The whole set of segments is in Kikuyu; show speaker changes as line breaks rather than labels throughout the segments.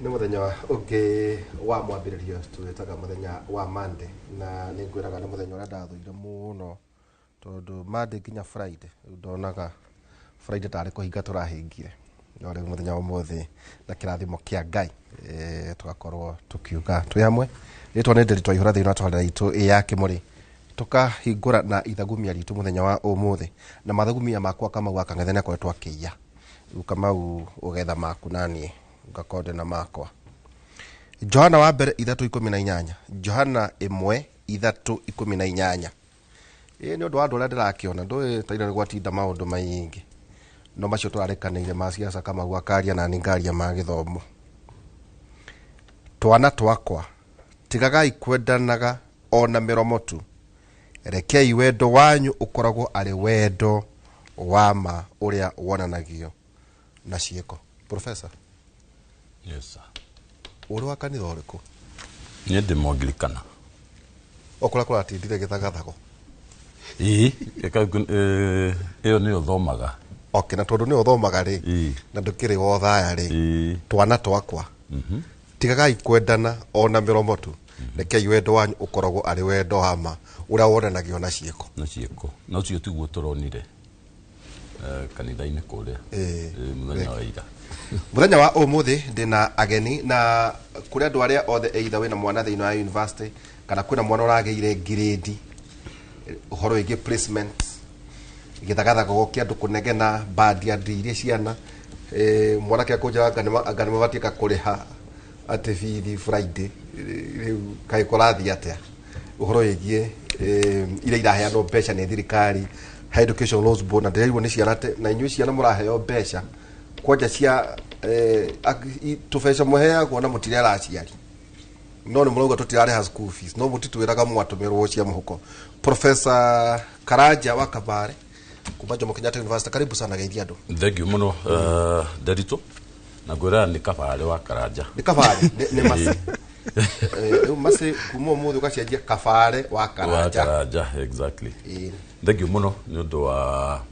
Nĩ mũthenya ũngĩ wa mwambĩrĩrio, tũwĩtaga mũthenya wa Monday, na nĩ ngwĩraga nĩ mũthenya ũrĩa ndathũire mũno, tondũ Monday nginya Friday, rĩu ndonaga Friday tarĩ kũhinga tũrahingire. No rĩu mũthenya wa ũmũthĩ, na kĩrathimo kĩa Ngai, tũgakorwo tũkiuga twĩ hamwe. Rĩtwa nĩ Ndĩritũ Aihũra, thĩinĩ wa tabarĩra itũ ya Kĩmũrĩ. Tũkahingũra na ithagumia ritũ mũthenya wa ũmũthĩ, na mathagumia makwa, Kamau wa Kang'ethe nĩ akoretwo akĩiya. Rĩu Kamau, ũgetha maku naniĩ ngakorwo ndĩna makwa. Johana wa mbere 3:18, Johana 1:3:18. Ĩ nĩ ũndũ wa andũ ũrĩa ndĩrakĩona, ndũĩ taira nĩ gwatinda maũndũ maingĩ, no macio tũrarĩkanĩire ma ciaca, Kamau akaria nani ngaria ma gĩthomo. Twana twakwa, tigagai kwendanaga ona mĩromo tu, rekei wendo wanyu ũkoragwo arĩ wendo wa ma ũrĩa wonanagio na ciĩko. Professor.
Yes, sir.
Ũrĩ wa kanitha ũrĩkũ?
Niĩ ndĩ Mũangirikana.
O kũrĩa kũratindire gĩthagathago?
Ĩĩ, ĩyo nĩyo thomaga.
Okay, na tondũ nĩyo ũthomaga rĩ, na ndũkĩrĩ wothaya rĩ, twana twakwa, tigagai kwendana ona mĩromo tu, rekei wendo wanyu ũkoragwo arĩ wendo wa ma ũrĩa wonanagio na ciĩko.
Na ciĩko. Na ũcio tiguo tũronire kanitha-inĩ kũrĩa mũthenya wa ira.
Mũthenya wa ũmũthĩ ndĩna ageni, na kũrĩ andũ arĩa othe, either wĩna mwana thĩinĩ wa university kana kwĩna mwana ũragĩire ngirĩndi, ũhoro wĩgiĩ placement, gĩthagathago kĩa andũ kũnegena bandi andũ iria ciana, mwanake akũnjĩra anga nĩ mabatiĩ kũrĩha atĩ bithi Friday. Rĩu kaĩ kũrathiĩ atĩa ũhoro wĩgiĩ iria iraheanwo mbeca nĩ thirikari, Higher Education Loans Board? Na ndĩraigua nĩ ciana na inyuĩ ciana mũraheo mbeca kwanja cia tũbeca mũheagwo na mũtirera aciari, no nĩ mũrauga tũtirarĩha school fees, no mũtitwĩraga mwatũmĩrwo cia mũhuko. Professor Karanja wa Kabare kuma Jomo Kenyatta University, karibu sana, geithia andũ.
Thank you mũno, Nderitu, na ngwĩraga nĩ Kabare wa Karanja.
Nĩ Kabare, nĩ Masi. Rĩu Masi kuma ũmũthĩ ũgacenjia Kabare wa
wa
Karanja.
Karanja, exactly. Thank you mũno nĩ ũndũ wa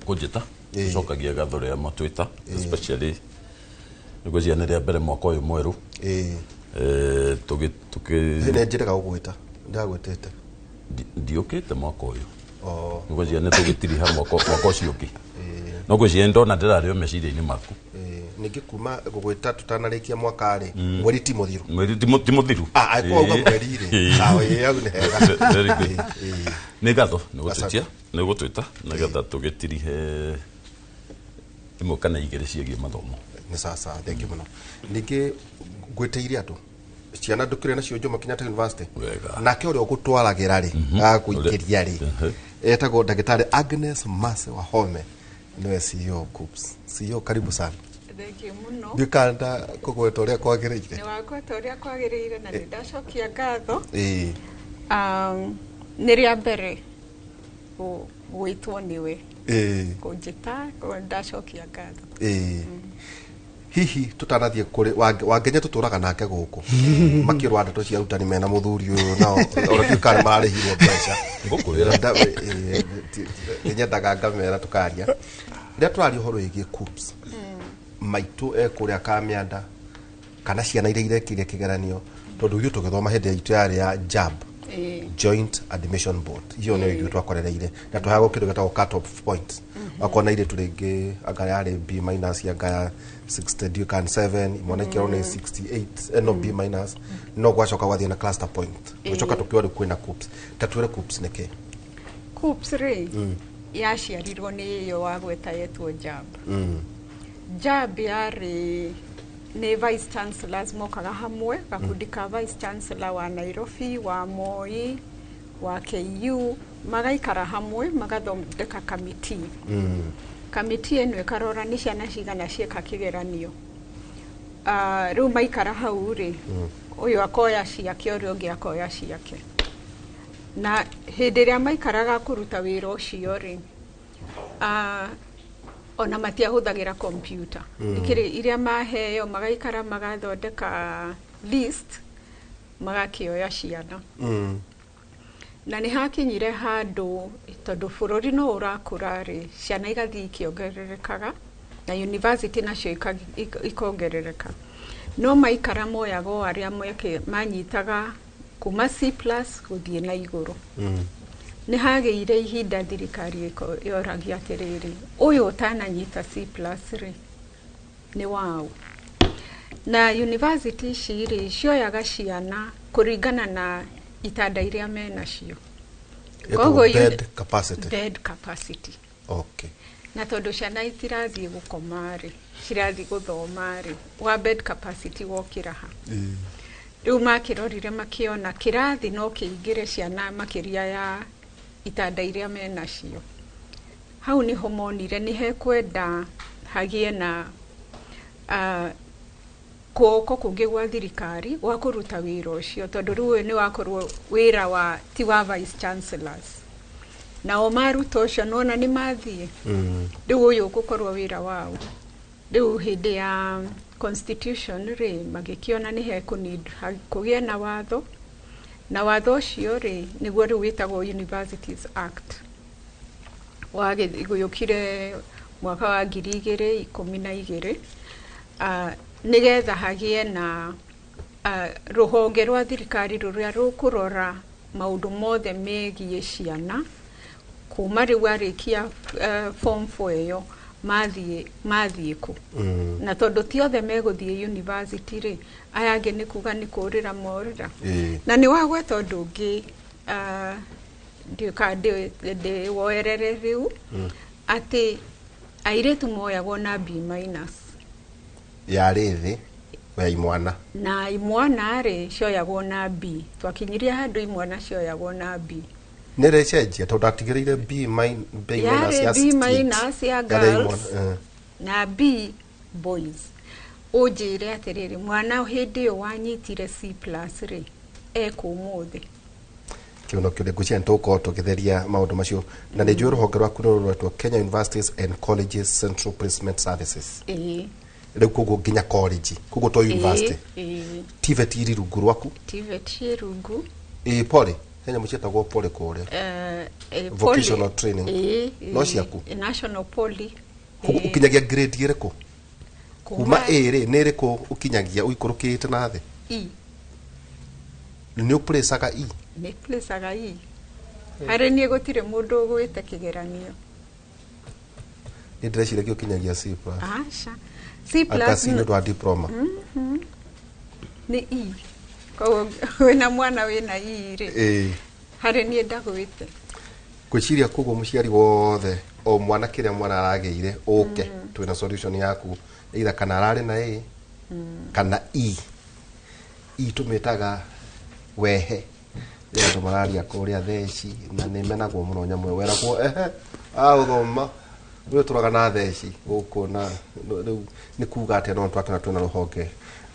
kũnjĩta. Tũcokagia ngatho rĩrĩa matwĩta, especially nĩgwĩciria nĩ rĩa mbere mwaka ũyũ mwerũ. Tũgĩ
Nĩ njĩrĩga gũgwĩta, ndagwĩtĩte.
Ndiũkĩte mwaka ũyũ.
Oh.
Nĩgwĩciria nĩ tũgĩtiriha mwaka ũcio ũngĩ, no ngwĩciria nĩ ndona ndĩrarĩ o meciria-inĩ maku.
Ningĩ kuma gũgwĩta tũtanarĩkia mwaka rĩ, mweri ti mũthiru.
Mweri ti mũthiru.
Ah, angĩkorwo wauga mweri rĩ. Ah, ĩĩ, hau nĩ hega.
Very good. Nĩ ngatho nĩ gũtwĩtia,
Asante.
nĩ gũtwĩta nĩgetha tũgĩtirihe ĩmwe kana igĩrĩ ciĩgiĩ mathomo.
Nĩ sasa, thank you mũno. Ningĩ ngwĩtĩire andũ ciana ndũkĩrĩ nacio Jomo Kenyatta University.
Wega.
Nake ũrĩa ũgũtwaragĩra rĩ, agakũingĩria rĩ, etagwo ndagĩtarĩ Agnes Mase Wahome, nĩwe CEO KUCCPS. CEO, karibu sana.
Thank you mũno.
Ndiũkanda kũgweta ũrĩa kwagĩrĩire.
Nĩ wagweta ũrĩa kwagĩrĩire na nĩ ndacokia ngatho. Nĩ rĩa mbere gwĩtwo nĩwe, kũnjĩta, ndacokia ngatho.
Ĩĩ, hihi tũtanathiĩ kũrĩ Wangenya, tũtũraga nake gũkũ makĩrwa ndeto cia arutani mena mũthuri ũyũ, nao ona ndiũĩ kana mararĩhirwo mbeca.
Ngũkwĩra.
Nĩ nyendaga ngamera tũkaria rĩrĩa tũraria ũhoro wĩgiĩ KUCCPS, maitũ e kũrĩa Kamĩanda kana ciana iria irekire kĩgeranio, tondũ ithuĩ tũgĩthoma hĩndĩ itũ yarĩ ya JAB, Joint Admission Board, iyo nĩyo ithuĩ twakorereire, na tũheagwo kĩndũ gĩtagwo cut off point. Wakona irĩtu rĩngĩ anga yarĩ B minus, anga ya 60 ndiũĩ kana 7, imwana ikĩrwo nĩ 68, no B minus, no gwacoka gwathiĩ na cluster point, gũcoka tũkiuga rĩu kwĩna KUCCPS. Ta twĩre KUCCPS nĩ kĩ?
KUCCPS rĩ, yaciarirwo nĩ ĩyo wagweta yetwo JAB. JAB yarĩ nĩ vice chancellors mokaga hamwe, gakundi ka vice chancellor wa Nairobi, wa Moi, wa KU, magaikara hamwe magathondeka kamiti. Kamiti ĩno ĩkarora nĩ ciana cigana cieka kĩgeranio. Rĩu maikara hau rĩ, ũyũ akoya ciake, ũrĩa ũngĩ akoya ciake, na hĩndĩ ĩrĩa maikaraga kũruta wĩra ũcio rĩ, ona matiahũthagĩra kompyuta. Ikĩrĩ iria maheo, magaikara magathondeka list, magakĩoya ciana. Na nĩ hakinyire handũ, tondũ bũrũri no ũrakũra rĩ, ciana igathiĩ ikĩongererekaga na university nacio ikongerereka. No maikara moyaga o arĩa manyitaga kuma C plus gũthiĩ na igũrũ. Nĩ hagĩire ihinda thirikari yoragia atĩrĩrĩ, ũyũ ũtananyita C plus rĩ, nĩ waũ? Na university ici rĩ, cioyaga ciana kũringana na itanda iria menacio.
Koguo bed capacity.
Bed capacity.
Okay.
Na tondũ ciana itirathiĩ gũkoma rĩ, cirathiĩ gũthoma rĩ, wa bed capacity wokĩra ha? Rĩu makĩrorire makĩona kĩrathi no kĩingĩre ciana makĩria ya itanda iria menacio. Hau nĩho monire nĩ hekwenda hagĩe na kuoko kũngĩ gwa thirikari gwa kũruta wĩra ũcio, tondũ rĩu ũyũ nĩ wakorwo wĩra wa ti wa vice chancellors. Nao maruta ũcio nona nĩ mathiĩ. Rĩu ũyũ ũgũkorwo wĩra wao. Rĩu hĩndĩ ya constitution rĩ, magĩkĩona nĩ hekũneed kũgĩe na watho, na watho ũcio rĩ nĩguo rĩu wĩtagwo Universities Act. Wagĩũkire mwaka wa 2012, nĩgetha hagĩe na rũhonge rwa thirikari rũrĩa rũkũrora maũndũ mothe megiĩ ciana kuma rĩu arĩkia form 4 ĩyo mathiĩ kũ. Na tondũ ti othe megũthiĩ university rĩ, aya angĩ nĩ kuga nĩ kũrĩra morĩra. Na nĩ wagweta ũndũ ũngĩ, ndĩwoerere rĩu, atĩ airĩtu moyagwo na B minus.
Yarĩ thĩ ya imwana.
Na imwana rĩ cioyagwo na B. Twakinyirie handũ imwana cioyagwo na B.
Nĩ rĩcenjia tondũ ndatigĩrĩire B minus ya
B minus ya girls na B boys. Ũnjĩre atĩrĩrĩ, mwana hĩndĩ ĩyo wanyitire C plus rĩ, ekũ ũmũthĩ?
Kĩu no kĩũria ngwĩciria nĩtũgũkorwo tũgĩtheria maũndũ macio. Na nĩ njũĩ rũhonge rwaku nĩ rũretwo Kenya Universities and Colleges Central Placement Services. Rĩu koguo nginya college, koguo to university. TVET iri rungu rwaku?
TVET ĩ rungu.
Poly, he nyamũ ciĩtagwo poly kũrĩa. Vocational training. No ciaku?
National Poly.
Koguo ũkinyagia grade ĩrĩkũ? Kuma A rĩ, nĩ ĩrĩkũ ũkinyagia ũikũrũkĩte na thĩ?
E.
Nĩ ũplacaga E?
Nĩ placaga E. Harĩ niĩ gũtirĩ mũndũ ũgwĩte kĩgeranio.
Nĩ ndĩreciria ũkinyagia C plus.
Aca. C plus.
Aka C nĩ ũndũ wa diploma.
Nĩ E. Koguo wĩna mwana wĩna E rĩ. Harĩ niĩ ndagwĩte.
Ngwĩciria koguo mũciari wothe o mwana kĩrĩa mwana aragĩire ũke twĩna solution yaku, either kana ararĩ na A kana E. E tũmĩtaga wehe. Rĩrĩa andũ mararia kũrĩa theci na nĩ menagwo mũno nyamũ ĩyo, weragwo ehe agũthoma rĩu tũraga na theci gũkũ na rĩu nĩ kuga atĩa, no twakĩona twĩna rũhonge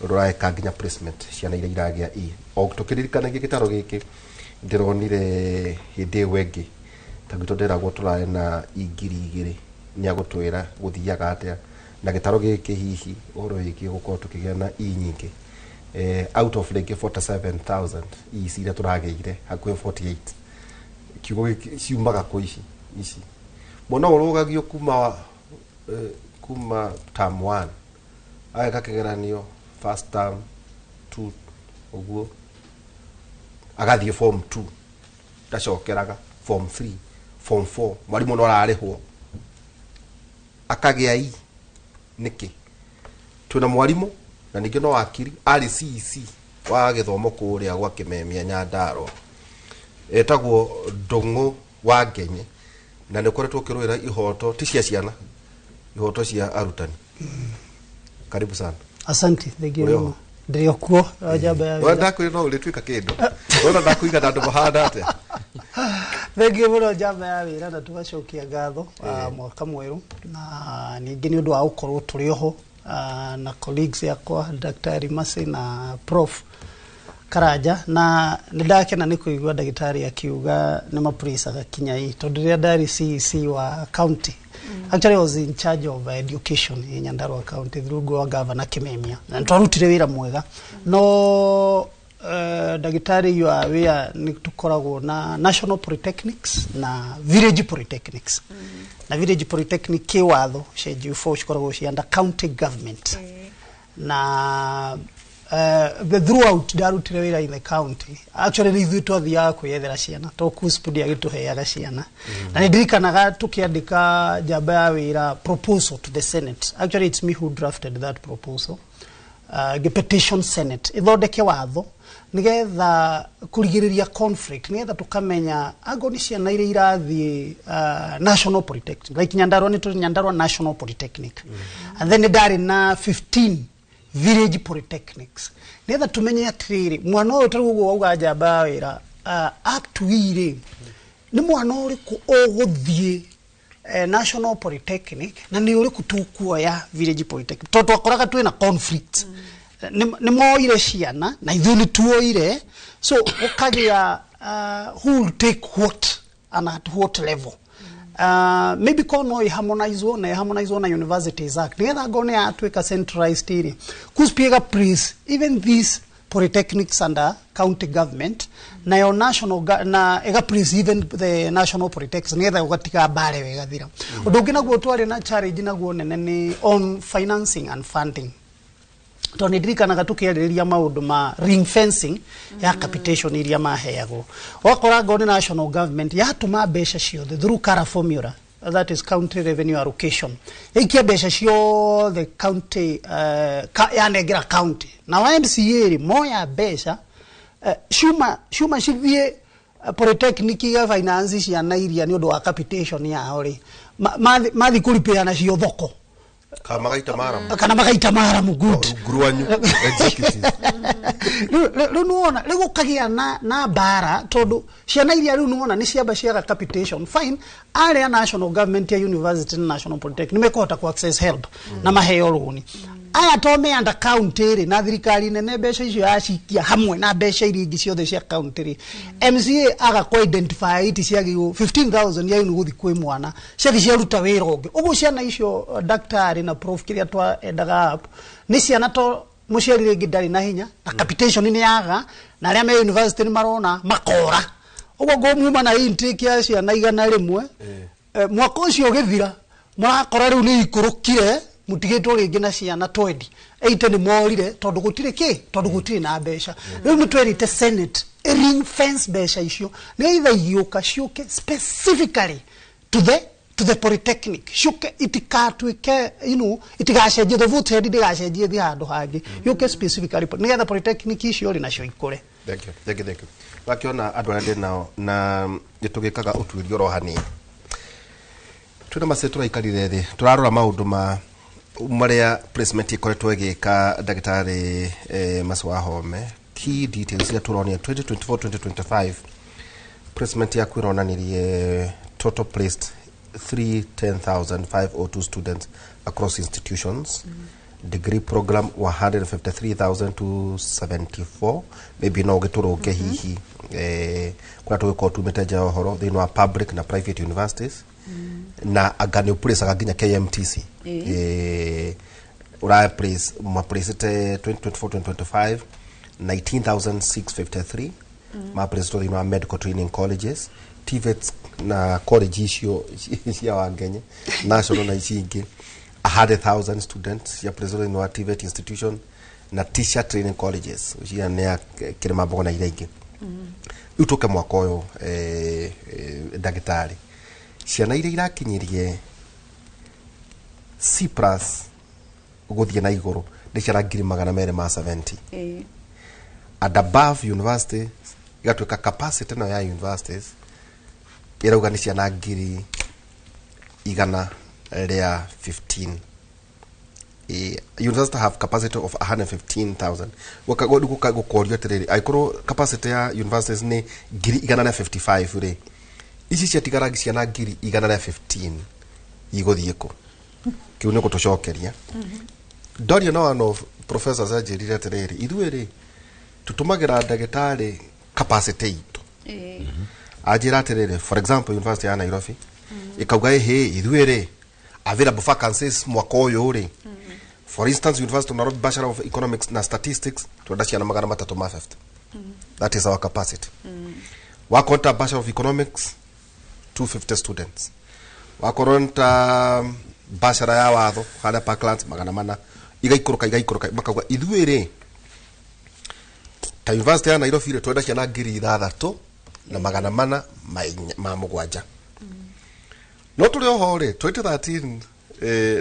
rũraeka nginya placement ciana iria iragĩa E. O tũkĩririkanagia gĩtaro gĩkĩ ndĩronire hĩndĩ ĩyo ĩngĩ ta gwitũ ndĩragwo tũrarĩ na E 2000 nĩ agũtwĩra gũthiaga atĩa na gĩtaro gĩkĩ hihi ũhoro wĩgiĩ gũkorwo tũkĩgĩa na E nyingĩ. Out of rĩngĩ 47,000 E iria tũragĩire hakuhĩ 48 kiugo gĩkĩ ciumaga kũ ici ici mwana ũrũgagio kuma term 1 ageka kĩgeranio first term 2 ũguo agathiĩ form 2 ndacokeraga form 3 form 4 mwarimũ no ararĩhwo akagĩa E nĩkĩ? Twĩna mwarimũ na ningĩ no wakiri arĩ CEC wa gĩthomo kũrĩa gwa Kĩmemia Nyandarua etagwo Ndũng'ũ wa Ngenye na nĩ ũkoretwo ũkĩrũĩra ihoto ti cia ciana, ihoto cia arutani. Karibu sana.
Asante, thank you. Ndĩrĩ o kuo njamba ya wĩra.
Ndakwĩra no ũrĩtuĩka kĩndũ. Wona ndakũiga na andũ mahana atĩa?
Thank you mũno njamba ya wĩra na tũgacokia ngatho mwaka mwerũ na ningĩ nĩ ũndũ wa gũkorwo tũrĩ oho na colleagues yakwa Daktari Mercy na Prof Karanja na nĩ ndakena nĩ kũigua ndagĩtarĩ akiuga nĩ maprecaga kinya E tondũ rĩrĩa ndarĩ CEC wa county. Actually I was in charge of education in Nyandarua County through wa governor Kimemia na nĩtwarutire wĩra mwega no ndagĩtarĩ you are aware nĩ tũkoragwo na National Polytechnics na Village Polytechnics. Na Village Polytechnic kĩwatho schedule 4 cikoragwo cia under county government. Na the throughout ndarutire wĩra in the county, actually nĩ ithuĩ twathiaga kwĩyethera ciana to KUSP ndĩagĩtũheaga ciana. Na nĩ ndirikanaga tũkĩandĩka njamba ya wĩra proposal to the Senate. Actually, it's me who drafted that proposal, ngĩ-petition Senate ĩthondeke watho nigetha kurigiriria conflict, nigetha tukamenya ango ni ciana iria irathiĩ National Polytechnic, like Nyandarua, nĩ tũrĩ Nyandarua National Polytechnic, and then ndarĩ na 15 village polytechnics, nigetha tumenye atiriri mwana ũyũ tarĩu ũguo wauga njamba ya wĩra act rĩ, nĩ mwana ũrĩkũ ũgũthiĩ National Polytechnic na nĩ ũrĩkũ tũkuoya village polytechnic, tondũ twakoraga twĩna conflict. Nĩ moire ciana na ithuĩ nĩ tuoire, so gũkagĩa who will take what and at what level. Maybe ko no iharmonizwo na iharmonizwo na Universities Act, nigetha ngone yatuĩka centralized ĩrĩ KUSP ĩga place even these polytechnics under county government, nayo national na ĩga place even the national polytechnics, nigetha ũgatiga mbare wĩgathira. Ũndũ ũngĩ naguo twarĩ na challenge naguo nene nĩ on financing and funding, tondũ nĩ ndirikanaga tũkĩarĩrĩria maũndũ ma ring fencing ya capitation iria maheagwo, wakora ngo nĩ national government yatũma mbeca ciothe through CARA formula, that is county revenue allocation, yaikia mbeca ciothe county, yanengera county, na wa MCA rĩ moya mbeca ciuma cithiĩ polytechnic ya finance ciana iria nĩ ũndũ wa capitation yao rĩ, mathi kũripĩra nacio thoko.
Kana magaita maramu.
Kana magaita maramu, good.
Rungu rwanyu executive.
Rĩu nĩwona rĩu gũkagĩa na mbara, tondũ ciana iria rĩu nĩwona nĩ ciamba ciaga capitation, fine, arĩa national government ya university na national polytechnic nĩmekũhota ku access help na maheo rũni. Aya to me under county rĩ, na thirikari nene mbeca icio yacikia hamwe na mbeca iria ingĩ ciothe cia county rĩ, MCA aga ku identify iti ciagĩrĩirwo 15,000 ya nĩ gũthiĩ kwĩ mwana, ciathi ciaruta wĩra ũngĩ. Ũguo ciana icio, daktari na prof, kĩrĩa twaendaga up nĩ ciana to mũciari rĩngĩ ndarĩ na hinya na capitation nĩ yaga, na arĩa me university nĩ marona makora ũguo ngũmuma na intake ya ciana 100. Mwaka ũcio ũgĩthira mũrakora rĩu nĩ ikũrũkire, mũtigĩtwo rĩngĩ na ciana 20, 80 nĩ morire tondũ gũtirĩ kĩ, tondũ gũtirĩ na mbeca. Rĩu nĩ twerĩte Senate ring fence mbeca icio nĩgetha igĩũka ciũke specifically to the polytechnic, ciũke itikatuĩke itigacenjie, the vote head ndĩgacenjie thiĩ handũ hangĩ, yũke specifically nĩgetha polytechnic icio rĩ nacio ikũre.
Thank you, thank you, thank you. Wakiona andũ arĩa ndĩ nao na nĩ tũgĩkaga ũtuĩria oro hanini, twĩna mace tũraikarire thĩ tũrarora maũndũ ma marĩa placement ĩkoretwo ĩgĩka. Ndagĩtarĩ Mercy Wahome, key details iria tũronia 2024 2025 placement yaku ĩronanirie total placed 310,502 students across institutions, degree program 153,274. Maybe no ũgĩtũrũnge hihi kũrĩa tũgĩkorwo tumĩte nja ya ũhoro thĩinĩ wa public na private universities, na anga nĩ ũplacaga nginya KMTC. Ũra place maplacĩte 2024 2025 19,653 maplacĩtwo thĩinĩ wa medical training colleges, TVETs na college icio cia Wangenye national na ici ingĩ, 100,000 students cia placĩtwo thĩinĩ wa TVET institution na teacher training colleges cia nĩ ya Kĩrĩmambogo na iria ingĩ. Rĩu tũke mwaka ũyũ, ndagĩtarĩ, ciana iria irakinyirie C plus gũthiĩ na igũrũ nĩ ciana 270,000 and above university, igatuĩka capacity nayo ya universities ĩrauga nĩ ciana 115,000. University have capacity of 115,000. Gũkorio atĩrĩrĩ, angĩkorwo capacity ya universities nĩ 155,000 rĩ, ici ciatigara ciana 115,000 igũthiĩ kũ? Kĩu nĩ gũtũcokeria. Ndoria na one of professors anjĩrire atĩrĩrĩ, ithuĩ rĩ tũtũmagĩra ndagĩtarĩ capacity itũ. Anjĩra atĩrĩrĩ, for example, University ya Nairobi ĩkauga ĩhĩ ithuĩ rĩ available vacancies mwaka ũyũ rĩ, for instance, University of Nairobi, Bachelor of Economics na Statistics, twenda ciana 350, that is our capacity. Wakorwo ta Bachelor of Economics, 250 students. Wakorwo nĩ ta bachelor ya watho harĩa Parklands, 400. Igaikũrũka igaikũrũka, makauga ithuĩ rĩ ta university ya Nairobi rĩ, twenda ciana 6407. No tũrĩ oho rĩ 2013,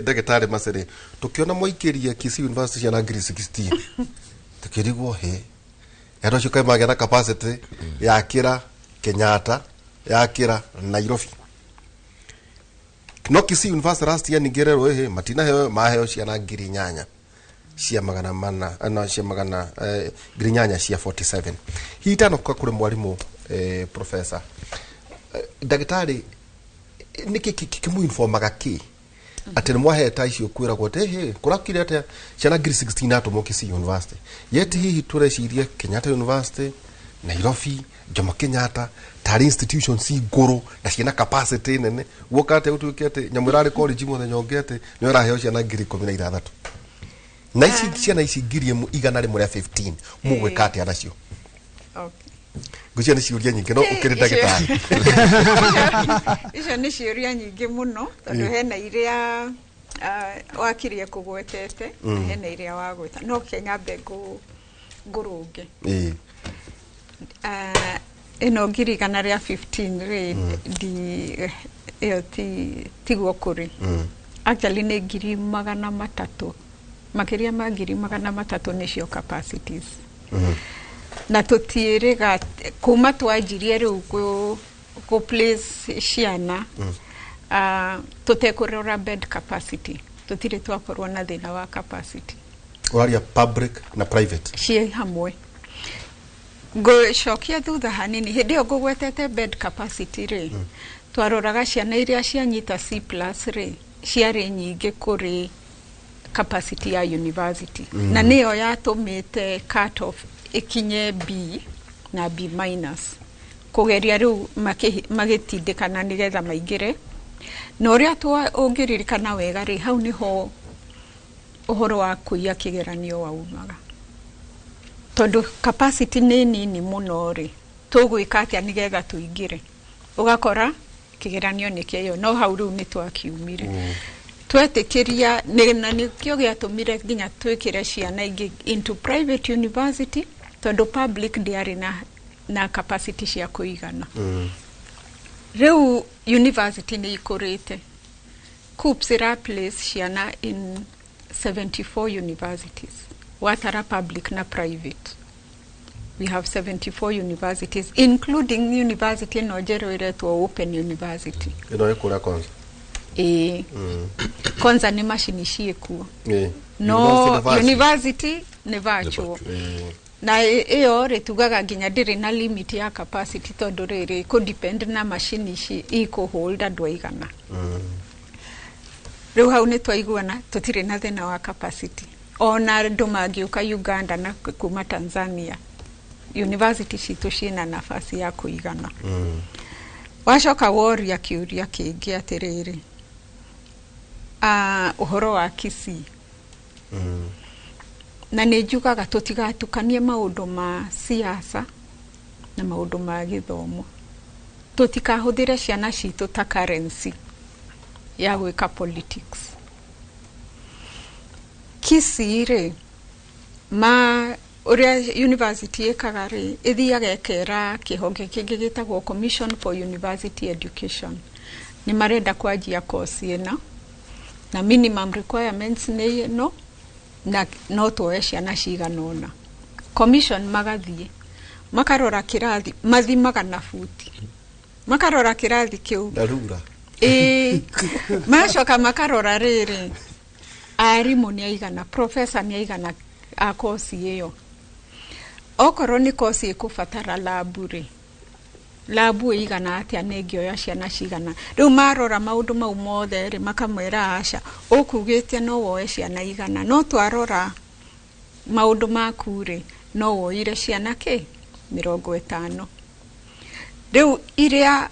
ndagĩtarĩ Macere, tũkĩona mwaikĩrie Kisii University ciana 16,000, tukĩrigwo hĩ andũ acio kaĩ magĩa na capacity ya kĩra Kenyatta, ya kĩra Nairobi. No Kisii University last year ningĩ rerwo ĩhĩ matinaheo, maheo ciana 8400, no cia magana 8,047. Hihi itanoka kũrĩ mwarimũ, professor, ndagĩtarĩ, nĩkĩ kĩmũinformaga kĩ atĩ nĩ mwaheta icio kwĩragwo atĩ hĩ kũrakire atĩa ciana 16,000 atũmwo Kisii University, yet hihi tũreciria Kenyatta University, Nairobi, Jomo Kenyatta tarĩ institutions ngũrũ na ciĩna capacity nene, guoka atĩa gũtuĩke atĩ nyamũ ĩrarĩ college mũthenya ũngĩ atĩ nĩyo ĩraheo ciana 16,000? Na ici ciana ici 115,000 mũgwĩka atĩa nacio?
Okay.
Ngwĩciria nĩ ciũria nyingĩ, no ũkĩrĩ ndagĩtarĩ.
Icio nĩ ciũria nyingĩ mũno, tondũ hena iria wakirie kũgwetete na hena iria wagweta, no ke nyambe ngũrũnge. Ĩno 115,000 rĩ, ndi ĩyo ti tiguo kũrĩ. Actually nĩ 300,000, makĩria ma 300,000 nĩcio capacities. Na tũtiĩrĩga kuma twanjirie rĩu kũ place ciana tũtekũrora bed capacity, tũtirĩ twakorwo na thĩna wa capacity.
Ũraria public na private?
Ciĩ hamwe. Ngũcokia thutha hanini, hĩndĩ ĩyo ngũgwetete bed capacity rĩ, twaroraga ciana iria cianyita C plus rĩ, ciarĩ nyingĩ kũrĩ capacity ya university, na nĩyo yatũmĩte cut off ĩkinye B na B minus, kũgeria rĩu magĩtindĩkana nĩgetha maingĩre. Na ũrĩa ũngĩririkana wega rĩ, hau nĩho ũhoro wa kũiya kĩgeranio waumaga, tondũ capacity nĩ nini mũno rĩ, tũgwĩka atĩa nĩgetha tũingĩre? Ũgakora kĩgeranio nĩ kĩaiywo. No hau rĩu nĩ twakiumire, twetĩkĩria na nĩkĩo gĩatũmire nginya twĩkĩre ciana ingĩ into private university, tondũ public ndĩarĩ na capacity cia kũigana. Rĩu university nĩ ikũrĩte. KUCCPS ĩra place ciana in 74 universities, watara public na private. We have 74 universities, including university ĩno njerũ ĩretwo Open University.
Ĩno ĩ kũrĩa Konza?
Ĩĩ, Konza nĩ macini ciĩkuo. No
University nĩ virtual.
University nĩ virtual. Na ĩyo rĩ, tugaga nginya ndĩrĩ na limit ya capacity, tondũ rĩrĩ kũ depend na macini ici ikũ-hold andũ aigana. Rĩu hau nĩ twaiguana, tũtirĩ na thĩna wa capacity. Ona andũ mangĩũka Uganda na kuma Tanzania, university citũ ciĩna nafasi ya kũigana. Wacoka woria kĩũria kĩngĩ atĩrĩrĩ, ũhoro wa Kisii, na nĩ njugaga tũtigatukanie maũndũ ma siasa na maũndũ ma gĩthomo. Tũtikahũthĩre ciana citũ ta currency ya gwĩka politics. Kisii rĩ, ma ũrĩa university ĩkaga rĩ, ĩthiaga ĩkera kĩhonge kĩngĩ gĩtagwo Commission for University Education nĩ marenda kwanjia course ĩna, na minimum requirements nĩ ĩno, na no tuoe ciana cigana ũna. Commission magathiĩ makarora kĩrathi, mathimaga na buti, makarora kĩrathi kĩu.
Na rura.
Ĩĩ, macoka makarora rĩrĩ, arimũ nĩ aigana, professor nĩ aigana a kosi ĩyo. Okorwo nĩ kosi ĩkũbatara labu rĩ, labu ĩigana atĩa, nĩ ĩngĩoya ciana cigana? Rĩu marora maũndũ mau mothe rĩ, makamwĩra, aca, ũkugĩte no woe ciana 100, no twarora maũndũ maku rĩ, no woire ciana kĩ 50. Rĩu iria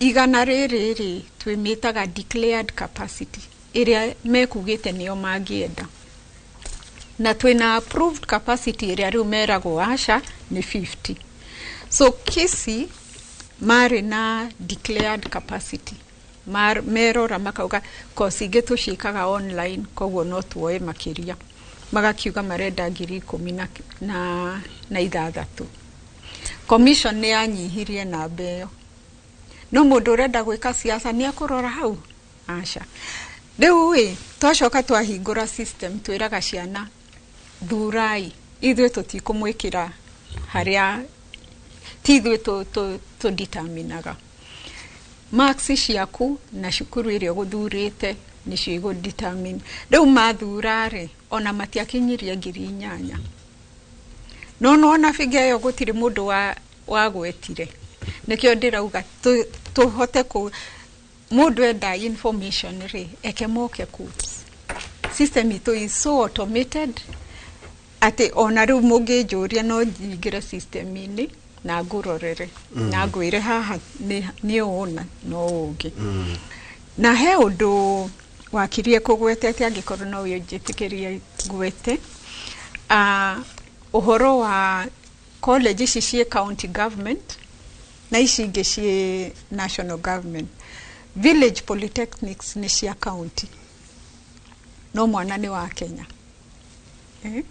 100 rĩrĩ rĩ, twĩmĩtaga declared capacity, ĩrĩa mekugĩte nĩyo mangĩenda, na twĩna approved capacity ĩrĩa rĩu meragwo aca nĩ 50. So Kisii marĩ na declared capacity. Merora makauga kosi ingĩ tũciĩkaga online, koguo no tuoe makĩria, magakiuga marenda 16,000. Commission nĩ yanyihirie namba ĩyo, no mũndũ ũrenda gwĩka siasa nĩ ekũrora hau? Aca. Rĩu ĩ twacoka twahingũra system, twĩraga ciana, "Thurai, ithuĩ tũtikũmwĩkĩra harĩa, ti ithuĩ tũ determinaga marks ciaku na cukuru ĩrĩa ũgũthurĩte nĩcio igũ determine." Rĩu mathura rĩ, ona matiakinyirie 8,000. No nĩwona figure ĩyo gũtirĩ mũndũ wa wagwetire. Nĩkĩo ndĩrauga tũhote kũ mũndũ enda information rĩ, eke moke KUCCPS. System itũ is so automated atĩ ona rĩu mũngĩnjũria no nyingĩre system-inĩ na ngũrorere na ngwĩre haha nĩ ũũ na no ũngĩ. Na he ũndũ wakirie kũgwetete, angĩkorwo no wĩnjĩtĩkĩrie ngwete ũhoro wa college ici ciĩ county government na ici ingĩ ciĩ national government. Village polytechnics nĩ cia county, no mwana nĩ wa Kenya, eh?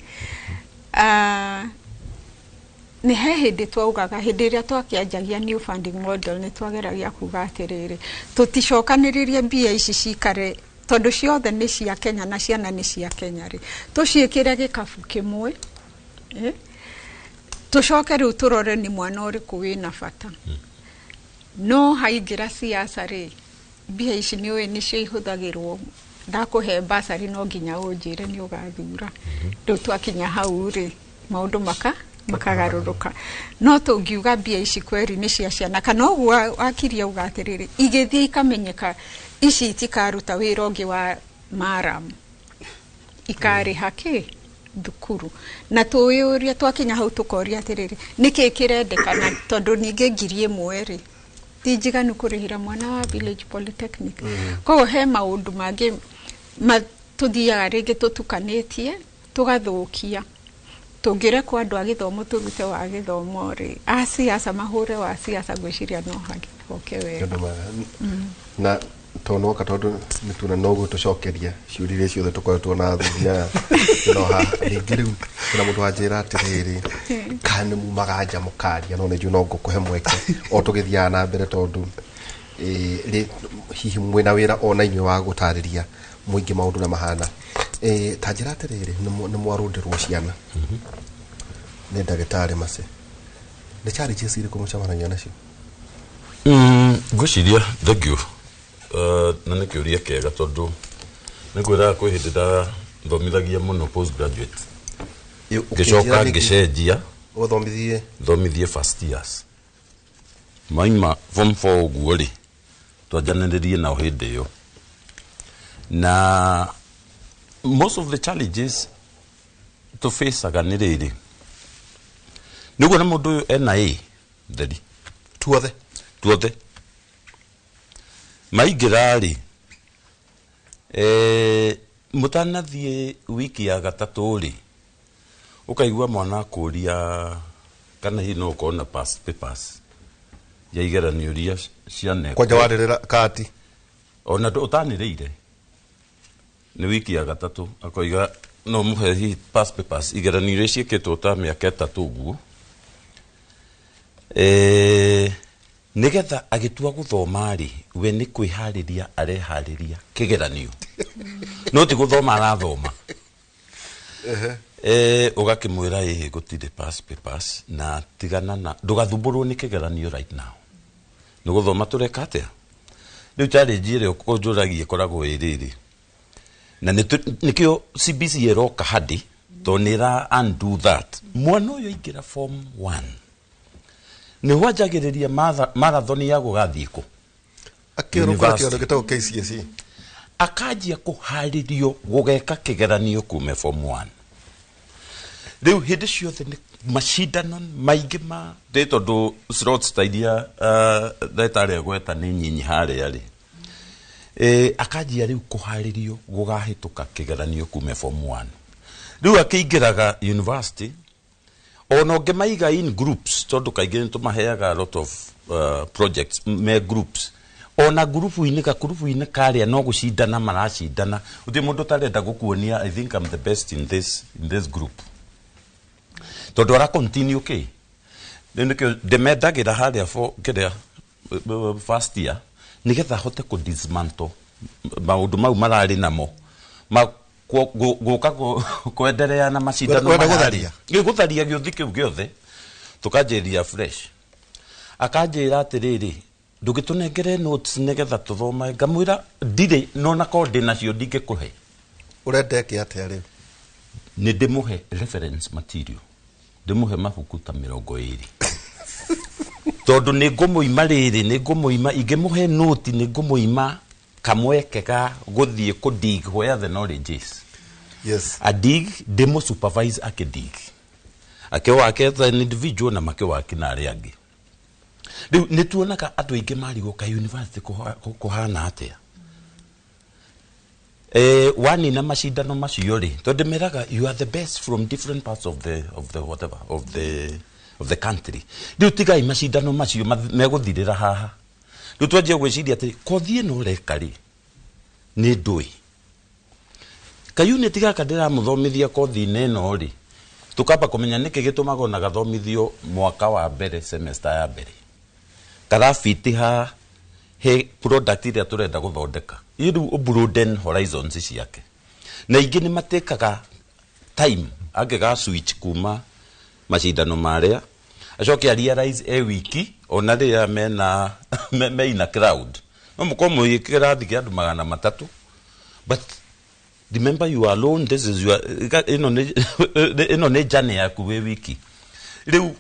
Nĩ he hĩndĩ twaugaga, hĩndĩ ĩrĩa twakĩanjagia new funding model, nĩ twageragia kuga atĩrĩrĩ, tũticokanĩrĩrie mbia ici cikare, tondũ ciothe nĩ cia Kenya na ciana nĩ cia Kenya rĩ, tũciĩkĩre gĩkabu kĩmwe, eh? Tũcoke rĩu tũrore nĩ mwana ũrĩkũ wĩna bata. No haingĩra siasa rĩ, mbia ici nĩ ũĩ nĩcio ihũthagĩrwo. Ndakũhe basarĩ, no nginya ũnjĩre nĩ ũgathura. Rĩu twakinya hau rĩ, maũndũ makagarũrũka. No tũngiuga mbia ici kweri nĩ cia ciana, kana ũguo wakiria uga atĩrĩrĩ, igĩthiĩ ikamenyeka ici itikaruta wĩra ũngĩ wa maram, ikarĩha kĩ thukuru. Na tũyũria, twakinya hau tũkoria atĩrĩrĩ, nĩkĩ kĩrendekana? Tondũ ningĩ 1,000 rĩ, ti njiganu kũrĩhĩra mwana wa village polytechnic. Koguo he maũndũ mangĩ tũthiaga rĩngĩ tũtukanĩtie tũgathũkia. Tũngĩrekwo andũ a gĩthomo tũrute wa gĩthomo rĩ, a siasa mahũre wa siasa, ngwĩciria no hoke wega.
Ũndũ mwega. Na tondũ nwoka, tondũ nĩ tuona no gũtũcokeria ciũria iria ciothe tũkoretwo na athuri aya no haha. Ningĩ rĩu kwĩna mũndũ wanjĩra atĩrĩrĩ, kana nĩ mumaga nja mũkaria, no nĩ njũĩ no ngũkũhe mweke o tũgĩthiaga na mbere, tondũ hihi mwĩna wĩra ona inyuĩ wa gũtarĩria mũingĩ maũndũ ũrĩa mahana. Ta njĩra atĩrĩrĩ, nĩ mwarũndĩrwo ciana nĩ ndagĩtarĩ mace, nĩ challenges irĩkũ mũcemanagia nacio?
Ngwĩciria thank you. Na nĩ kĩũria kĩega, tondũ nĩ ngwĩraga kwĩ hĩndĩ ndathomithagia mũno postgraduate, ngĩcoka
Ũkĩnjĩra nĩkĩ?
Ngĩcenjia.
Ũthomithie?
Thomithie first years, maima form 4 ũguo rĩ, twanjanĩrĩrie nao hĩndĩ ĩyo. Na most of the challenges tũfacaga nĩ rĩrĩ, nĩguo na mũndũ ũyũ ena A theri.
Tuothe?
Tuothe maingĩra rĩ, mũtanathiĩ wiki ya gatatũ rĩ, ũkaigua mwana akũria kana hihi no ũkorwo na past papers ya igeranio iria cianekwo.
Kwanja warĩrĩra kati.
Ona ũtanĩrĩire nĩ wiki ya gatatũ, akoiga no mũhe hihi past papers, igeranio iria ciĩkĩtwo ta mĩaka 3 ũguo, nĩgetha agĩtua gũthoma rĩ, we nĩ kwĩharĩria areharĩria kĩgeranio, no ti gũthoma arathoma. Ũgakĩmwĩra ĩhĩ, gũtirĩ past papers, na tigana na ndũgathumbũrwo nĩ kĩgeranio right now, nĩ gũthoma tũreka atĩa. Rĩu challenge ĩrĩa ũnjũragia ĩkoragwo ĩ rĩrĩ, na nĩkĩo CBC ĩroka hadi, tondũ nĩ ĩra undo that. Mwana ũyũ aingĩra form 1 nĩ wanjagĩrĩria marathon ya gũgathiĩ kũ?
Akĩrwo kũrĩa
University.
kĩondo gĩtagwo KCSE.
Akanjia kũharĩrio gũgeka kĩgeranio kume form 1. Rĩu hĩndĩ ciothe nĩ macindano maingĩ ma ndĩ, tondũ slots ta iria ndagĩtarĩ agweta nĩ nyinyi harĩa rĩ, akanjia rĩu kũharĩrio gũgahĩtũka kĩgeranio kume form 1. Rĩu akĩingĩraga university, ona ũngĩmaiga in groups, tondũ kaingĩ nĩ tũmaheaga a lot of projects me groups, Ona ngurubu-inĩ, gakurubu-inĩ karĩa no gũcindana maracindana, gũtirĩ mũndũ ũtarenda gũkuonia I think I'm the best in this group, tondũ ara continue kĩ. Rĩu nĩkĩo ndĩmendagĩra harĩa for kĩrĩa first year, nĩgetha hote kũ dismantle maũndũ mau mararĩ namo ma gũka kwenderea na macindano.
Kwenda
maya
gũtharia.
Rĩ. Gũtharia gĩũthi kĩu gĩothe, tũkanjĩria fresh. Akanjĩra atĩrĩrĩ, ndũgĩtũnengere notes nĩgetha tũthome. Ngamwĩra ndirĩ, nona korwo ndĩ nacio ndingĩkũhe.
Ũrenda eke atĩa rĩu?
Nĩ ndĩmũhe reference material, ndĩmũhe mabuku ta 20, tondũ nĩ ngũmũima rĩrĩ, nĩ ngũmũima, ingĩmũhe noti nĩ ngũmũima kamweke ga gũthiĩ kũ dig where the knowledge is. Adig, ndĩmũ supervise akĩdig, akĩwake as an individual na makĩwake na arĩa angĩ. Rĩu nĩ tuonaga andũ aingĩ marigwo ka university kũhana atĩa. Wanina macindano macio rĩ, tondũ meraga you are the best from different parts of the whatever of the country. Rĩu tigai macindano macio megũthirĩra haha. Rĩu twanjia gwĩciria atĩ kothi ĩno ũreka rĩ nĩ ndũĩ kayunit gaka ndĩramũthomithia kothi-inĩ ĩno rĩ, tũkamba kũmenya nĩkĩ gĩtũmaga ona gathomithio mwaka wa mbere, semester ya mbere, karabiti ha he product ĩrĩa tũrenda gũthondeka. Ĩ rĩu ũ broaden horizons ciake, na ingĩ nĩ matĩkaga time angĩga switch kuma macindano marĩa, acoke a realize e wiki ona rĩrĩa mena me in a crowd, no mũkorwo mwĩ kĩrathi kĩa andũ 300, but remember you are alone. This is your ĩno nĩ journey yaku wĩ wiki. Rĩu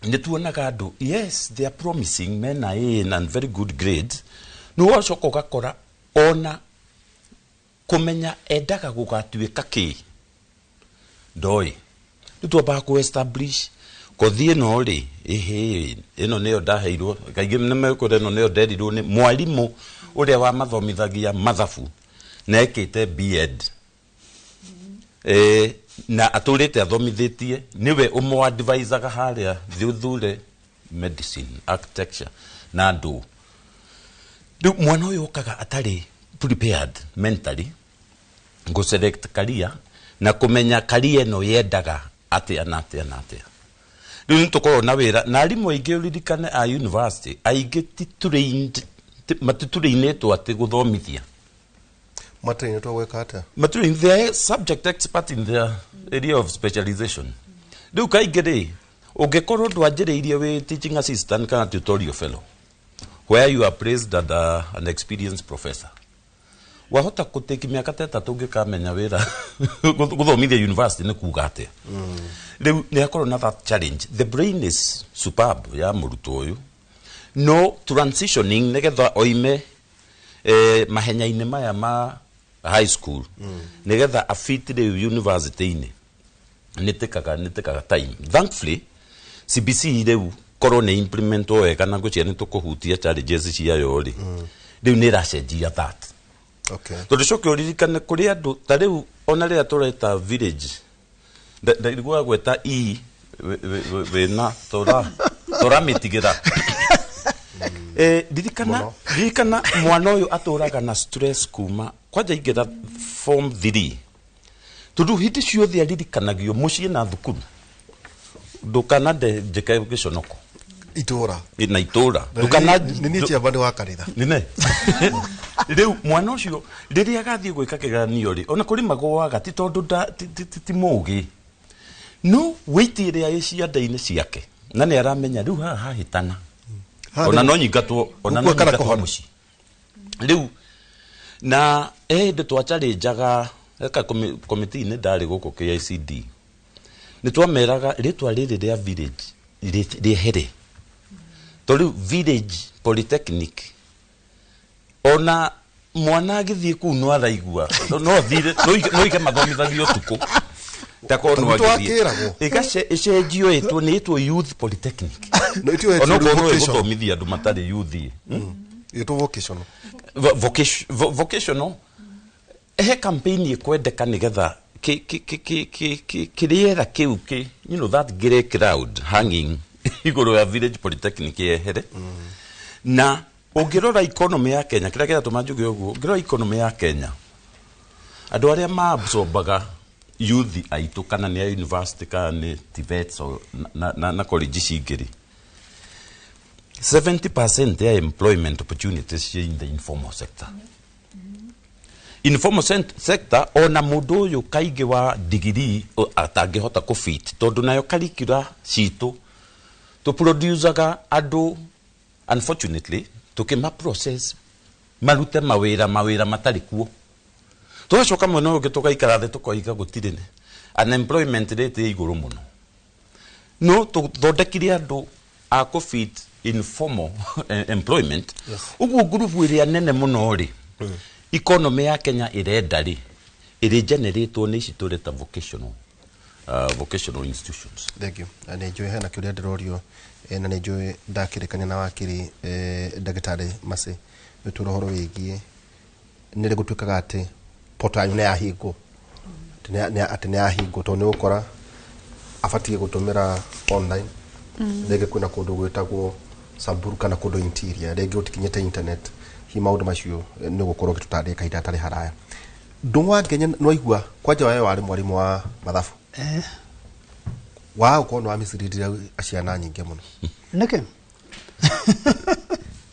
nĩ tuonaga andũ, yes, they are promising, mena A and very good grades, nĩ wacoka ũgakora ona kũmenya endaga gũgatuĩka kĩ ndoĩ. Rĩu twambaga kũ establish kothi ĩno rĩ, ĩhĩ ĩno nĩyo ndaheirwo. Kaingĩ nĩ mekwĩra ĩno nĩyo nderirwo nĩ mwarimũ ũrĩa wamathomithagia mathabu na ekĩte B.Ed, na atũrĩte athomithĩtie, nĩwe ũmũadvisaga harĩa thiĩ ũthure medicine, architecture na ndũ. Rĩu mwana ũyũ ũkaga atarĩ prepared mentally gũ select career na kũmenya career ĩno yendaga atĩa na atĩa na atĩa. Rĩu nĩ tũkoragwo na wĩra na arimũ aingĩ. Ũririkane a university aingĩ ti trained, matitũrĩinĩtwo atĩ gũthomithia.
Matrainĩtwo gwĩka atĩa?
Matrained, they are subject expert in their area of specialization. Rĩu kaingĩ rĩ, ũngĩkorwo ndwanjĩrĩirie wĩ teaching assistant kana tutorial fellow where you are praised and an experienced professor, wahota gũtĩki mĩaka ta 3 ũngĩkamenya wĩra gũthomithia university nĩ kuga atĩa. Rĩu nĩ akorwo na that challenge. The brain is superb ya mũrutwo ũyũ, no transitioning nĩgetha oime mahenya-inĩ maya ma high school nĩgetha afit rĩu university-inĩ nĩ tĩkaga time. Thankfully CBC rĩu korwo nĩ implementwo wega, na ngwĩciria nĩ tũkũhutia challenges ciayo rĩ, rĩu nĩ ĩracenjia that. Tondũ coke ũririkane kũrĩ andũ ta rĩu ona rĩrĩa tũreta village, ndaiguaga gweta e wĩna tũramĩtigĩra. Ririkana.
Mũno.
Ririkana mwana ũyũ atũraga na stress kuma kwanja ingĩra form 3, tondũ hĩndĩ ciothe aririkanagio mũciĩ na thukuru, ndũkanande njĩke gĩconoko.
Itũra.
Na itũra ndũkana.
Nĩ niĩ chairman wa kanitha.
Nine rĩu mwana ũcio rĩrĩa agathiĩ gwĩka kĩgeranio rĩ, ona kũrĩ magũaga, ti tondũ ti mũgĩ, no wĩiti ĩrĩa ĩ cianda-inĩ ciake, na nĩ aramenya rĩu haha hahĩtana.
Haha
ona no nyingatwo, ona no
gũkua kana
nyingatwo
kũhona.
Mũciĩ rĩu na hĩndĩ twacarĩnjaga eka komiti-inĩ ndarĩ gũkũ KICD, nĩ twameraga rĩtwa rĩrĩ rĩa village rĩehere, to rĩu village polytechnic ona mwana agĩthiĩ kũu no araigua no thire no ige mathomithagio ũtukũ takorwo no
Tondũ
agĩthiĩ.
twakĩragwo.
Ĩcenjio ĩtwo nĩ ĩtwo youth polytechnic.
No ĩtwo
Onokorwo no
vocational.
ĩgũthomithia andũ matarĩ youth.
Ĩtwo vocational.
Vocational he campaign ĩkwendeka nĩgetha kĩrĩera kĩu kĩ that grey cloud hanging igũrũ ya village polytechnic yehere, na Ũngĩrora economy ya Kenya, kĩrĩa kĩratũma njuge ũguo, ũngĩrora economy ya Kenya, andũ arĩa maabsorbaga youth aitũ, kana nĩ a university kana nĩ TVETs na college ici ingĩ rĩ, 70% ya employment opportunities ci in the informal sector. Informal sector, ona mũndũ ũyũ kaingĩ wa degree atangĩhota kũfit, tondũ nayo curricula citũ tũproducaga andũ, unfortunately, tukĩma process marute mawĩra matarĩ kuo. Tũgacoka mwena ũyũ ũngĩ, tũgaikara thĩ, tũkoiga gũtirĩ unemployment rate ĩ igũrũ mũno, no tũthondekire andũ a kũfit informal employment. Ũguo ngurubu ĩrĩa nene mũno rĩ, economy ya Kenya ĩrenda rĩ, ĩrĩ generatwo nĩ ici tũreta vocational institutions.
Thank you. Na nĩ njũĩ hena kĩũria ndĩrorio, na nĩ njũĩ ndakĩrĩkania na wakiri, ndagĩtarĩ Mercy, nĩ ũhoro wĩgiĩ nĩ rĩ gũtuĩkaga atĩ poto yanyu nĩ yahingwo, atĩ nĩ yahingwo, tondũ nĩ ũgũkora abatiĩ gũtũmĩra online, rĩngĩ kwĩna kũndũ gwĩtagwo Samburu kana kũndũ interior, rĩngĩ gũtikinyĩte internet. Hi maũndũ macio, nĩ ũgũkorwo ũgĩtũtarĩria kahinda gatarĩ haraya. Ndũng'ũ wa Ngenya, nĩwaigua kwanja wewe warĩ mwarimũ wa mathabu, wa gũkorwo nĩ wamĩcirindire ciana nyingĩ mũno.
Nĩkĩ?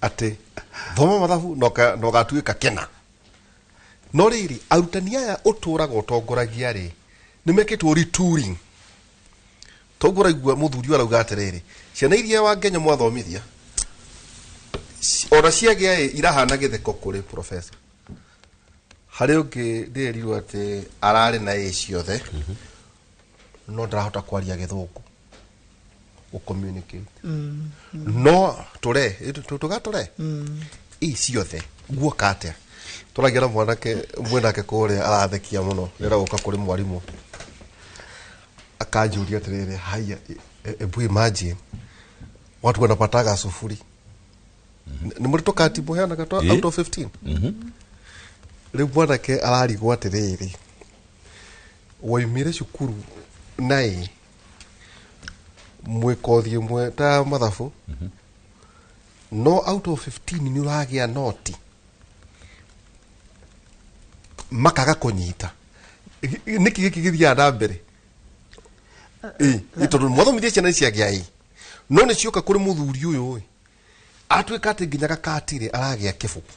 Atĩ thoma mathabu na ũgatuĩka kena. No rĩrĩ, arutani aya ũtũraga ũtongoragia rĩ, nĩ mekĩtwo retooling? Toguo ũraigua mũthuri ũyũ arauga atĩrĩrĩ, ciana iria wa Ngenya mwathomithia, ona ciagĩa ĩ, irahana gĩtheko kũrĩ professor. Harĩ ũngĩ ndĩrerirwo atĩ ararĩ na ĩ ciothe, no ndarahota kwaria gĩthũngũ, gũ-communicate. No tũre tũgatũre ĩ ciothe guoka atĩa? Tũragia na mwanake mwenake kũrĩa arathekia mũno, rĩrĩa gũka kũrĩ mwarimũ akanjũria atĩrĩrĩ, haya, ebu imagine watu wanapataga sufuri. Nĩ mũrĩ tũkati mũheanaga twa out of 15. Rĩu mwanake ararigwo atĩrĩrĩ, waumire cukuru na ĩ mwĩ kothi ĩmwe ta mathabu, no out of 15 nĩ ũragĩa noti, makaga kũnyita nĩkĩ gĩkĩ gĩthiaga na mbere. Ĩ tondũ mwathomithia ciana ciagĩa ĩ, no nĩ cioka kũrĩ mũthuri ũyũ ĩ, atuĩka atĩ nginya gakatirĩ aragĩa kĩbũkũ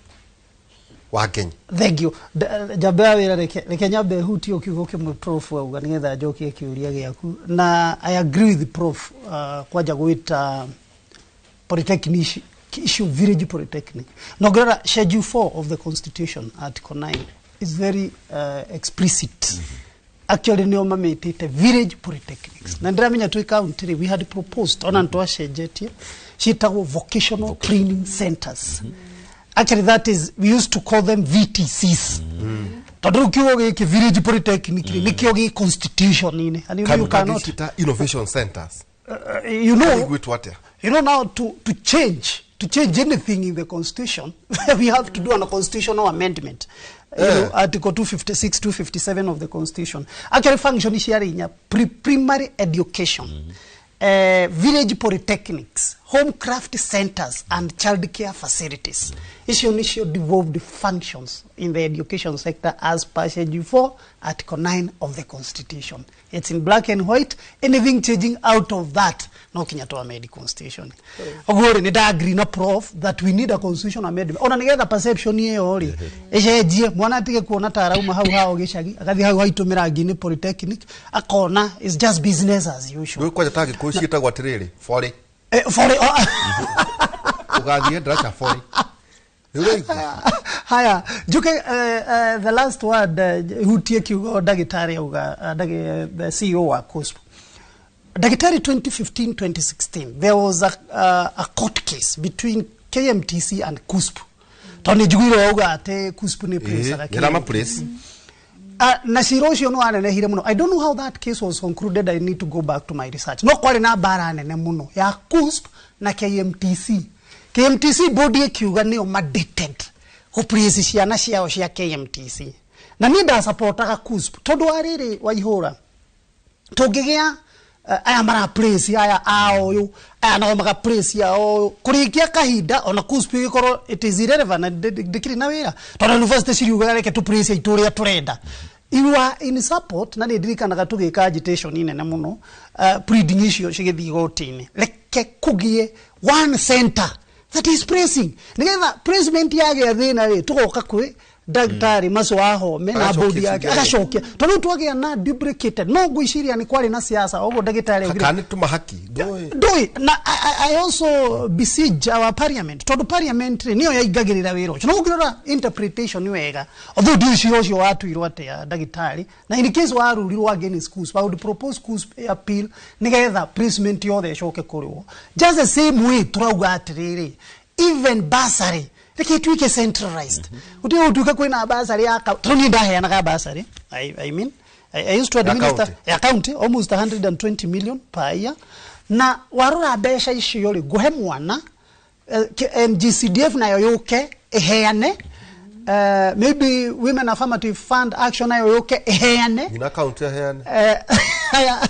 wa Kenya.
Thank you. Njambe ya wĩra, reke nyambe hutie kiugo kĩmwe prof auga nĩgetha njokie kĩũria gĩaku. Na I agree with prof, kwanja gwĩta polytechnic issue village polytechnic. Na ũngĩrora schedule 4 of the constitution, article 9 is very explicit. Actually nĩo mamĩtĩte village polytechnics, na ndĩramenya twĩ county rĩ, we had proposed, ona nĩtwacenjetie, ciĩtagwo vocational training centers. Actually that is, we used to call them VTCs, tondũ rĩu kiugo gĩkĩ village polytechnic rĩ, nĩkĩo gĩ constitution-inĩ, and you know, you cannot
Cita innovation centers.
You know,
Igwĩtwo atĩa?
You know, now to change anything in the constitution, we have to do a constitutional amendment. You know, Article 256, 257 of the constitution. Actually, function ciarĩ inya: pre-primary education, village polytechnics, home craft centers, and child care facilities. Icio nicio devolved functions in the education sector as per Schedule 4, Article 9 of the Constitution. It's in black and white. Anything changing out of that, no kinya to amend constitution. Ũguo rĩ, nĩ nda-agree na prof that we need a constitution amendment. Ona nĩgetha perception ĩyo rĩ, ĩcenjie, mwana atige kuona ta arauma hau hao gĩcagi, agathiĩ hau haitũ Mĩrangi-inĩ polytechnic, akona it's just business as usual.
Rĩu kwanja ta gĩkũyũ ciĩtagwo atĩrĩrĩ, borĩ.
For, oh,
Ũgathiĩ ndaraca borĩ. Nĩ ũraigua?
Haya, njuke the last word, hutie kiugo ndagĩtarĩ auga, the CEO wa KUCCPS. Ndagĩtarĩ, 2015 2016 there was a court case between KMTC and KUCCPS, tondũ nĩ njiguire wauga atĩ KUCCPS nĩ place.
Nĩ rama place.
Na cira ũcio nĩ wanenehire mũno. I don't know how that case was concluded. I need to go back to my research. No kwarĩ na mbara nene mũno ya KUCCPS na KMTC. KMTC board ĩkiuga nĩo mandated gũplace ciana ciao cia KMTC, na niĩ ndasapotaga KUCCPS tondũ wa rĩrĩ, Waihũra, tũngĩgĩa Aya mara place aya a ũyũ, aya nao maga place ya ũyũ kũrĩkia kahinda ona KUCCPS ĩgĩkorwo it is irrelevant na ndĩkĩrĩ na wĩra, tondũ university ciriugaga reke tu place aitũ ũrĩa tũrenda. You are in support, na nĩ ndirikanaga tũgĩka agitation nene mũno, pleading icio cigĩthiĩ igoti-inĩ, reke kũgĩe one center that is placing, nĩgetha placement yagĩa thĩna rĩ, tũgoka kwĩ ndagĩtarĩ macio wahome na
Agacokia
bodi yake
ciũria.
Agacokia, tondũ twagĩa na duplicated no ngwĩciria nĩ kwarĩ na siasa ũguo ndagĩtarĩ augire.
Kana nĩ tũmahaki ndũĩ.
Ndũĩ, na I also besiege our parliament, tondũ parliament rĩ nĩyo yaingagĩrĩra wĩra ũcio, no ũngĩrora interpretation wega, although ndiũĩ cira ũcio watuirwo atĩa, ndagĩtarĩ, na in case warurirwo against schools, I would propose schools appeal nĩgetha placement yothe ĩcoke kũrĩwo. Just the same way tũrauga atĩrĩrĩ, even bursary reke ituĩke centralized, gũtirĩ gũtuĩka kwĩna bursary ya tondũ niĩ ndaheanaga bursary. I mean, I used to
Ya
administer
county.
ya county, almost 120 million per year, na warora mbeca icio rĩ, ngũhe mwana NGCDF nayo yũke ĩheane, maybe Women Affirmative Fund Action nayo yũke ĩheane,
Nginya county aheane.
Haya,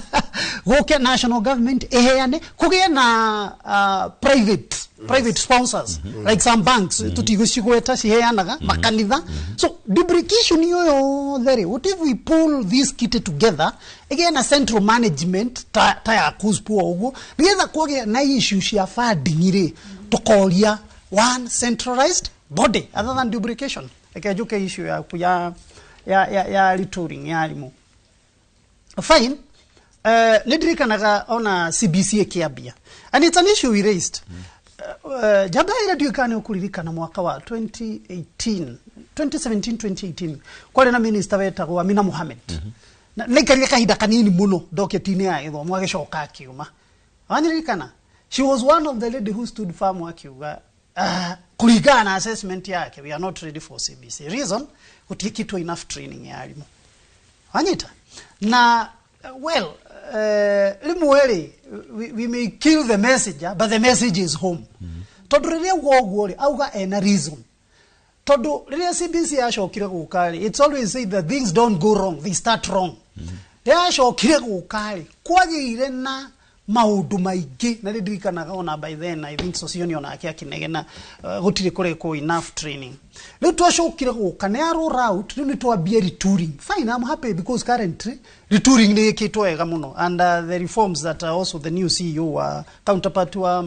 gũke national government ĩheane, kũgĩe na private sponsors like some banks tũtigũcigweta ciheanaga, makanitha. So duplication ĩyo yothe rĩ, what if we pull this kitty together, ĩgĩe na central management ta ya KUCCPS o ũguo, nĩgetha kwagĩa na issue cia funding rĩ, tũkoria one centralized body other than duplication. Reke njũke issue yaku ya retooling ya arimũ. Fine, nĩ ndirikanaga ona CBC ĩkĩambia, and it's an issue we raised. Njamba ĩrĩa ndiũĩ kana nĩ ũkũririkana, mwaka wa 2018, 2017, 2018, kwarĩ na minister wetagwo Amina Mohamed. Naikarire kahinda kanini mũno ndoketi-inĩ ya gĩthomo, agĩcoka akiuma. Wanyiririkana, she was one of the lady who stood firm, akiuga kũringana na assessment yake, we are not ready for CBC. Reason, gũtiĩkĩtwo enough training ya arimũ. Wanyita na well, rĩmwe rĩ, we may kill the messenger, but the message is home, tondũ rĩrĩa auga ũguo rĩ, auga ena reason, tondũ rĩrĩa CBC yacokire gũka rĩ, it's always said that things don't go wrong, they start wrong. Rĩrĩa yacokire gũka rĩ, kwagĩire na maũndũ maingĩ, na nĩ ndirikanaga ona by then I think Sosioni onake akĩnegena, gũtirĩ kũrekwo enough training. Rĩu twacokire gũka nĩ ya roll out, rĩu nĩ twambie retooling. Fine, I'm happy because currently retooling nĩ ĩkĩtwo wega mũno, and the reforms that are also the new CEO wa counterpart wa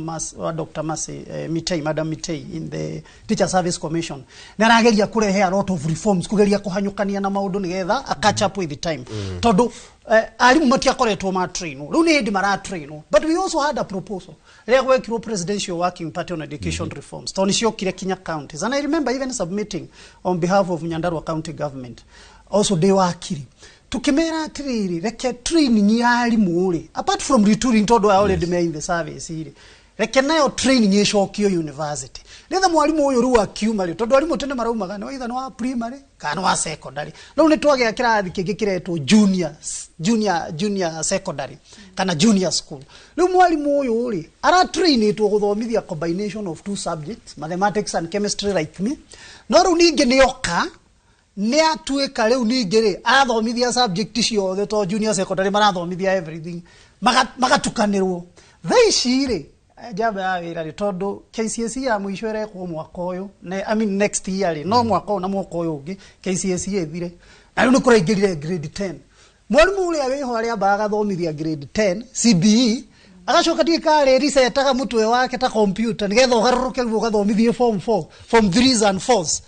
Dr. Mercy Mitei, Madam Mitei, in the Teacher Service Commission, nĩ arageria kũrehe a lot of reforms, kũgeria kũhanyũkania na maũndũ nĩgetha a catch up with the time, tondũ arimũ matiakoretwo matrainwo, rĩu nĩ hĩndĩ maratrainwo. But we also had a proposal rĩrĩa gwekirwo presidential working party on education reforms, tondũ nĩciokire kinya counties, and I remember even submitting on behalf of Nyandarua County Government, also ndĩ wakiri, tukimera atiriri, reke training ya arimũ rĩ, apart from retooling, tondũ I already me in the service rĩ, reke nayo training ĩcokio university, nĩgetha mwarimũ ũyũ rĩu akiuma rĩ, tondũ arimũ tene maraumaga nĩ waitha nĩ wa primary kana nĩ wa secondary, rĩu nĩ twagĩa kĩrathi kĩngĩ kĩretwo junior secondary kana junior school. Rĩu mwarimũ ũyũ rĩ, aratrainĩtwo gũthomithia combination of two subjects, mathematics and chemistry, like me, no rĩu ningĩ nĩoka nĩ atuĩka rĩu ningĩ rĩ, arathomithia subject ciothe, to junior secondary marathomithia everything. Magatukanĩrwo. Thaa ici rĩ, njamba ya wĩra rĩ, tondũ KCSE ya mũico ĩrekwo mwaka ũyũ I mean next year rĩ, no mwaka ũyũ na mwaka ũyũ ũngĩ KCSE ĩthire, na rĩu nĩ kũraingĩrire grade 10. Mwarimũ ũrĩa wĩho arĩa ambaga agathomithia grade 10 CBE, agacoka ndiĩ karĩ risetaga mũtwe wake ta computer nĩgetha ũgarũrũke rĩu ũgathomithie form 4, form 3s and 4s.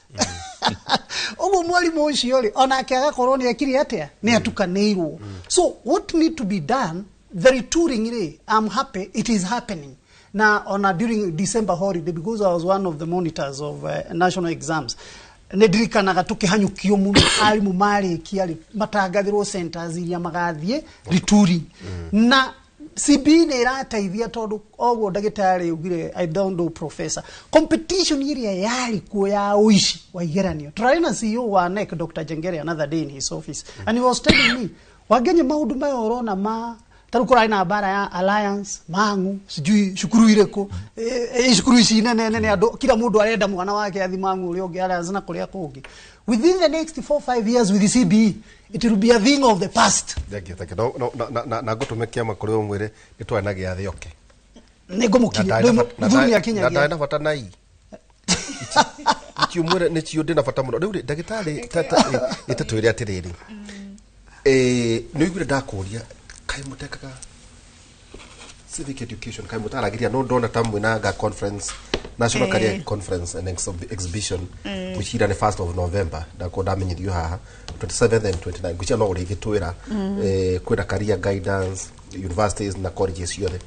Ũguo mwarimũ ũcio rĩ, onake agakorwo nĩ ekire atĩa, nĩ atukanĩirwo. So what need to be done, the retooling rĩ, I'm happy it is happening na ona during December holiday, because I was one of the monitors of national exams, nĩ ndirikanaga tũkĩhanyũkio mũno, arimũ marĩkia rĩ, matangathĩrwo centers iria magathiĩ retooling. Na CBE nĩ ĩrateithia, tondũ oguo ndagĩtarĩ augire, I don't know, professor, competition ĩrĩa yarĩ kuo ya ũici wa igeranio. Tũrarĩ na CEO wa NEC, Dr. Jengere, another day in his office, and he was telling me, Wangenye, maũndũ maya ũrona ma Tarĩu kũrarĩ na mbara ya Alliance, Mang'u, sijui cukuru irĩkũ, cukuru ici nene nene, andũ kila mũndũ arenda mwana wake athi Mang'u, ũrĩa ũngĩ Alliance na kũrĩa kũngĩ. Within the next 4 5 years with the CBE, it will be a thing of the past.
Thank you, thank you. No, na ngũtũme kĩama kũrĩ ũmwĩre nĩ twarĩ na gĩathĩ oke.
Nĩ ngũmũkinyia mũthuri nĩ
na
akinyagia.
Ndarĩ na bata na i nĩcio mwĩre nĩcio ndĩ na bata mũno. Rĩu rĩ, ndagĩtarĩ ĩtatwĩre atĩrĩrĩ, nĩ ũiguire ndakũria kaĩ mũtekaga civic education, kaĩ mũtaragĩria, no ndona ta mwĩna nga conference, National Career Conference and Exhibition, ngwĩciria nĩ 1st of November, ndakorwo ndamenyithio haha 27th and 29. Ngwĩciria no ũrĩgĩtwĩra kwĩna career guidance universities na colleges ciothe.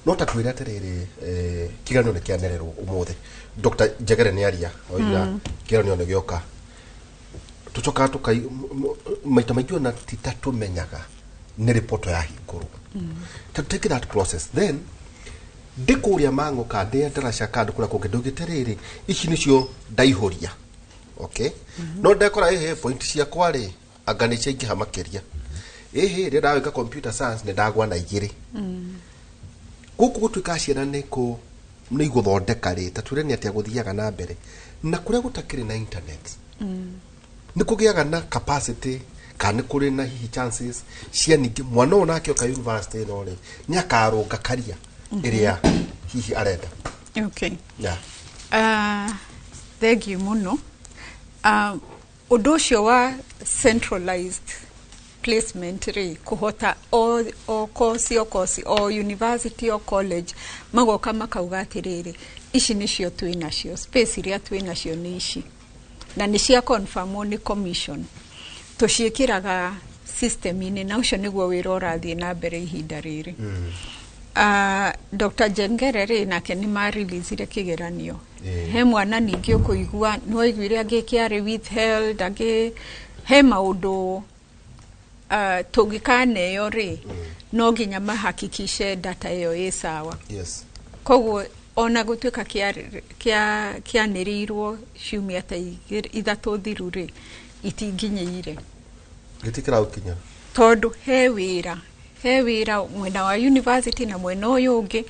No ta twĩre atĩrĩrĩ, kĩgeranio nĩ kĩanererwo ũmũthĩ, Dr. Njegere nĩ aria oiga kĩgeranio nĩ gĩoka. Tũcokaga tũkai maita maingĩ ona ti ta tũmenyaga nĩ rĩpoto yahingũrwo. Ta take that process then, ndĩ kũrĩa Mang'u ka ndĩ ndaraca ka ndĩ kũrĩa kũngĩ, ndũgĩte rĩrĩ, ici nĩcio ndaihũria, okay, no ndekora ĩhĩ point ciakwa rĩ anga nĩ ciaingĩha makĩria, ĩhĩ rĩrĩa ndawĩka computer science nĩ ndagwa na igĩrĩ. Gũkũ gũtuĩka ciana nĩ kũ nĩ igũthondeka rĩ, ta twĩre nĩ atĩa gũthiaga na mbere na kũrĩa gũtakĩrĩ na internet, nĩ kũgĩaga na capacity kana nĩ kũrĩ na hihi chances cia ningĩ mwana ũyũ nake oka university ĩno rĩ, nĩ akarũnga karia ĩrĩa hihi arenda?
Okay.
Yeah.
Thank you mũno. Ũndũ ũcio wa centralized placement rĩ, kũhota o course, o course, o university, o college magoka makauga atĩrĩrĩ, ici nĩcio twĩ nacio, space iria twĩ nacio nĩ ici, na nĩ cia confirmwo nĩ commission, tũciĩkĩraga system-inĩ, na ũcio nĩguo wĩra ũrathiĩ na mbere ihinda rĩrĩ. Dr. Njengere rĩ, nake nĩ mareleasire kĩgeranio. He mwana ningĩ ũkũigua nĩ waiguire angĩ kĩarĩ withheld, angĩ he maũndũ tũngĩkaneo rĩ, no nginya mahakikishe data ĩyo ĩ sawa. Koguo ona gũtuĩka kĩanĩrĩirwo ciumia ta 3 thiru rĩ, itinginyĩire.
Gĩtikĩra gũkinya.
Tondũ he wĩra mwena wa university na mwena ũyũ ũngĩ,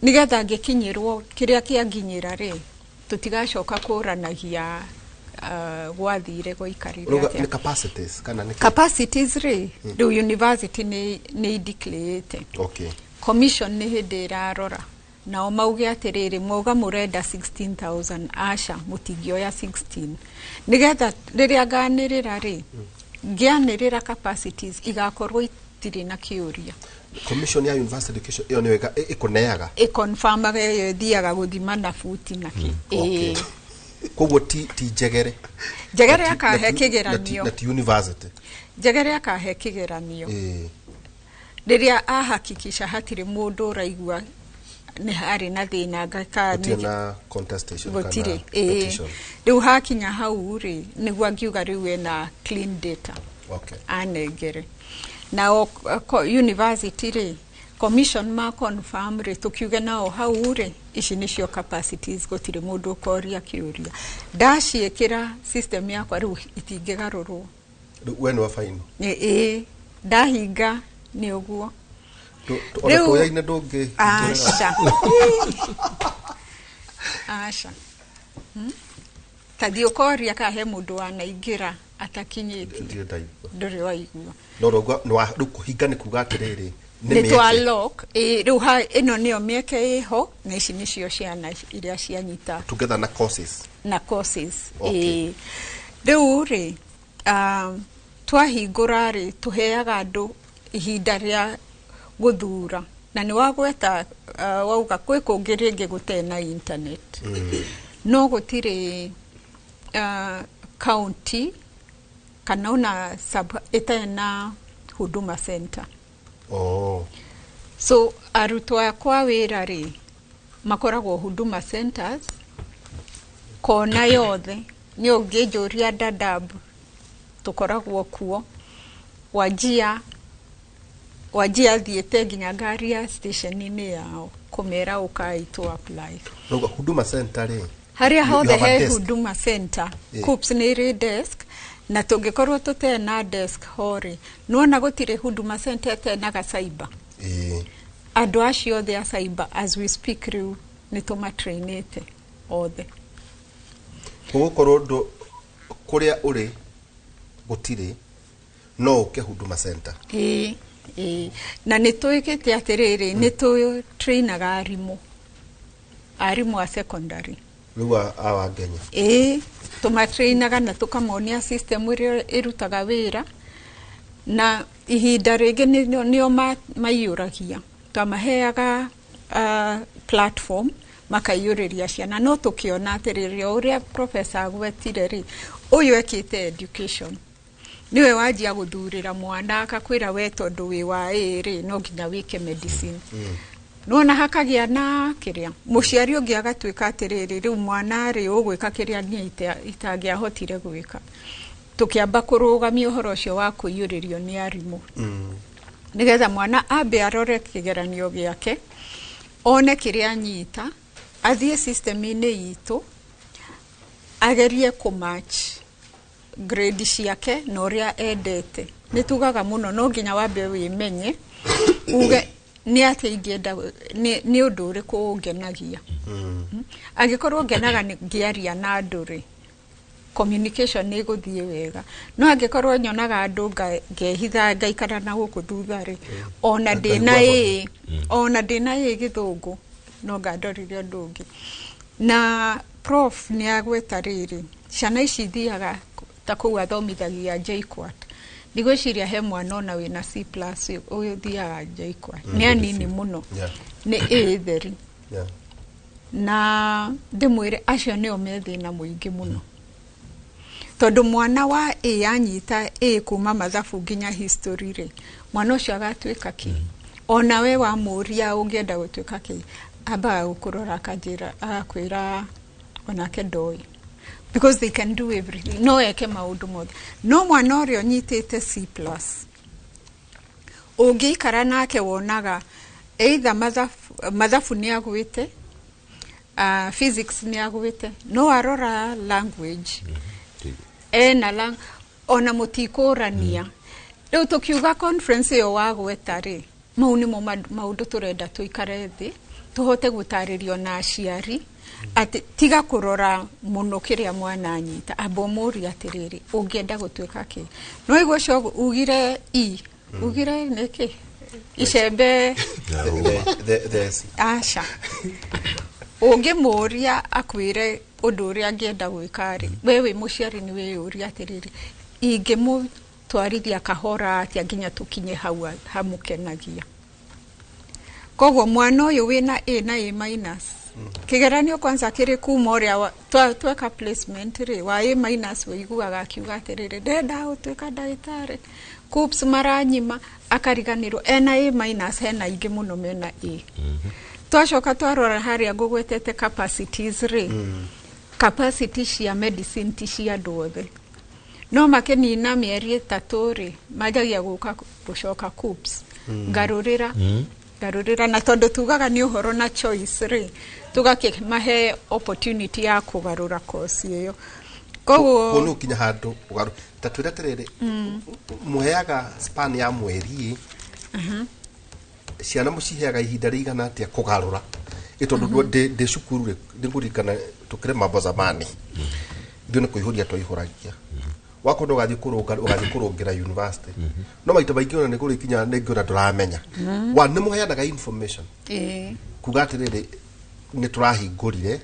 nĩgetha ngĩkinyĩrwo kĩrĩa kĩanginyĩra rĩ, tũtigacoka kũranagia gwathire gwaikarire
Ũrauga
atĩa.
Nĩ capacities kana nĩ kĩ?
Capacities rĩ, rĩu university nĩ declare. Commission nĩ hĩndĩ ĩrarora, nao mauge atĩrĩrĩ, mwauga mũrenda 16,000, aca mũtingĩoya 16, nĩgetha rĩrĩa nganĩrĩra rĩ, ngĩanĩrĩra capacities igakorwo itirĩ na kĩũria.
Commission ya university education ĩyo nĩyo ĩkũneaga?
Ĩconfirmaga, ĩyo ĩthiaga gũthima na buti na kĩ.
Okay. Koguo ti Njegere?
Njegere
Na
akahe kĩgeranio.
Na ti university.
Njegere akahe kĩgeranio rĩrĩa ahakikisha hatirĩ mũndũ ũraigua nĩ harĩ na thĩna ngaka.
Gũtirĩ na contestation kana
Gũtirĩ,
petition.
Rĩu hakinya hau rĩ, nĩguo angiuga rĩu ena clean data anengere. Nao university rĩ, commission ma confirm rĩ, tũkiuge nao hau rĩ, ici nĩcio capacities, gũtirĩ mũndũ ũkoria kĩũria. Ndaciĩkĩra system yakwa rĩu itingĩgarũrwo.
Rĩu we nĩwe final.
Ĩĩ, ndahinga nĩ ũguo.
Ona tũyaine ndũngĩ?
Aca, aca. Ta thiĩ ũkoria kana he mũndũ wanaingĩra atakinyĩtie.
Ndirĩ ndaigua.
Ndũrĩ waigua.
No rauga rĩu kũhinga nĩ kuga atĩrĩrĩ, nĩ
nĩ twa
mĩeke.
Lock, ĩĩ, rĩu ĩno nĩyo mĩeke ĩho na ici nĩcio ciana iria cianyita.
Together na courses.
Na courses.
Okay.
Ĩĩ. Rĩu rĩ, twahingũra rĩ, tũheaga andũ ihinda rĩa gũthura, na nĩ wagweta wauga kwĩ kũngĩ rĩngĩ gũtarĩ na internet, no gũtirĩ county kana ona sub ĩtarĩ na Huduma Center.
Oh.
So arutwo akwa wĩra rĩ, makoragwo Huduma Centers kona yothe. Nĩ ũngĩnjũria, Dadaab tũkoragwo kuo, Wajia, Wajia thiĩte nginya ngari ya station-inĩ yao kũmera ũkai tũ apply.
Rauga Huduma Center rĩ,
Harĩa
you
hothe
have a
he
desk.
Huduma Center.
Eh.
KUCCPS nĩ ĩrĩ desk. Na tũngĩkorwo tũtarĩ na desk ho rĩ, nĩwona gũtirĩ Huduma Center ĩtarĩ na gacaiba.
Ĩĩ.
Andũ acio othe a cyber, as we speak rĩu nĩ tũmatrainĩte othe.
Gũgũkorwo ndũ kũrĩa ũrĩ gũtirĩ, no ũke Huduma Center.
Ĩĩ, ĩĩ. Na nĩ twĩkĩte atĩrĩrĩ, nĩ tũtrainaga arimũ, arimũ a secondary.
Rĩu awa Ngenya?
Ĩĩ, tũmatrainaga na tũkamonia system ĩrĩa ĩrutaga wĩra, na ihinda rĩngĩ nĩo maiyũragia, twamaheaga platform makaiyũrĩria ciana. No tũkĩona atĩrĩrĩ, o ũrĩa professor agwetire rĩ, ũyũ ekĩte education nĩwe wanjia gũthurĩra mwana, akakwĩra we tondũ wĩ wa A rĩ, no nginya wĩke medicine. Nona hakagĩa na kĩrĩa mũciari ũngĩ agatuĩka atĩrĩrĩ, rĩu mwana rĩ, ũgwĩka kĩrĩa niĩ itangĩahotire gwĩka. Tũkĩamba kũrũgamia ũhoro ũcio wa kũiyũrĩrio nĩ arimũ, nĩgetha mwana ambe arore kĩgeranio gĩake, one kĩrĩa anyita, athiĩ system-inĩ itũ, agerie kũmatch grade ciake na ũrĩa endete. Nĩ tugaga mũno no nginya wambe wĩmenye, uge nĩ atĩa ingĩenda, nĩ ũndũ ũrĩkũ ũngenagia. Angĩkorwo ngenaga nĩ ngĩaria na andũ rĩ, communication nĩ ĩgũthiĩ wega. No angĩkorwo nyonaga andũ ngehitha, ngaikara na gũkũ thutha rĩ, ona ndĩna
Ngaigua.
ĩ ona ndĩna ĩ gĩthũngũ, no ngandorire ũndũ ũngĩ. Na prof nĩ agweta rĩrĩ, ciana ici ithiaga ta kũu athomithagia JKUAT, ndigwĩciria he mwana ona wĩna C plus ũthiaga JKUAT, nĩ anini mũno. Nĩ A theri. Na ndĩmwĩre acio nĩo me thĩna mũingĩ mũno, tondũ mwana wa A anyita A kuma mathabu nginya history rĩ, mwana ũcio agatuĩka kĩ? Ona we wamũria ũngĩenda gũtuĩka kĩ, ambaga gũkũrora akanjĩra, agakwĩra onake ndoĩ, because they can do everything, no eke maũndũ mothe. No mwana ũrĩa ũnyitĩte C plus, ũngĩikara nake wonaga either mathabu nĩ agwĩte, physics nĩ agwĩte, no arora language ena ona mũtikũrania. Rĩu tũkiuga conference ĩyo wagweta rĩ, mau nĩmo maũndũ tũrenda tũikare thĩ tũhote gũtarĩrio na aciari atĩ tiga kũrora mũno kĩrĩa mwana anyita, amba ũmũrie atĩrĩrĩ, ũngĩenda gũtuĩka kĩ? No igua ũcio ugire i ugire nĩkĩ icembe. Aca, ũngĩmũria akwĩre ũndũ ũrĩa angĩenda gwĩka rĩ, we wĩ mũciari nĩ wĩyũria atĩrĩrĩ, ingĩmũtwarithia kahora atĩa nginya tũkinye hau hamũkenagia? Koguo mwana ũyũ wĩna A na A minus, kĩgeranio kwanza kĩrĩ kuma ũrĩa tweka placement rĩ, wa A minus wĩiguaga akiuga atĩrĩrĩ, ndenda gũtuĩka ndagĩtarĩ, KUCCPS maranyima, akariganĩrwo ena A minus, hena aingĩ mũno mena A. Twacoka twarora harĩa ngũgwetete capacities rĩ, capacity cia medicine ti cia andũ othe. No makĩnina mĩeri 3 rĩ, manjagia gũka gũcoka KUCCPS, ngarũrĩra, ngarũrĩra. Na tondũ tugaga nĩ ũhoro na choice rĩ, tũgakĩmahe opportunity ya kũgarũra course ĩyo.
Koguo
Koguo
nĩ ũkinya handũ ũgarũ ta twĩre atĩrĩrĩ, mũheaga span ya mweri ĩ, ciana mũciheaga ihinda rĩigana atĩa kũgarũra? Ĩ tondũ ndĩ cukuru rĩ, nĩngũririkana tũkĩrĩ mambo zamani, ithuĩ nĩ kũihũria twaihũragia, wakorwo ũgathiĩ kũrũnga, ũgathiĩ kũrũngĩra university. No maita maingĩ ona nĩ kũrĩkinya nĩngĩ ona ndũramenya wa nĩ mũheanaga information kuga atĩrĩrĩ, nĩ tũrahingũrire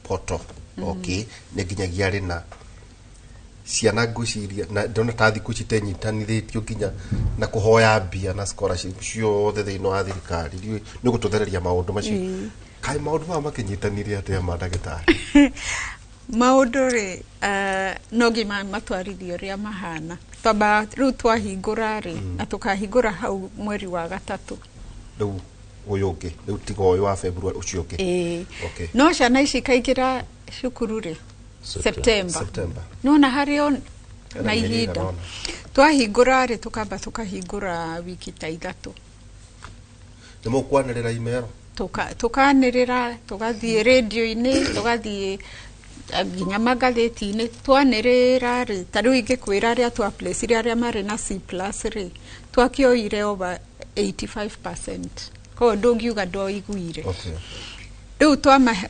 poto, okay, nĩ nginyagia rĩna ciana ngwĩciria na ndona ta thikũ ici tenyitanithĩtio nginya na kũhoya mbia na scholarship ciothe thĩinĩ wa thirikari. Ndiũĩ nĩ ũgũtũthereria maũndũ macio, kaĩ maũndũ maya makĩnyitanire atĩa ma ndagĩtarĩ?
Maũndũ rĩ, no nginya matwarithio ũrĩa mahana. Twamba rĩu twahingũra rĩ, na tũkahingũra hau mweri wa gatatũ.
Rĩu ũyũ ũngĩ, rĩu tiga ũyũ wa February, ũcio ũngĩ?
Ĩĩ.
Okay.
No ciana ici ikaingĩra cukuru rĩ?
September.
September.
September.
Nona harĩ o na
Hena mĩeri
ihinda.
ĩigana ũna.
Twahingũra rĩ, tũkamba tũkahingũra wiki ta 3.
Nĩ mũkwanĩrĩra imero?
Tukanĩrĩra, tũgathiĩ rĩndio-inĩ, tũgathiĩ Nginya magathĩti-inĩ twanĩrĩra rĩ, ta rĩu ingĩkwĩra arĩa twaplacire arĩa marĩ na C plus rĩ, twakĩoire over 85%, koguo ndũngiuga ndwaiguire. Rĩu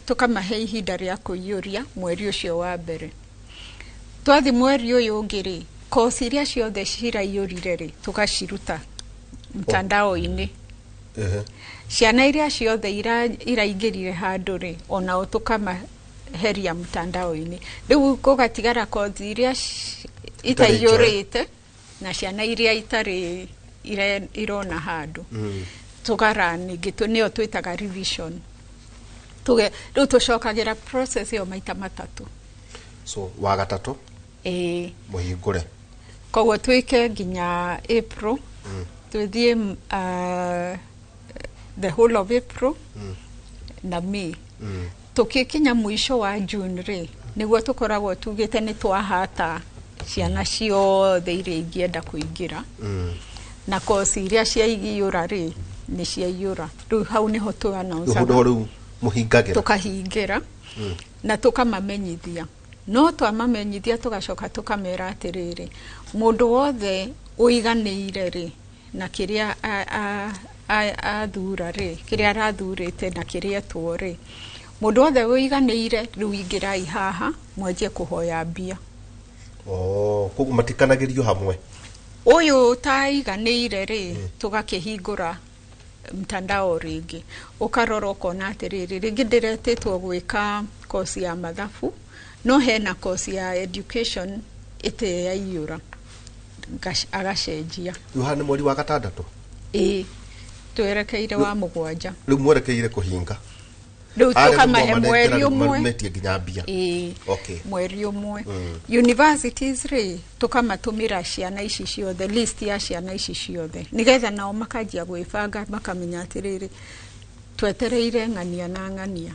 tũkamahe ihinda rĩa kũiyũria mweri ũcio wa mbere. Twathi mweri ũyũ ũngĩ rĩ, kosi iria ciothe ciraiyũrire rĩ, tũgaciruta mtandao-inĩ. Ciana iria ciothe iraingĩrire handũ rĩ, onao tũkamaheria mtandao-inĩ. Rĩu gũgatigara kothi iria itaiyũrĩte na ciana iria itarĩ irona handũ. Tũgara ningĩ nĩyo twĩtaga revision. Rĩu tũcokagĩra process ĩyo maita matatũ.
So wa gatatũ?
Ĩĩ.
Mũhingũre.
Koguo twĩke nginya April, twĩthiĩ the whole of April na May. Tũkĩkinya mũico wa June rĩ, nĩguo tũkoragwo tugĩte nĩ twahata ciana ciothe iria ingĩenda kũingĩra, na kosi iria ciaiyũra rĩ, nĩ ciaiyũra. Rĩu hau nĩho tũ
Rĩu
announce-aga.
hau rĩu mũhingagĩra.
Tũkahingĩra na tũkamamenyithia. No twamamenyithia, tũgacoka tũkamera atĩrĩrĩ, mũndũ wothe ũiganĩire rĩ na kĩrĩa athura rĩ, kĩrĩa arathurĩte na kĩrĩa etwo rĩ, mũndũ wothe ũiganĩire, rĩu ingĩrai haha mwanjie kũhoya mbia.
Oh, koguo matikanagĩrio hamwe.
Ũyũ ũtaiganĩire rĩ, tũgakĩhingũra mtandao rĩngĩ, ũkarora ũkona atĩrĩrĩ, rĩngĩ ndĩretĩtwo gwĩka kosi ya mathabu, no hena kosi ya education ĩtĩ yaiyũra. Agacenjia.
Rĩu haha nĩ mweri wa gatandatũ.
Ĩĩ, twerekeire wa mũgwanja.
Rĩu mwerekeire kũhinga.
Rĩu
Arĩa nĩ
tũkamahe
mwamanengera
mweri
rĩu
ũmwe.
metie nginya mbia.
Ĩĩ. Mweri ũmwe. Universities rĩ, tũkamatũmĩra ciana ici ciothe, list ya ciana ici ciothe, nĩgetha nao makanjia gwĩbanga, makamenya atĩrĩrĩ, twetereire ng'ania na ng'ania.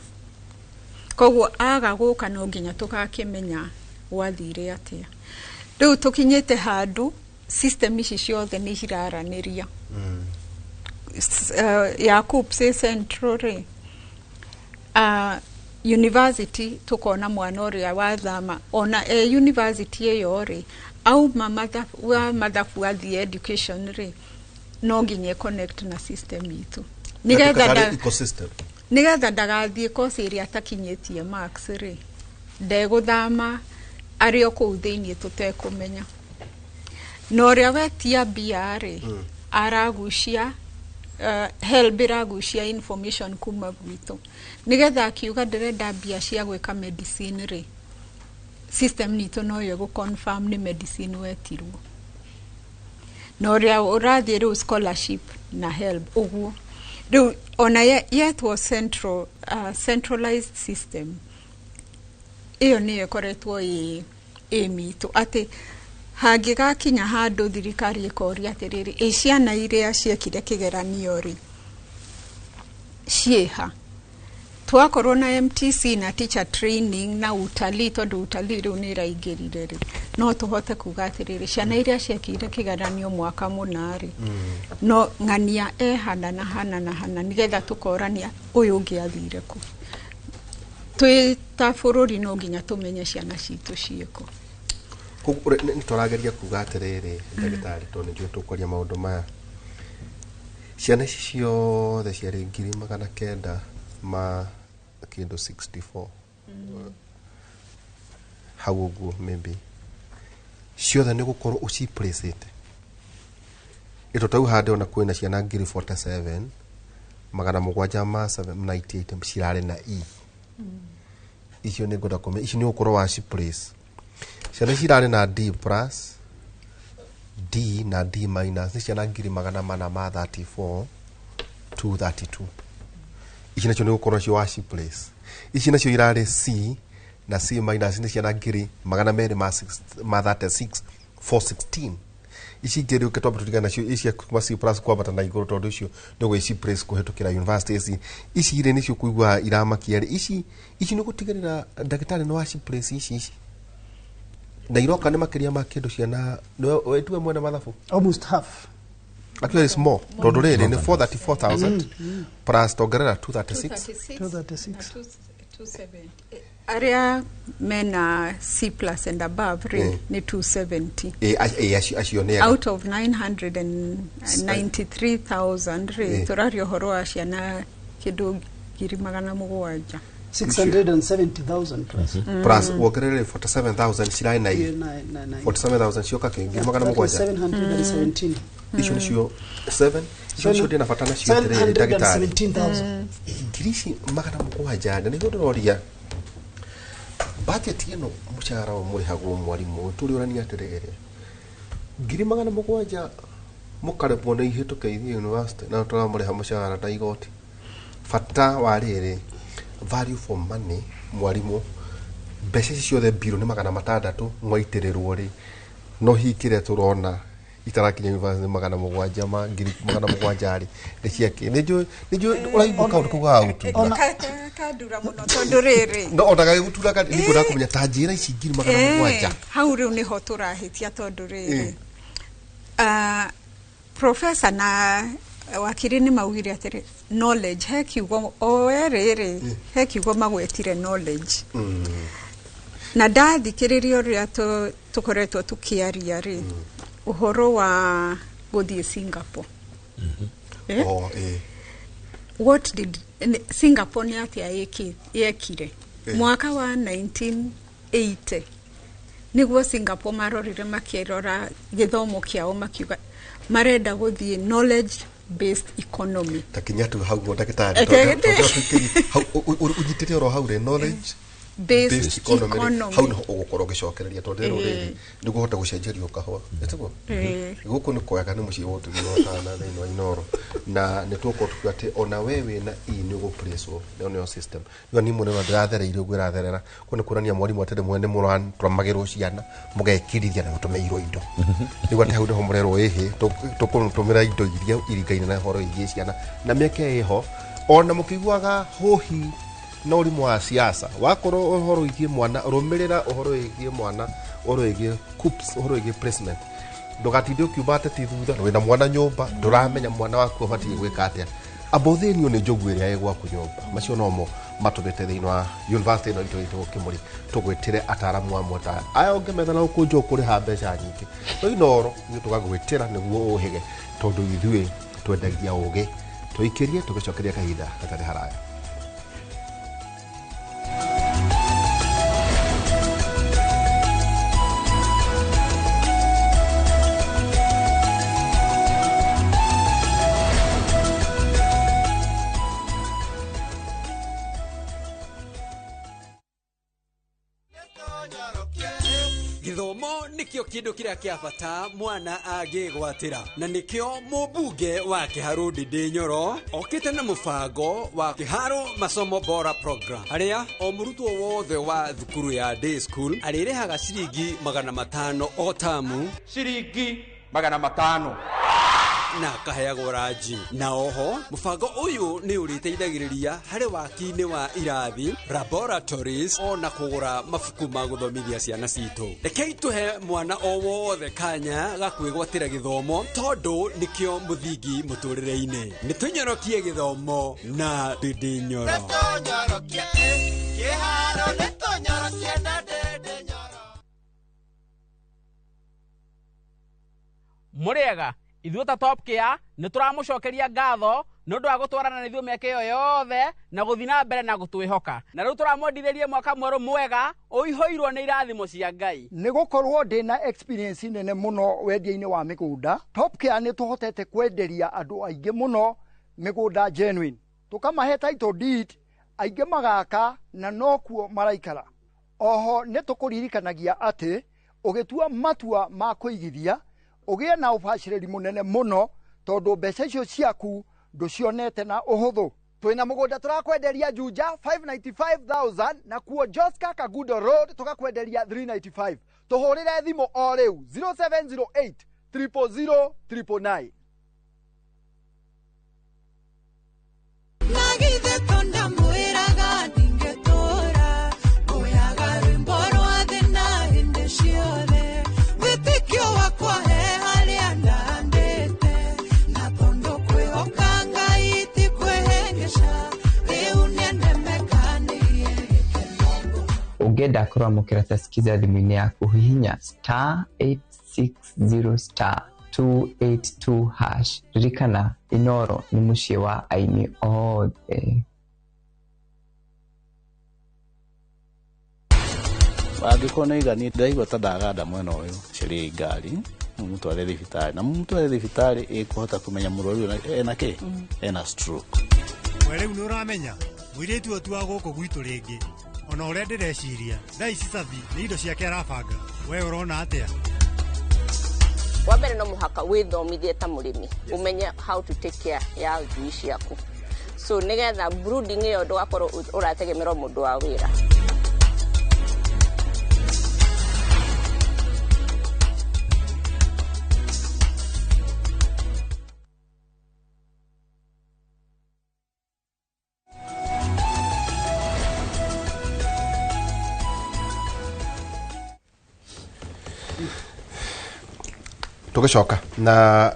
Koguo aga gũka no nginya tũgakĩmenya gwathire atĩa. Rĩu tũkinyĩte handũ system ici ciothe nĩ iraranĩria. Ya KUCCPS ĩ central rĩ, university tukona mwana ũrĩa wathama ona e university ĩyo rĩ, auma mathabu, wa mathabu athiĩ education rĩ, no nginya connect na system itũ nĩgetha
Gatuĩka tarĩ ecosystem.
Nĩgetha ndagathiĩ kosi ĩrĩa atakinyĩtie marks rĩ, ndegũthama arĩ o kũu thĩiniĩ tũtekũmenya. Na ũrĩa wetia mbia rĩ, aragucia HELB ĩragucia information kuma gwitũ, nĩgetha akiuga ndĩrenda mbia cia gwĩka medicine rĩ, system nitũ noyo ĩgũ confirm nĩ medicine wetirwo. Na ũrĩa ũrathiĩ rĩu scholarship na HELB ũguo rĩu ona yetwo central, centralized system ĩyo nĩyo ĩkoretwo ĩ mitũ, atĩ hangĩgakinya handũ thirikari ĩkoria atĩrĩrĩ, ĩ ciana iria ciekire kĩgeranio rĩ, ciĩha? Twakorwo na MTC na teacher training na utalii, tondũ utalii rĩu nĩ ĩraingĩrire rĩ, no tũhote kuga atĩrĩrĩ, ciana iria ciekire kĩgeranio mwaka mũna rĩ, no ng'ania e hana na hana na hana, nĩgetha tũkorania ũyũ ũngĩ athire kũ. Twĩ ta bũrũri no nginya tũmenye ciana citũ ciĩkũ.
Koguo nĩ tũrageria kuga atĩrĩrĩ, ndagĩtarĩ, tondũ nĩ njũĩ tũkwaria maũndũ maya, ciana ici ciothe ciarĩ 900 ma kĩndũ 64 hau ũguo maybe, ciothe nĩ gũkorwo ũciplacĩte ĩto tau handũ, ona kwĩna ciana 47 798 cirarĩ na E. Icio nĩ ngwenda kũmenya, icio nĩ gũkorwo waciplace. Ciana cirarĩ na D plus, D na D minus nĩ ciana 434 232. Ici nacio nĩ gũkorwo cio waciplace. Ici nacio irarĩ C na C minus nĩ ciana 236 416. Ici ingĩ rĩu twambe tũtigane nacio, ici kuma C plus kwambata na igũrũ, tondũ icio nĩ gwĩci place kũhetũkĩra university. Ici irĩ nĩcio kũigua iramakia rĩ, ici nĩ gũtigĩrĩra ndagĩtarĩ nĩ waciplace ici na iroka nĩ makĩria ma kĩndũ ciana tuge mwena mathabu.
Almost half.
Actually it's more, tondũ rĩrĩ nĩ 434,000 plus tongerera 236.
236.
270 aria mena C plus and above rĩ nĩ 270.
Ĩ acio nĩ ega.
Out of 993,000 rĩ, tũraria ũhoro wa ciana kĩndũ 700,000.
670,000 plus.
Plus wongerere 47,000 cirarĩ na
Yeah,
I
nine.
47,000 cioka kĩ ngiri magana
That is
mũgwanja.
717.
Icio nĩcio 7, icio nĩcio ndĩna bata nacio atĩrĩrĩ ndagĩtarĩ.
717,000.
Ngiri ici 700, na nĩguo ndĩroria budget ĩno mũcara ũyũ mũrĩhagwo mwarimũ tũrĩũrania atĩrĩrĩ, 700,000 mũkaremwo nĩ ihĩtũke ithiĩ university na tũramũrĩha mũcara na igoti. Bata wa rĩrĩ, value for money mwarimũ, mbeca ici ciothe mbirũ nĩ 600 mwaitĩrĩrwo rĩ, no hihi kĩrĩa tũrona itarakinya university 700 ma 700,000 rĩ nĩ ciakĩ? Nĩ njũĩ ũraigua kaũndũ kau gagagũtura.
Kandura mũno tondũ rĩrĩ,
No ona gagĩgũtura nĩ ngwendaga kũmenya ta njĩra ici 700,000.
Hau rĩu nĩho tũrahĩtia tondũ rĩrĩ, professor na wakiri nĩ maugire atĩrĩ knowledge, he kiugo o erĩ rĩ, he kiugo magwetire knowledge, na ndathikĩrĩria ũrĩa tũkoretwo tũkĩaria rĩ, ũhoro wa gũthiĩ Singapore.
O ĩ.
What did Singapore nĩ atĩa yekire mwaka wa 1980? Nĩguo Singapore marorire makĩrora gĩthomo kĩao, makiuga marenda gũthiĩ knowledge based economy.
Ta kinya tu hau guo ndagĩtarĩ, hau ũnyitĩte oro hau rĩ, knowledge
based
based economy rĩ,
economy.
Hau nĩho ũgũkorwo ũgĩcokereria tondũ rĩrĩ rĩrĩ nĩguo ũhote gũcenjerio kahũa ĩtiguo gũkũ nĩ kwega nĩ mũciĩ wa ũtugi wa ũtana thĩinĩ wa Inoro, na nĩ tũgũkorwo tũkiuga atĩ ona we wĩna E nĩ ũgũplacewo ĩyo nĩyo system ĩyo nĩ mũnene ndĩrathereire ũguo ĩratherera kũu nĩ kuonania mwarimũ atĩ rĩmwe nĩ mũratũmagĩrwo ciana mũgekirithia na mũtũmĩirwo indo nĩguo atĩ hau nĩho mũrerwo ĩhĩ tũkũtũmĩra indo iria iringaine na ũhoro wĩgiĩ ciana na mĩeke ĩho ona mũkĩiguaga hũhi na ũrimũ wa siasa wakorwo ũhoro wĩgiĩ mwana, rũmĩrĩra ũhoro wĩgiĩ mwana, ũhoro wĩgiĩ KUCCPS, ũhoro wĩgiĩ placement, ndũgatinde ũkiuma ateti thutha na wĩna mwana nyũmba ndũramenya mwana waku abatiĩ gwĩka atĩa, amba ũthĩnio nĩ njogu ĩrĩa ĩ gwaku nyũmba. Macio nomo matũmĩte thĩinĩ wa university ĩno itũ ĩtagwo Kĩmũrĩ tũgwĩtĩre ataramu amwe ta aya ũngĩmetha na ũkũnjwo ũkũrĩha mbeca nyingĩ no Inoro ithuĩ tũgagwĩtĩra nĩguo ũhĩge tondũ ithuĩ twendagia ũgĩ tũikĩrie tũgĩcokeria kahinda gatarĩ haraya.
Gĩthomo nĩkĩo kĩndũ kĩrĩa kĩa bata mwana angĩgwatĩra, na nĩkĩo mũmbunge wa Kĩharũ Ndindi Nyoro okĩte na mũbango wa Kĩharũ Masomo Bora Program, harĩa o mũrutwo wothe wa thukuru ya day school arĩrĩhaga ciringi 500 o tamu,
ciringi 500,
na akaheagwo ranji. Na oho mũbango ũyũ nĩ ũrĩteithagĩrĩria harĩ waki-inĩ wa irathi, laboratories, ona kũgũra mabuku ma gũthomithia ciana citũ. Rekei tũhe mwana o wothe kanya ga kwĩgwatĩra gĩthomo tondũ nĩkĩo mũthingi mũtũrĩre-inĩ. Nĩ tũnyorokie gĩthomo na Ndindi Nyoro.
Mũrĩega ithuĩ ta Top Care nĩ tũramũcokeria ngatho nĩ ũndũ wa gũtwarana na ithuĩ mĩaka ĩyo yothe na gũthiĩ na mbere na gũtwĩhoka, na rĩu tũramwendithĩria mwaka mwerũ mwega ũihũirwo nĩ irathimo cia Ngai.
Nĩ gũkorwo ndĩna experience nene mũno wendia-inĩ wa mĩgũnda, Top Care nĩ tũhotete kwenderia andũ aingĩ mũno mĩgũnda genuine, tũkamahe title deed, aingĩ magaka na nokuo maraikara. Oho nĩ tũkũririkanagia atĩ ũgĩtua matua ma kũigithia ũgĩe na ũbacĩrĩri mũnene mũno tondũ mbeca icio ciaku ndũcionete na ũhũthũ. Twĩna mũgũnda tũrakwenderia Juja 595,000 na kuo Joska Kagudo Road tũgakwenderia 395. Tũhũrĩre thimũ o rĩu 0708 000 999.
Kũramũkĩra ta Skiza thimũ-inĩ yaku, hihinya star 860 star 282 hash. Ririkana, Inoro nĩ mũciĩ wa aini othe.
Angĩkorwo nĩ iganie, ndĩraigua ta ndaganda mwena ũyũ, cariai ngari mũmũtware thibitarĩ, na mũmũtware thibitarĩ ĩkũhota kũmenya mũrwaru ũyũ ena kĩ, ena stroke.
We rĩu nĩ ũramenya mũirĩtu ũyũ ti wa gũkũ gwitũ rĩngĩ, ona ũrĩa ndĩreciria thaa ici Sabi nĩ indo ciake arabanga. We ũrona atĩa?
Wa mbere, no mũhaka wĩthomithie ta mũrĩmi, ũmenye how to take care ya njui ciaku, so nĩgetha brooding ĩyo ndũgakorwo ũrategemerwo mũndũ wa wĩra.
Tũgĩcoka na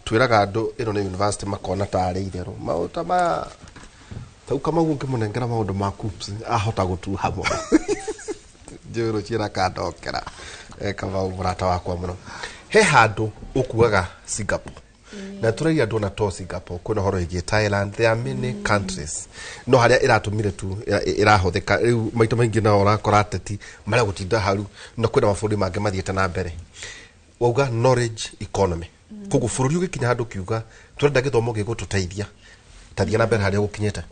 twĩraga andũ ĩno nĩ university, makona tarĩ itherũ maũndũ ta ma tau. Kamau ũngĩmũnengera maũndũ ma KUCCPS ahota gũtuha mũno. Njũĩ rũciũ akandokera. Kamau mũrata wakwa mũno, he handũ ũkuaga Singapore na tũragia andũ ona to Singapore, kwĩna ũhoro wĩgiĩ Thailand. There are many countries, no harĩa ĩratũmire tu ĩrahũthĩka rĩu maita maingĩ nao ũrakora ateti marĩa gũtinda haru, na kwĩna mabũrũri mangĩ mathiĩte na mbere. Wauga knowledge economy, koguo bũrũri ũgĩkinya handũ kiuga tũrenda gĩthomo gĩgũtũteithia, tathiĩ na mbere harĩa gũkinyĩte.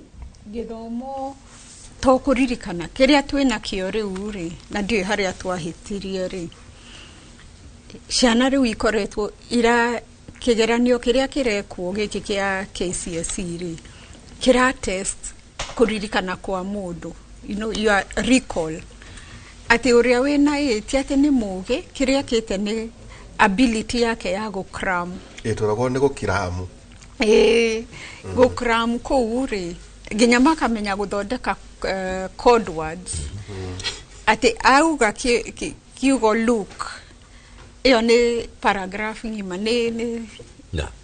Gĩthomo to kũririkana kĩrĩa twĩna kĩo rĩu rĩ, na ndiũĩ harĩa twahĩtirie rĩ. Ciana rĩu ikoretwo ira kĩgeranio kĩrĩa kĩrekwo gĩkĩ kĩa KCSE rĩ, kĩra test kũririkana kwa mũndũ, your recall, atĩ ũrĩa wĩna ĩ ti atĩ nĩ mũgĩ, kĩrĩa kĩte nĩ ability yake ya gũcram.
Ĩtũragwo nĩ gũkiramu.
Ĩĩ, gũcram kũu rĩ, nginya makamenya gũthondeka code words, atĩ auga kiugo look, ĩyo nĩ paragraph ng'ima, nĩ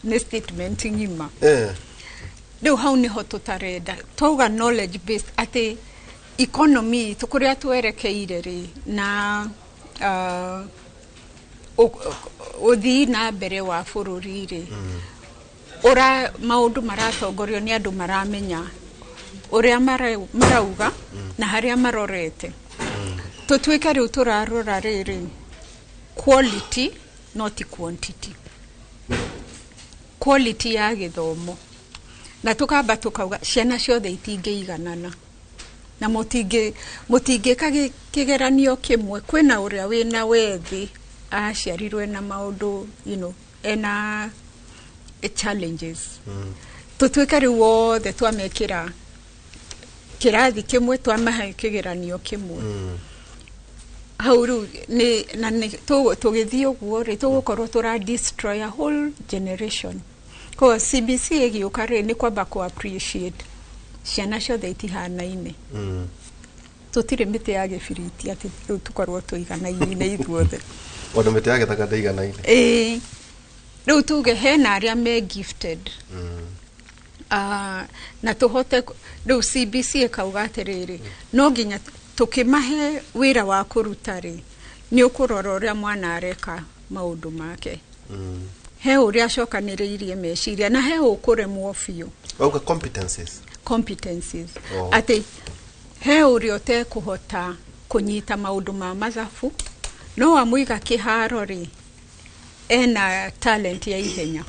nĩ statement ng'ima. Rĩu hau nĩho tũtarenda twauga knowledge based, atĩ economy itũ kũrĩa twerekeire rĩ, na ũthii na mbere wa bũrũri rĩ, ũra maũndũ maratongorio nĩ andũ maramenya ũrĩa marauga na harĩa marorete. Tũtuĩke rĩu tũrarora rĩrĩ, quality not quantity, quality ya gĩthomo, na tũkamba tũkauga ciana ciothe itingĩiganana na mũtingĩka kĩgeranio kĩmwe. Kwĩna ũrĩa wĩna wethi, aciarirwo ena maũndũ, ena challenges. Tũtuĩke rĩu wothe twamekĩra kĩrathi kĩmwe, twamahe kĩgeranio kĩmwe, hau rĩu nĩ na nĩ tũgĩthiĩ ũguo rĩ, tũgũkorwo tũra destroy a whole generation. Koguo CBC ĩgĩũka rĩ, nĩ kwamba kũ appreciate ciana ciothe itihanaine. Tũtirĩ mĩtĩ ya gĩbiriti atĩ rĩu tũkorwo tũiganaine ithuothe.
Ona mĩtĩ ya gĩthaka ndĩiganaine.
Ĩĩ, rĩu tuge hena arĩa me gifted, na tũhote rĩu CBC ĩkauga atĩrĩrĩ, no nginya tũkĩmahe wĩra wa kũruta rĩ, nĩ ũkũrora ũrĩa mwana areka maũndũ make, he ũrĩa acokanĩrĩirie meciria, na he ũkũremwo biũ.
Wauga competencies.
Competencies.
Oh.
Atĩ he ũrĩa ũtekũhota kũnyita maũndũ ma mathabu, no wamũiga kĩharo rĩ, ena talent ya ihenya.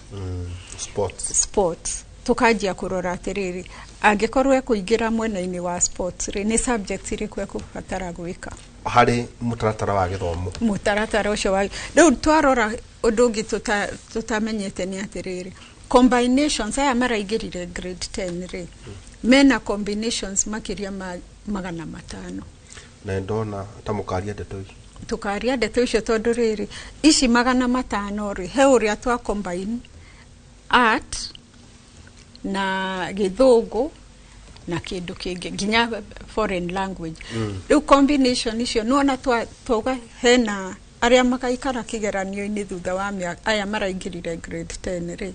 Sports.
Sports. Tukanjia kũrora atĩrĩrĩ, angĩkorwo ekũingĩra mwena-inĩ wa sports rĩ, nĩ subjects irĩkũ ekũbatara gwĩka
harĩ mũtaratara wa gĩthomo.
Mũtaratara ũcio wa rĩu twarora, ũndũ ũngĩ tũtamenyete nĩ atĩrĩrĩ, combinations, aya maraingĩrire grade 10 rĩ, mena combinations makĩria ma 500.
Na ndona ta mũkaria ndeto ici.
Tũkaria ndeto icio, tondũ rĩrĩ, ici 500 rĩ, he ũrĩa twa combine art na gĩthũngũ na kĩndũ kĩngĩ, nginya foreign language. Rĩu combination icio nĩwona twauga hena arĩa magaikara kĩgeranio-inĩ thutha wa mĩaka, aya maraingĩrire grade 10 rĩ,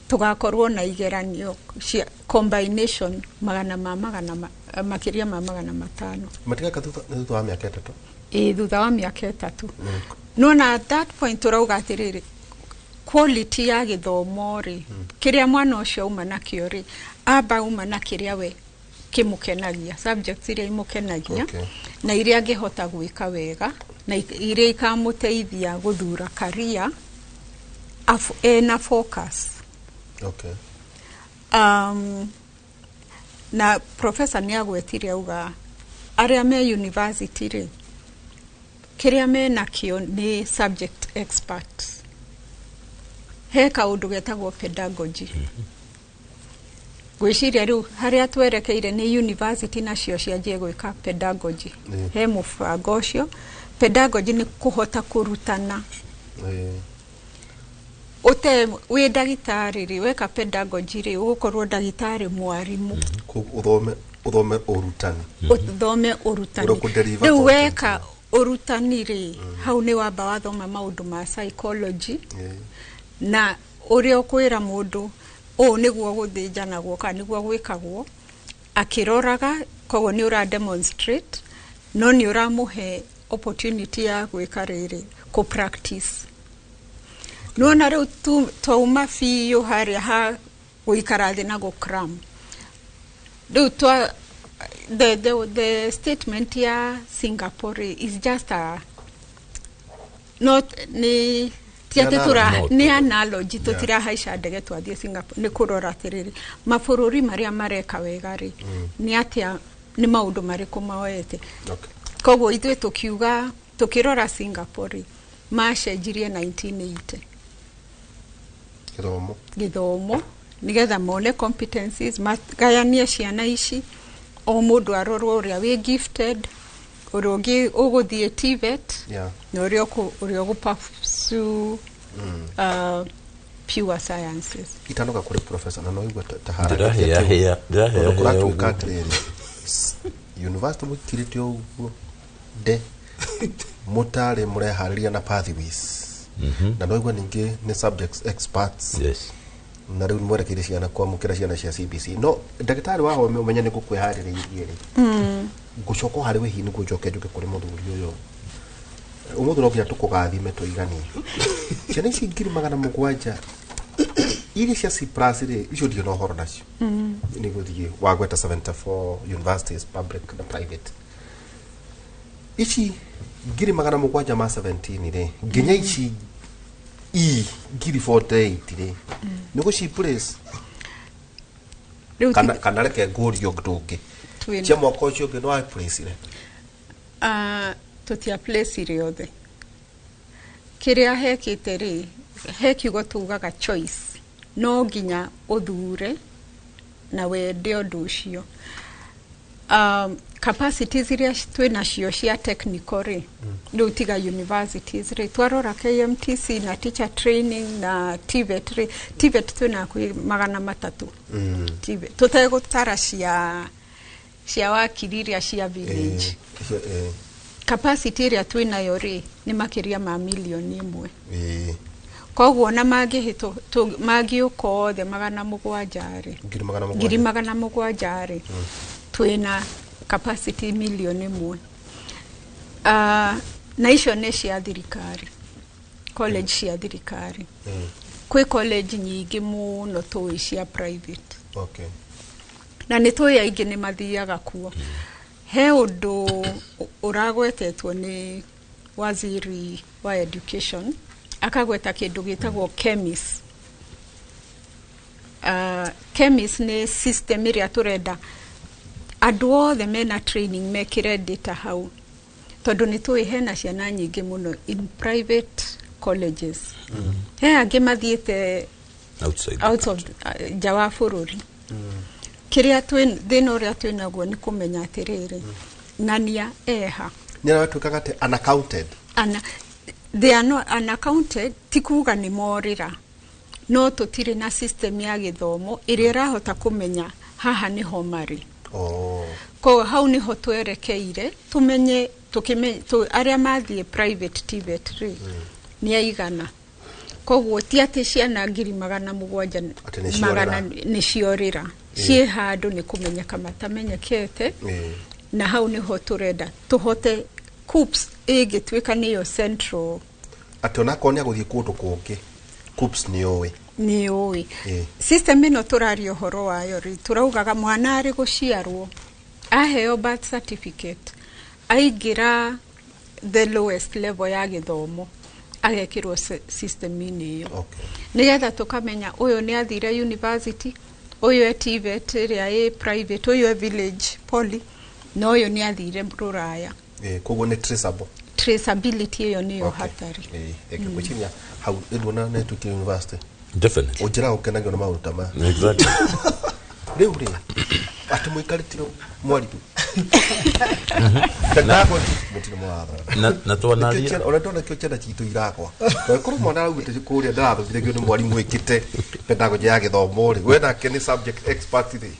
Tũgakorwo na igeranio cia combination magana ma magana makĩria ma 500.
Matigeka thutha wa mĩaka 3.
Ĩ, thutha wa mĩaka 3. Nona at that point tũrauga atĩrĩrĩ, quality ya gĩthomo rĩ, kĩrĩa mwana ũcio auma nakĩo rĩ, amba auma na kĩrĩa we kĩmũkenagia, subjects iria imũkenagia na iria angĩhota gwĩka wega na iria ikamũteithia gũthura career ena focus. Na professor nĩ agwetire auga arĩa me university rĩ, kĩrĩa menakĩo nĩ subject experts. He kaũndũ getagwo pedagogy. Ngwĩciria rĩu harĩa twerekeire nĩ university nacio cianjie gwĩka pedagogy. He mũbango ũcio. Pedagogy nĩ kũhota kũrutana. Ũte wĩ ndagĩtarĩ rĩ, weka pedagogy rĩ, ũgũkorwo ndagĩtarĩ mwarimũ.
Ũthome ũrutani.
Ũthome ũrutani.
Ũrĩa ũkũ-deliver
Rĩu
content.
Weka ũrutani rĩ, hau nĩ wamba wathoma maũndũ ma psychology na ũrĩa ũkwĩra mũndũ ũũ nĩguo gũthĩnjanagwo kana nĩguo gwĩkagwo akĩroraga, koguo nĩ ũra demonstrate no nĩ ũramũhe opportunity ya gwĩka rĩrĩ, kũ practice. Nĩwona rĩu twauma biũ harĩa ha gũikara thĩ na gũ cram. Rĩu twa the statement ya Singapore is just a not nĩ ti atĩ tũra nĩ analogy, tũtirahaica ndege twathiĩ Singapore. Nĩ kũrora atĩrĩrĩ, mabũrũri marĩa mareka wega rĩ, nĩ atĩa, nĩ maũndũ marĩkũ moete. Koguo ithuĩ tũkiuga tũkĩrora Singapore rĩ, macenjirie 1980
gĩthomo,
gĩthomo nĩgetha mone competencies, magayanie ciana ici, o mũndũ arorwo ũrĩa wĩ gifted, ũrĩa ũngĩ ũgũthiĩ TVET na ũrĩa ũrĩa ũgũ pursue pure sciences.
Itanoka kũrĩ professor na no igua ta
Ndĩrahĩahĩa, ndĩrahĩahĩa
kũratuĩka
ũguo.
Atĩrĩrĩ, university mũkirĩte ũguo nde mũtarĩ mũreharĩria na pathways na no igua ningĩ nĩ subjects experts na rĩu mwerekeire ciana kwamũkĩra ciana cia CBC, no ndagĩtarĩ wa home ũmenye nĩ gũkwĩharĩrĩirie rĩ, ngũcoka o harĩ we hihi nĩguo njoke njũke kũrĩ mũthuri ũyũ. Ũmũthĩ no nginya tũkũgathime tũiganie ciana ici 700,000 iria cia C plus rĩ, icio ndirĩ na ũhoro nacio. Nĩ gũthiĩ wagweta 74 universities, public na private. Ici 717,000 rĩ, nginya ici E 48,000 rĩ, nĩ gũci place
Rĩu
kana kana reke ngũrio ũndũ ũngĩ cia mwaka ũcio ũngĩ nĩ wa place rĩ?
Tũtia place othe. Kĩrĩa hekĩte rĩ, he kiugo tugaga choice, no nginya ũthure na wende ũndũ ũcio. Capacities iria twĩ nacio cia technical rĩ, rĩu tiga universities rĩ, twarora KMTC na teacher training na TVET rĩ, TVET twĩna hakuhĩ 300 TVET, tũtegũtara cia wakiri iria cia village.
Icio,
Capacity ĩrĩa twĩ nayo rĩ, nĩ makĩria ma 1 million. Koguo ona mangĩũka othe 700 rĩ,
700,000.
700,000 rĩ, twĩna capacity 1 million. Na icio nĩ cia thirikari, college cia thirikari. Kwĩ college nyingĩ mũno tũĩ cia private na nĩ tũĩ aingĩ nĩ mathiaga kuo. He ũndũ ũragwetetwo nĩ waziri wa education, akagweta kĩndũ gĩtagwo KEMIS. KEMIS nĩ system ĩrĩa tũrenda andũ othe mena training mekĩre data hau, tondũ nĩ tũĩ hena ciana nyingĩ mũno in private colleges. He angĩ mathiĩte
outside
out of nja wa bũrũri. Kĩrĩa twĩ thĩna ũrĩa twĩ naguo nĩ kũmenya atĩrĩrĩ, ng'ania eha.
Nĩ arĩa matuĩkaga atĩ unaccounted.
Ana, they are not unaccounted, ti kuga nĩ morĩra, no tũtirĩ na system ya gĩthomo ĩrĩa ĩrahota kũmenya haha nĩho marĩ. Koguo hau nĩho twerekeire tũmenye arĩa mathiĩ private TVET rĩ, nĩ aigana. Koguo ti atĩ ciana 700,000
Atĩ nĩ ciorĩra.
magana nĩ ciorĩra. Ciĩ handũ nĩ kũmenyeka matamenyekete. Na hau nĩho tũrenda tũhote KUCCPS ĩngĩtuĩka nĩyo central.
Atĩ onakorwo nĩ agũthiĩ kũndũ kũngĩ, KUCCPS nĩ ũĩ.
Nĩ ũĩ. System ĩno tũraria ũhoro wayo rĩ, tũraugaga mwana arĩ gũciarwo aheo birth certificate, aingĩra the lowest level ya gĩthomo, agekĩrwo system-inĩ ĩyo. Nĩgetha tũkamenya ũyũ nĩ athire university, ũyũ e TVET ĩrĩa ĩ private, ũyũ e village poly, na ũyũ nĩ athire rũraya.
Koguo nĩ traceable.
Traceability ĩyo nĩyo hatari.
Reke gwĩciria hau nĩnduona nĩ tuĩkire university.
Definitely.
Ũnjĩraga ũkenagio nĩ maũndũ ta maya.
Exactly.
Rĩu rĩ, atĩ mũikarĩtio mwarimũ. Pedagogy mũtirĩ mũrathoma.
Na twanaria
Ona ndona kĩo ciana citũ irakwa. Korwo mwana araugĩte kũrĩa ndarathomithagio nĩ mwarimũ wĩkĩte pedagogy ya gĩthomo rĩ, we nake nĩ subject expert rĩ.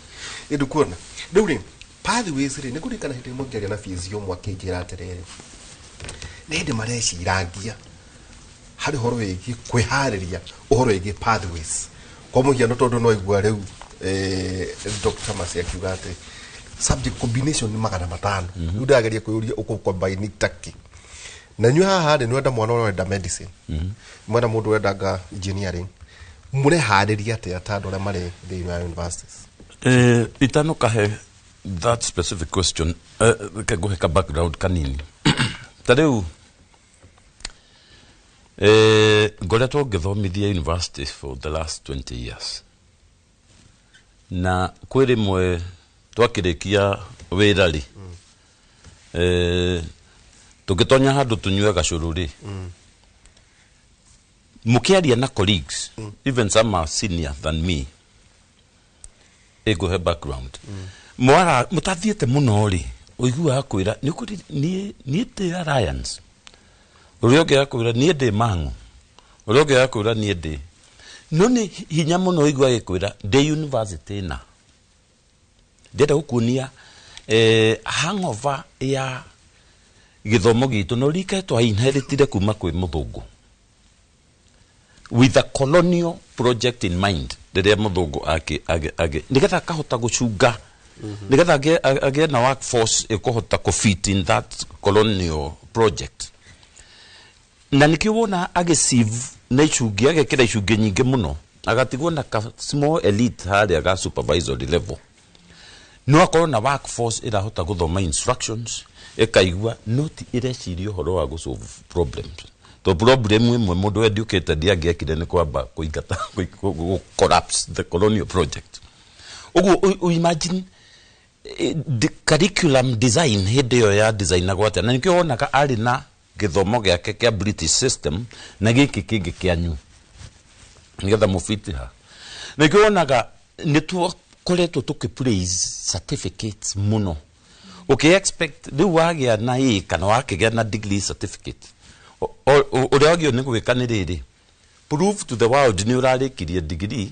Ĩndũ kuona. Rĩu rĩ, pathways rĩ, nĩ kũririkana hĩndĩ ĩmwe ngĩaria na physio ũmwe akĩnjĩra atĩrĩrĩ, nĩ hĩndĩ mareciragia harĩ ũhoro wĩgiĩ kwĩharĩria ũhoro wĩgiĩ pathways. Kwa mũhiano tondũ no igua rĩu Dr. Mercy akiuga atĩ subject combination nĩ 500. Rĩu ndĩrageria kwĩyũria ũkũ-combine takĩ. Na inyuĩ haha rĩ, nĩwenda mwana ũrĩa ũrenda medicine, mwenda mũndũ ũrendaga engineering, mũreharĩria atĩa ta andũ arĩa marĩ thĩinĩ wa universities?
Itanokahe that specific question, reke ngũhe ka background kanini. Ta rĩu ngoretwo ngĩthomithia university for the last 20 years, na kwĩ rĩmwe twakĩrĩkia wĩra rĩ, tũngĩtonya handũ tũnyue gacũrũ rĩ, mũkĩaria na colleagues, even some are senior than me, ĩngũhe background mwara mũtathiĩte mũno rĩ, ũiguaga kwĩra nĩ kũrĩ niĩ ndĩ Alliance, ũrĩa ũngĩ akwĩra niĩ ndĩ Mang'u, ũrĩa ũngĩ akwĩra niĩ ndĩ, no nĩ hinya mũno ũigua agĩkwĩra ndĩ university. Na ndĩrenda gũkuonia hangover ya gĩthomo gitũ no rike twa inheritire kuma kwĩ mũthũngũ with a colonial project in mind, rĩrĩa mũthũngũ age nĩgetha akahota gũcunga, nĩgetha agĩe na workforce ĩkũhota kũ fit in that colonial project. Na nĩkĩo wona agĩsieve na icungi, agekĩra icungi nyingĩ mũno, agatigwo na ka small elite harĩa ga supervisory level, no akorwo na workforce ĩrahota gũthoma instructions ĩkaigua, no ti ĩreciria ũhoro wa gũ solve problems. To problem ĩmwe mũndũ educated angĩekire nĩ kwamba kũingata collapse the colonial project. Ũguo imagine the curriculum design hĩndĩ ĩyo ya designagwo atĩa, na nĩkĩo wonaga arĩ na gĩthomo gĩake kĩa British system na gĩkĩ kĩngĩ kĩanyu nĩgetha mũbiti ha. Nĩkĩo wonaga nĩ tũkoretwo tũkĩ praise certificates mũno, ũkĩ expect rĩu wagĩa na A kana wakĩgĩa na degree certificate, ũrĩa wagĩrĩirwo nĩ gwĩka nĩ rĩrĩ, prove to the world nĩ ũrarĩkirie degree,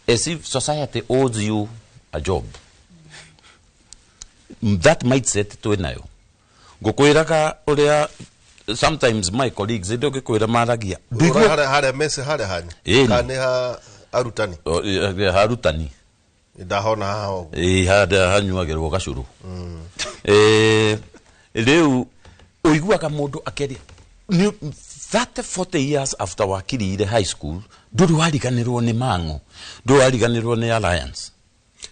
as if society owes you a job. That mindset twĩ nayo. Ngũkwĩraga ũrĩa sometimes my colleagues hĩndĩ ũngĩkwĩra maragia.
Harĩa mece harĩa hanyu?
Ĩni.
Kana nĩ ha arutani?
Harutani.
Ndahona haha ũguo.
Ĩĩ, harĩa hanyuagĩrwo gacũrũ. Rĩu ũiguaga mũndũ akĩaria 30 40 years after wakiriire high school, ndũrĩ wariganĩrwo nĩ Mang'u, ndũrĩ wariganĩrwo nĩ Alliance.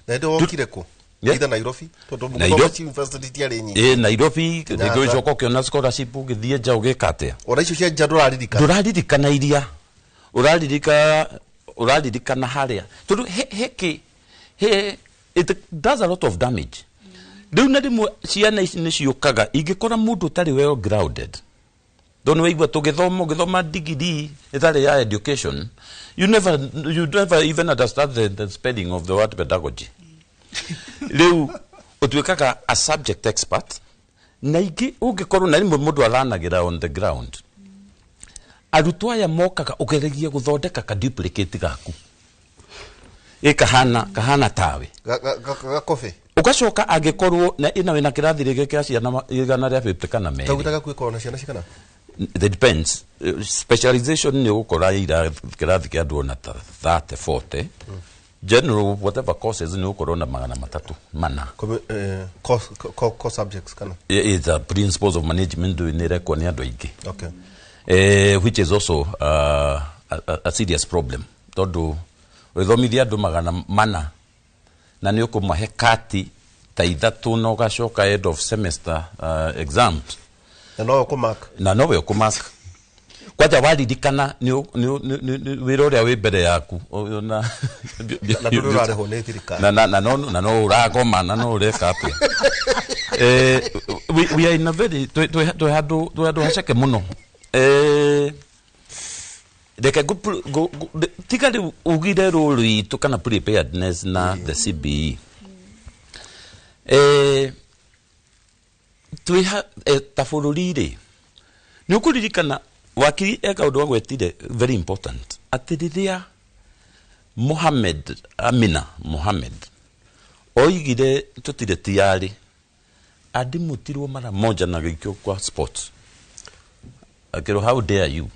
Na hĩndĩ wokire kũ? Either Nairobi, tondũ
Nairobi.
mũgũthoma university itiarĩ nyingĩ.
Ĩ, Nairobi.
Kenyatta.
Rĩngĩ ũgĩcoka ũkĩona scholarship ũgĩthiĩ nja ũgĩka atĩa.
Ona icio cia nja ndũraririkana?
Ndũraririkana iria ũraririkana harĩa, tondũ he he it does a lot of damage. Rĩu na rĩmwe ciana ici nĩ ciũkaga ingĩkora mũndũ ũtarĩ well grounded, tondũ waigua tũgĩthoma, ũgĩthoma degree ĩtarĩ ya education, you never even understand the spelling of the word pedagogy. Rĩu ũtuĩkaga a subject expert, na ingĩ ũngĩkorwo na rĩmwe mũndũ aranagĩra on the ground, arutwo aya mokaga ũgeregie gũthondeka ka duplicate gaku ĩ kahana kahana tawe.
Gakobe.
Ũgacoka angĩkorwo na ĩna wĩna kĩrathi rĩngĩ kĩa ciana 150 kana 2.
Tauga gakuĩkorwo na ciana cigana?
It depends. Specialization nĩ ũgũkora ira kĩrathi kĩa andũ ona ta 30 40. General whatever courses nĩ ũgũkorwo na 300 mana.
Core subjects kana?
It's a principles of management nĩ ĩrekwo nĩ andũ aingĩ. Which is also a serious problem, tondũ ũgĩthomithia andũ 400 na nĩ ũkũmahe kati ta 3 na ũgacoka end of semester exams.
Na nowe ũkũmark.
Na nowe ũkũmark. Kwanja waririkana nĩ wĩra ũrĩa wĩ mbere yaku na
Na ndũrĩ ũrarĩhwo nĩ thirikari.
Na no ũragoma na no ũreka atĩa. We are in a very twĩ handũ haceke mũno. Reke tiga rĩu ugire rũrũ rwitũ kana preparedness na the CBE. Twĩ ta bũrũri rĩ, nĩ ũkũririkana wakiri eka ũndũ agwetire very important, atĩ rĩrĩa Mohammed Amina Mohammed oigire tũtirĩ tiarĩ, andimutirwo mara moja na gĩikio kwa sports. Akĩrwo, how dare you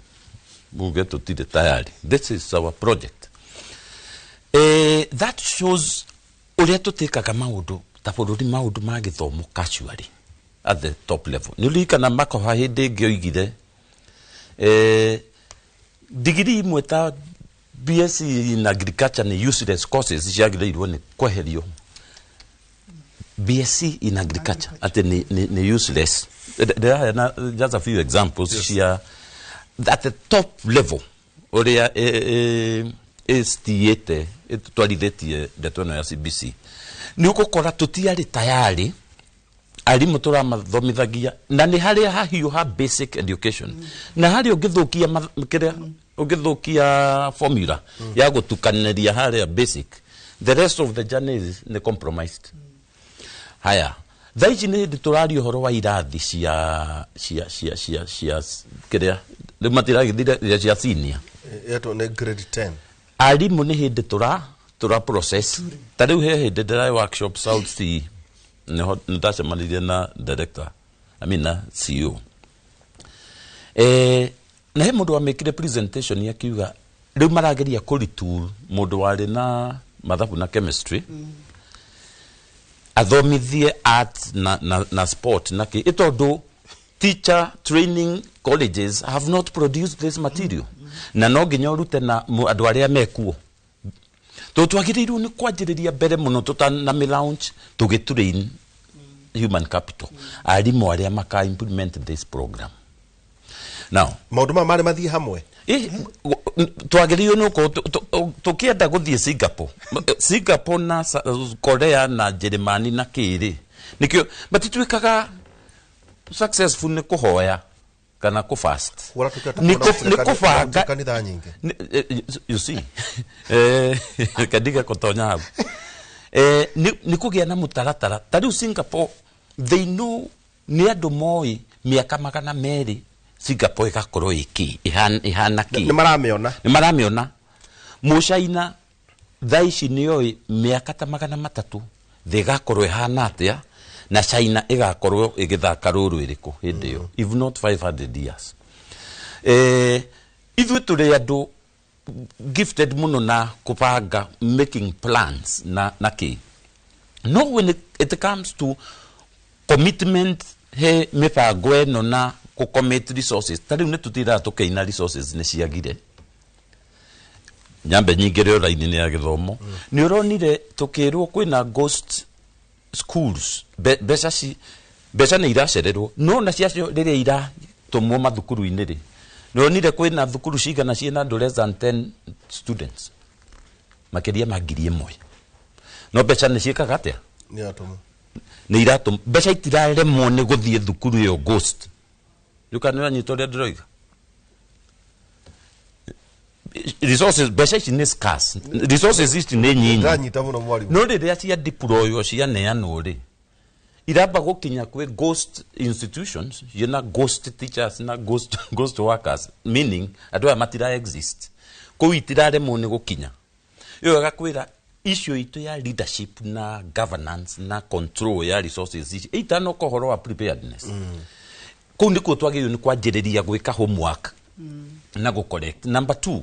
muge tũtirĩ tayari, this is our project. That shows ũrĩa tũtĩkaga maũndũ ta bũrũri, maũndũ ma gĩthomo casually at the top level. Nĩ ũririkana Makoha hĩndĩ ĩngĩ oigire digiri imwe ta BSc in agriculture nĩ useless courses ciagĩrĩirwo nĩ kweherio. BSc in agriculture atĩ nĩ useless. Ndĩraheana just a few examples.
Yes.
Cia at the top level ũrĩa ĩcitiĩte ĩtwarithĩtie ndeto ĩno ya CBC, nĩ ũgũkora tũtiarĩ tayari arimũ tũramathomithagia na nĩ harĩa hahiũ ha basic education, na harĩa ũngĩthũkia kĩrĩa ũngĩthũkia formula ya gũtukanĩria harĩa basic, the rest of the journey is nĩ compromised. Haya, thaa ici nĩ hĩndĩ tũraria ũhoro wa irathi cia cia cia cia cia kĩrĩa rĩu matiragĩthire cia senior.
Yetwo nĩ grade 10.
Arimũ nĩ hĩndĩ tũra process. Ta rĩu he hĩndĩ ndĩrarĩ workshop South Sea, nĩho nĩndacemanirie na director, I mean na CEO. Na he mũndũ wamĩkire presentation akiuga rĩu marageria kũretool mũndũ warĩ na mathabu na chemistry athomithie art na sport na kĩ, ĩtondũ teacher training colleges have not produced this material, na no nginya ũrute na andũ arĩa mekuo. Tondũ twagĩrĩirwo nĩ kwanjĩrĩria mbere mũno tũtanamĩ launch tũgĩtrain human capital, arimũ arĩa maka implement this program. Now
maũndũ maya marĩ mathiĩ hamwe.
Twagĩrĩirwo nĩ gũkorwo tũkĩenda gũthiĩ Singapore na Korea na Jeremani na kĩrĩ, nĩkĩo matituĩkaga successful nĩ kũhoya kana kũ fast. Nĩ kũbanga
kanitha nyingĩ.
You see, kandiga kũtonya hau. Nĩ kũgĩa na mũtaratara. Ta rĩu Singapore, they know nĩ andũ moĩ mĩaka 200 Singapore ĩgakorwo ĩkĩ ĩhana kĩ.
Nĩ maramĩona.
Nĩ maramĩona. Mũcaina thaa ici nĩoĩ mĩaka ta 300 thĩ ĩgakorwo ĩhana atĩa, na China ĩgakorwo ĩgĩthaka rũrũ ĩrĩkũ hĩndĩ ĩyo, if not 500 years. Ithuĩ tũrĩ andũ gifted mũno na kũbanga, making plans na kĩ. No when it comes to commitment he mĩbango ĩno na kũ-commit resources, ta rĩu nĩ tũtindaga tũkĩina resources nĩ ciagire. Nyambe nyingĩre raini nĩ ya gĩthomo. Nĩ ũronire tũkĩrwo kwĩna ghost schools, mbeca nĩ iracererwo, no na ciacio rĩrĩa iratũmwo mathukuru-inĩ rĩ, nĩ ũronire kwĩna thukuru cigana ciĩna andũ less than 10 students, makĩria ma 1000. No mbeca nĩ ciĩkaga atĩa?
Nĩ iratũmwo.
Nĩ iratũmwo. Mbeca itiraremwo nĩ gũthiĩ thukuru ĩyo ghost. Rĩu kana nĩ ũranyita ũrĩa ndĩroiga? Resources, mbeca ici nĩ scarce. Resources ici nĩ nyinyi.
Ndĩranyita mũno mwarimũ.
No rĩrĩa cia deploywo cianeanwo rĩ, iramba gũkinya kwĩ ghost institutions, ciĩna ghost teachers na ghost workers, meaning andũ aya matira exist. Kũu itiraremwo nĩ gũkinya. Ĩyo ĩgakwĩra issue itũ ya leadership na governance na control ya resources ici ĩitanoka ũhoro wa preparedness. Kũu nĩkuo twagĩrĩirwo nĩ kwanjĩrĩria gwĩka homework na gũ correct. Number 2,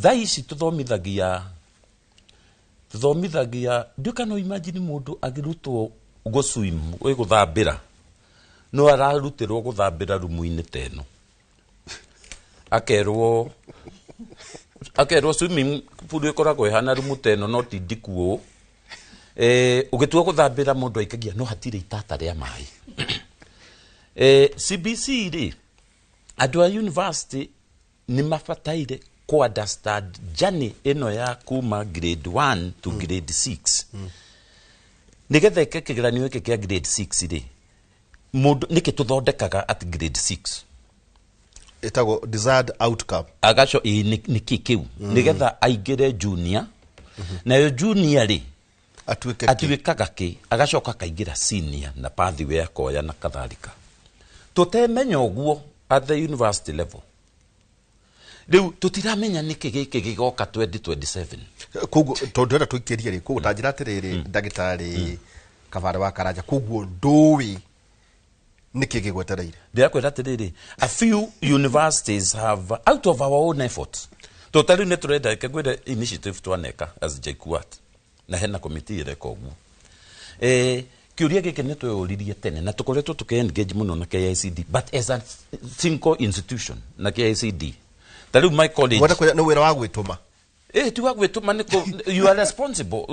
thaa ici tũthomithagia ndiũ no imagine mũndũ agĩrutwo gũswim, gũthambĩra, no ararutĩrwo gũthambĩra rumu-inĩ ta ĩno, akerwo swimming pool ĩkoragwo ĩhana rumu ta ĩno no ti ndiku ũũ. Ũgĩtua gũthambĩra mũndũ aikagia no hatirĩ itata rĩa maĩ. CBC rĩ, andũ a university nĩ mabataire ku understand journey ĩno ya kuma grade 1 to grade 6. Nĩgetha ĩke kĩgeranio gĩkĩ kĩa grade 6 rĩ, mũndũ nĩkĩ tũthondekaga at grade 6?
Ĩtagwo desired outcome.
Agaco nĩkĩ kĩu? Nĩgetha aingĩre junior, nayo junior rĩ atuĩkaga kĩ, agacoka akaingĩra senior na pathway akoya na kadhalika. Tũtemenya ũguo at the university level. Rĩu tũtiramenya nĩkĩ gĩkĩ gĩgoka 2027.
Koguo tondũ ndĩrenda tũikĩrie rĩ, koguo ta njĩra atĩrĩrĩ, ndagĩtarĩ Kabare wa Karanja, koguo ndũĩ nĩkĩ gĩgwetereire.
Ndĩrakwĩra atĩrĩrĩ, a few universities have out of our own effort. Tondũ ta rĩu nĩ tũrenda, reke ngwĩre initiative twaneka as JKUAT, na hena committee ĩreka ũguo. Kĩũria gĩkĩ nĩ tweyũririe tene na tũkoretwo tũkĩ engage mũno na KICD, but as a single institution na KICD. Ta rĩu my college
nĩ wĩra wa gwĩtũma.
Ti wa gwĩtũma, you are responsible.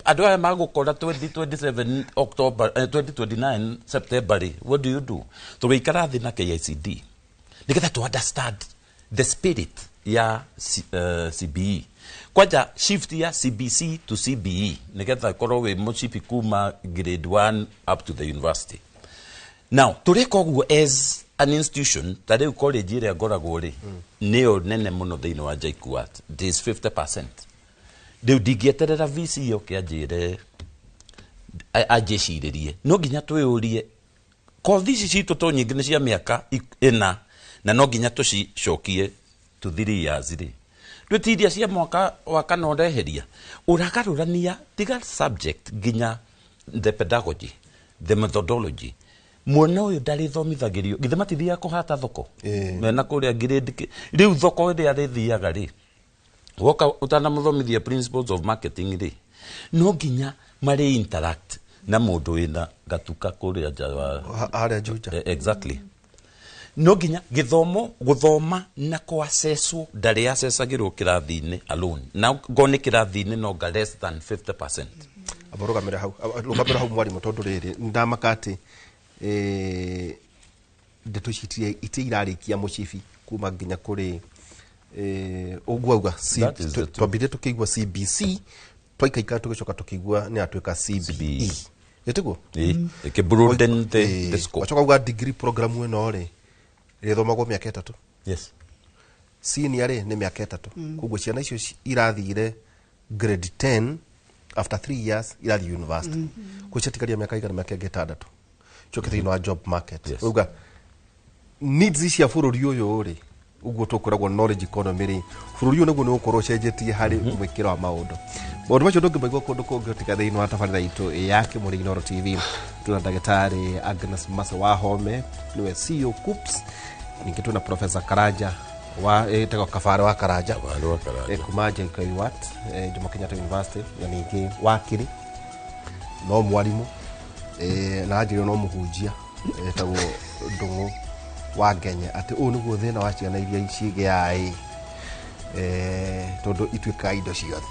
Andũ aya magũkora 2027 October, 2029 September rĩ, what do you do? Tũgĩikara thĩ na KICD nĩgetha to understand the spirit ya CBE. Kwanja shift ya CBC to CBE nĩgetha ĩkorwo wĩ mũcibi kuma grade 1 up to the university. Now tũreka ũguo as an institution. Ta rĩu college ĩrĩa ngoragwo rĩ, nĩyo nene mũno thĩinĩ wa JKUAT, it is 50%. Rĩu ndingĩeterera VC oke anjĩre anjĩcirĩrie, no nginya twĩyũrie kothi ici citũ to nyingĩ nĩ cia mĩaka ĩna, na no nginya tũcicokie to 3 years rĩ. Twĩtiria cia mwaka wa kana ũreheria, ũragarũrania tiga subject nginya the pedagogy, the methodology. Mwana ũyũ ndarĩthomithagĩrio, githĩ matithiaga kũhata thoko mena kũrĩa grade rĩu thoko ĩrĩa arĩthiaga rĩ, woka ũtanamũthomithia principles of marketing rĩ, no nginya marĩ interact na mũndũ wĩna gatuka kũrĩa nja wa
harĩa Juja.
Exactly. No nginya gĩthomo gũthoma na kũaccesswo, ndarĩ accessagĩrwo kĩrathi-inĩ alone, na ngo nĩ kĩrathi-inĩ no nga less than 50%.
Amba rũgamĩre hau, rũgamĩre hau mwarimũ, tondũ rĩrĩ ndamaka atĩ ndeto ici itirĩ irarĩkia mũcibi kuma nginya kũrĩ ũguo auga twambire tũkĩigua CBC, twaikaikara tũgĩcoka tũkĩigua nĩ atuĩka CBE. Ĩtiguo?
Ĩkĩ broaden the scope.
Wacoka uga degree program ĩno rĩ ĩthomagwo mĩaka 3.
Yes.
Senior rĩ nĩ mĩaka 3. Koguo ciana icio irathire grade 10 after 3 years irathiĩ university. Koguo ciatigaria mĩaka igana, mĩaka ĩngĩ 6. Coke thĩinĩ wa job market. Uga needs cia bũrũri ũyũ rĩ, ũguo tũkoragwo knowledge economy rĩ, bũrũri ũyũ nĩguo nĩ ũgũkorwo ũcenjetie harĩ mwĩkĩro wa maũndũ. Maũndũ macio ndũngĩmaigua kũndũ kũngĩ tiga thĩinĩ wa tabarĩra itũ ya Kĩmũrĩ Inooro TV. Tuna ndagĩtarĩ Agnes Mase Wahome, nĩwe CEO KUCCPS, ningĩ twĩna Professor Karanja wa ĩtagwo Kabare wa Karanja, kuma JKUAT, Jomo Kenyatta University, na ningĩ wakiri no mwarimũ, na anjĩrwo no mũhunjia etagwo Ndung'u wa Ngenye, atĩ ũyũ nĩguo thĩna wa ciana iria cigĩaga tondũ ituĩkaga indo ciothe.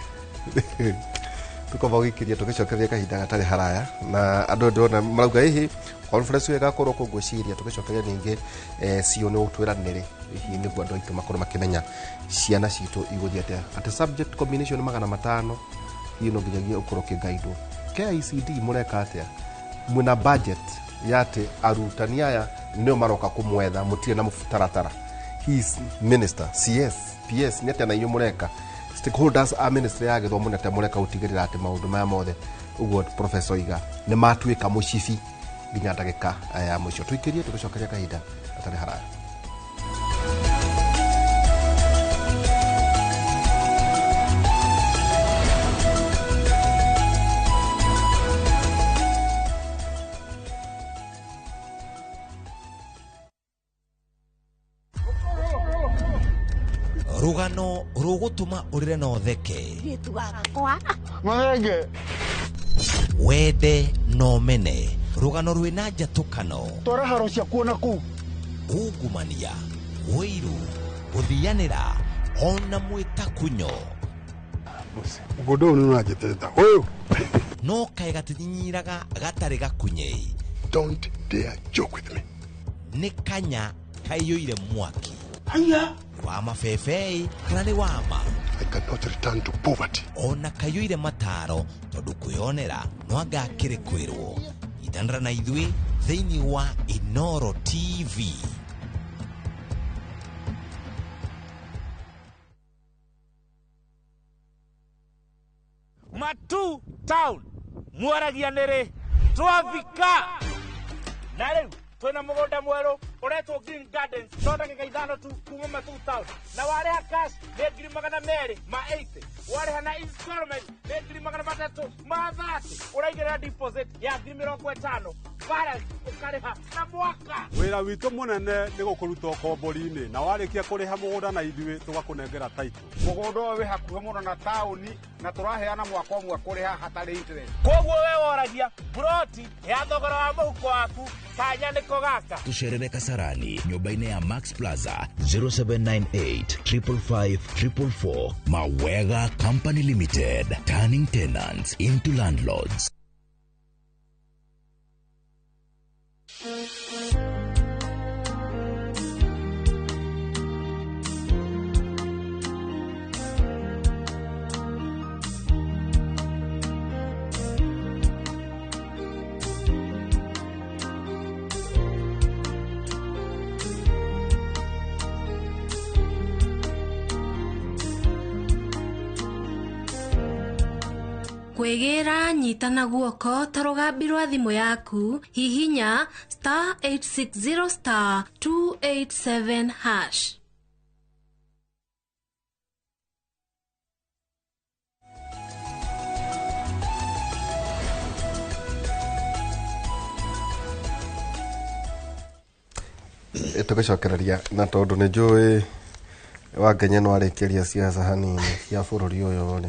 Tũkamba gũikĩria tũgĩcokeria kahinda gatarĩ haraya, na andũ ndĩrona marauga hihi conference ĩyo ĩgakorwo kũ, ngwĩciria tũgĩcokeria ningĩ CEO nĩ gũtwĩra nĩrĩ hihi nĩguo andũ aitũ makorwo makĩmenya ciana citũ igũthiĩ atĩa, atĩ subject combination 500 hihi no nginyagia ũkorwo ũkĩgaidwo. KICD mũreka atĩa? Mwĩna budget ya atĩ arutani aya nĩo maroka kũmwetha, mũtirĩ na mũtaratara. He is minister, CS, PS, nĩ atĩa na inyuĩ mũreka? Stakeholders a ministry ya gĩthomo nĩ atĩa mũreka gũtigĩrĩra atĩ maũndũ maya mothe ũguo Professor oiga nĩ matuĩka mũcibi nginya ndagĩka ya mũico. Tũikĩrie tũgĩcokeria kahinda gatarĩ haraya.
Rũgano rũgũtũma ũrĩre na ũtheke. Wende na ũmene. Rũgano rwĩna njatũkano.
Twara haro ciakuo na kũu.
Ungumania, ũiru, gũthianĩra ona mwĩtakunyo.
Mũgũnda ũyũ nĩ ũranjĩtĩrĩta ũyũ.
No kaĩ gatinyinyiraga gatarĩ gakunyei.
Don't dare joke with me.
Nĩ kanya kaiyũire mwaki.
Haya.
Wa mabebei kana nĩ wama.
I cannot return to poverty.
Ona kaiyũire mataro tondũ kwĩonera no anga akĩrĩ kwĩrwo. Itanĩra na ithuĩ thĩinĩ wa Inoro TV.
Matu town mwaragia nĩrĩ twafika na rĩu twĩna mũgũnda mwerũ ũretwo Green Gardens no ndagĩka 5 tu kuma Matu town na warĩha cash nĩ 280,000, warĩha na installment nĩ 330,000, ũraigĩrĩra deposit ya 50,000, balance ũkarĩha na mwaka.
Wĩra witũ mũnene nĩ gũkũruta ũkombori-inĩ na warĩkia kũrĩha mũgũnda na ithuĩ tũgakũnengera title.
Mũgũnda ũyũ wĩ hakuhĩ mũno na taũni na tũraheana mwaka ũmwe kũrĩha hatarĩ interest.
Koguo we woragia broti ya thogora wa mũhuko waku kanya nĩko gaka.
Tũcerere Kasarani nyũmba-inĩ ya Max Plaza 0798 555 444. Mawega Company Limited, turning tenants into landlords.
Kwĩgĩra nyita na guoko ta rũgambi rwa thimũ yaku hihinya star 860 star 287 hash.
Tũgĩcokereria na tondũ nĩ njũĩ Wangenya no arĩkĩria ciaca hanini cia bũrũri ũyũ rĩ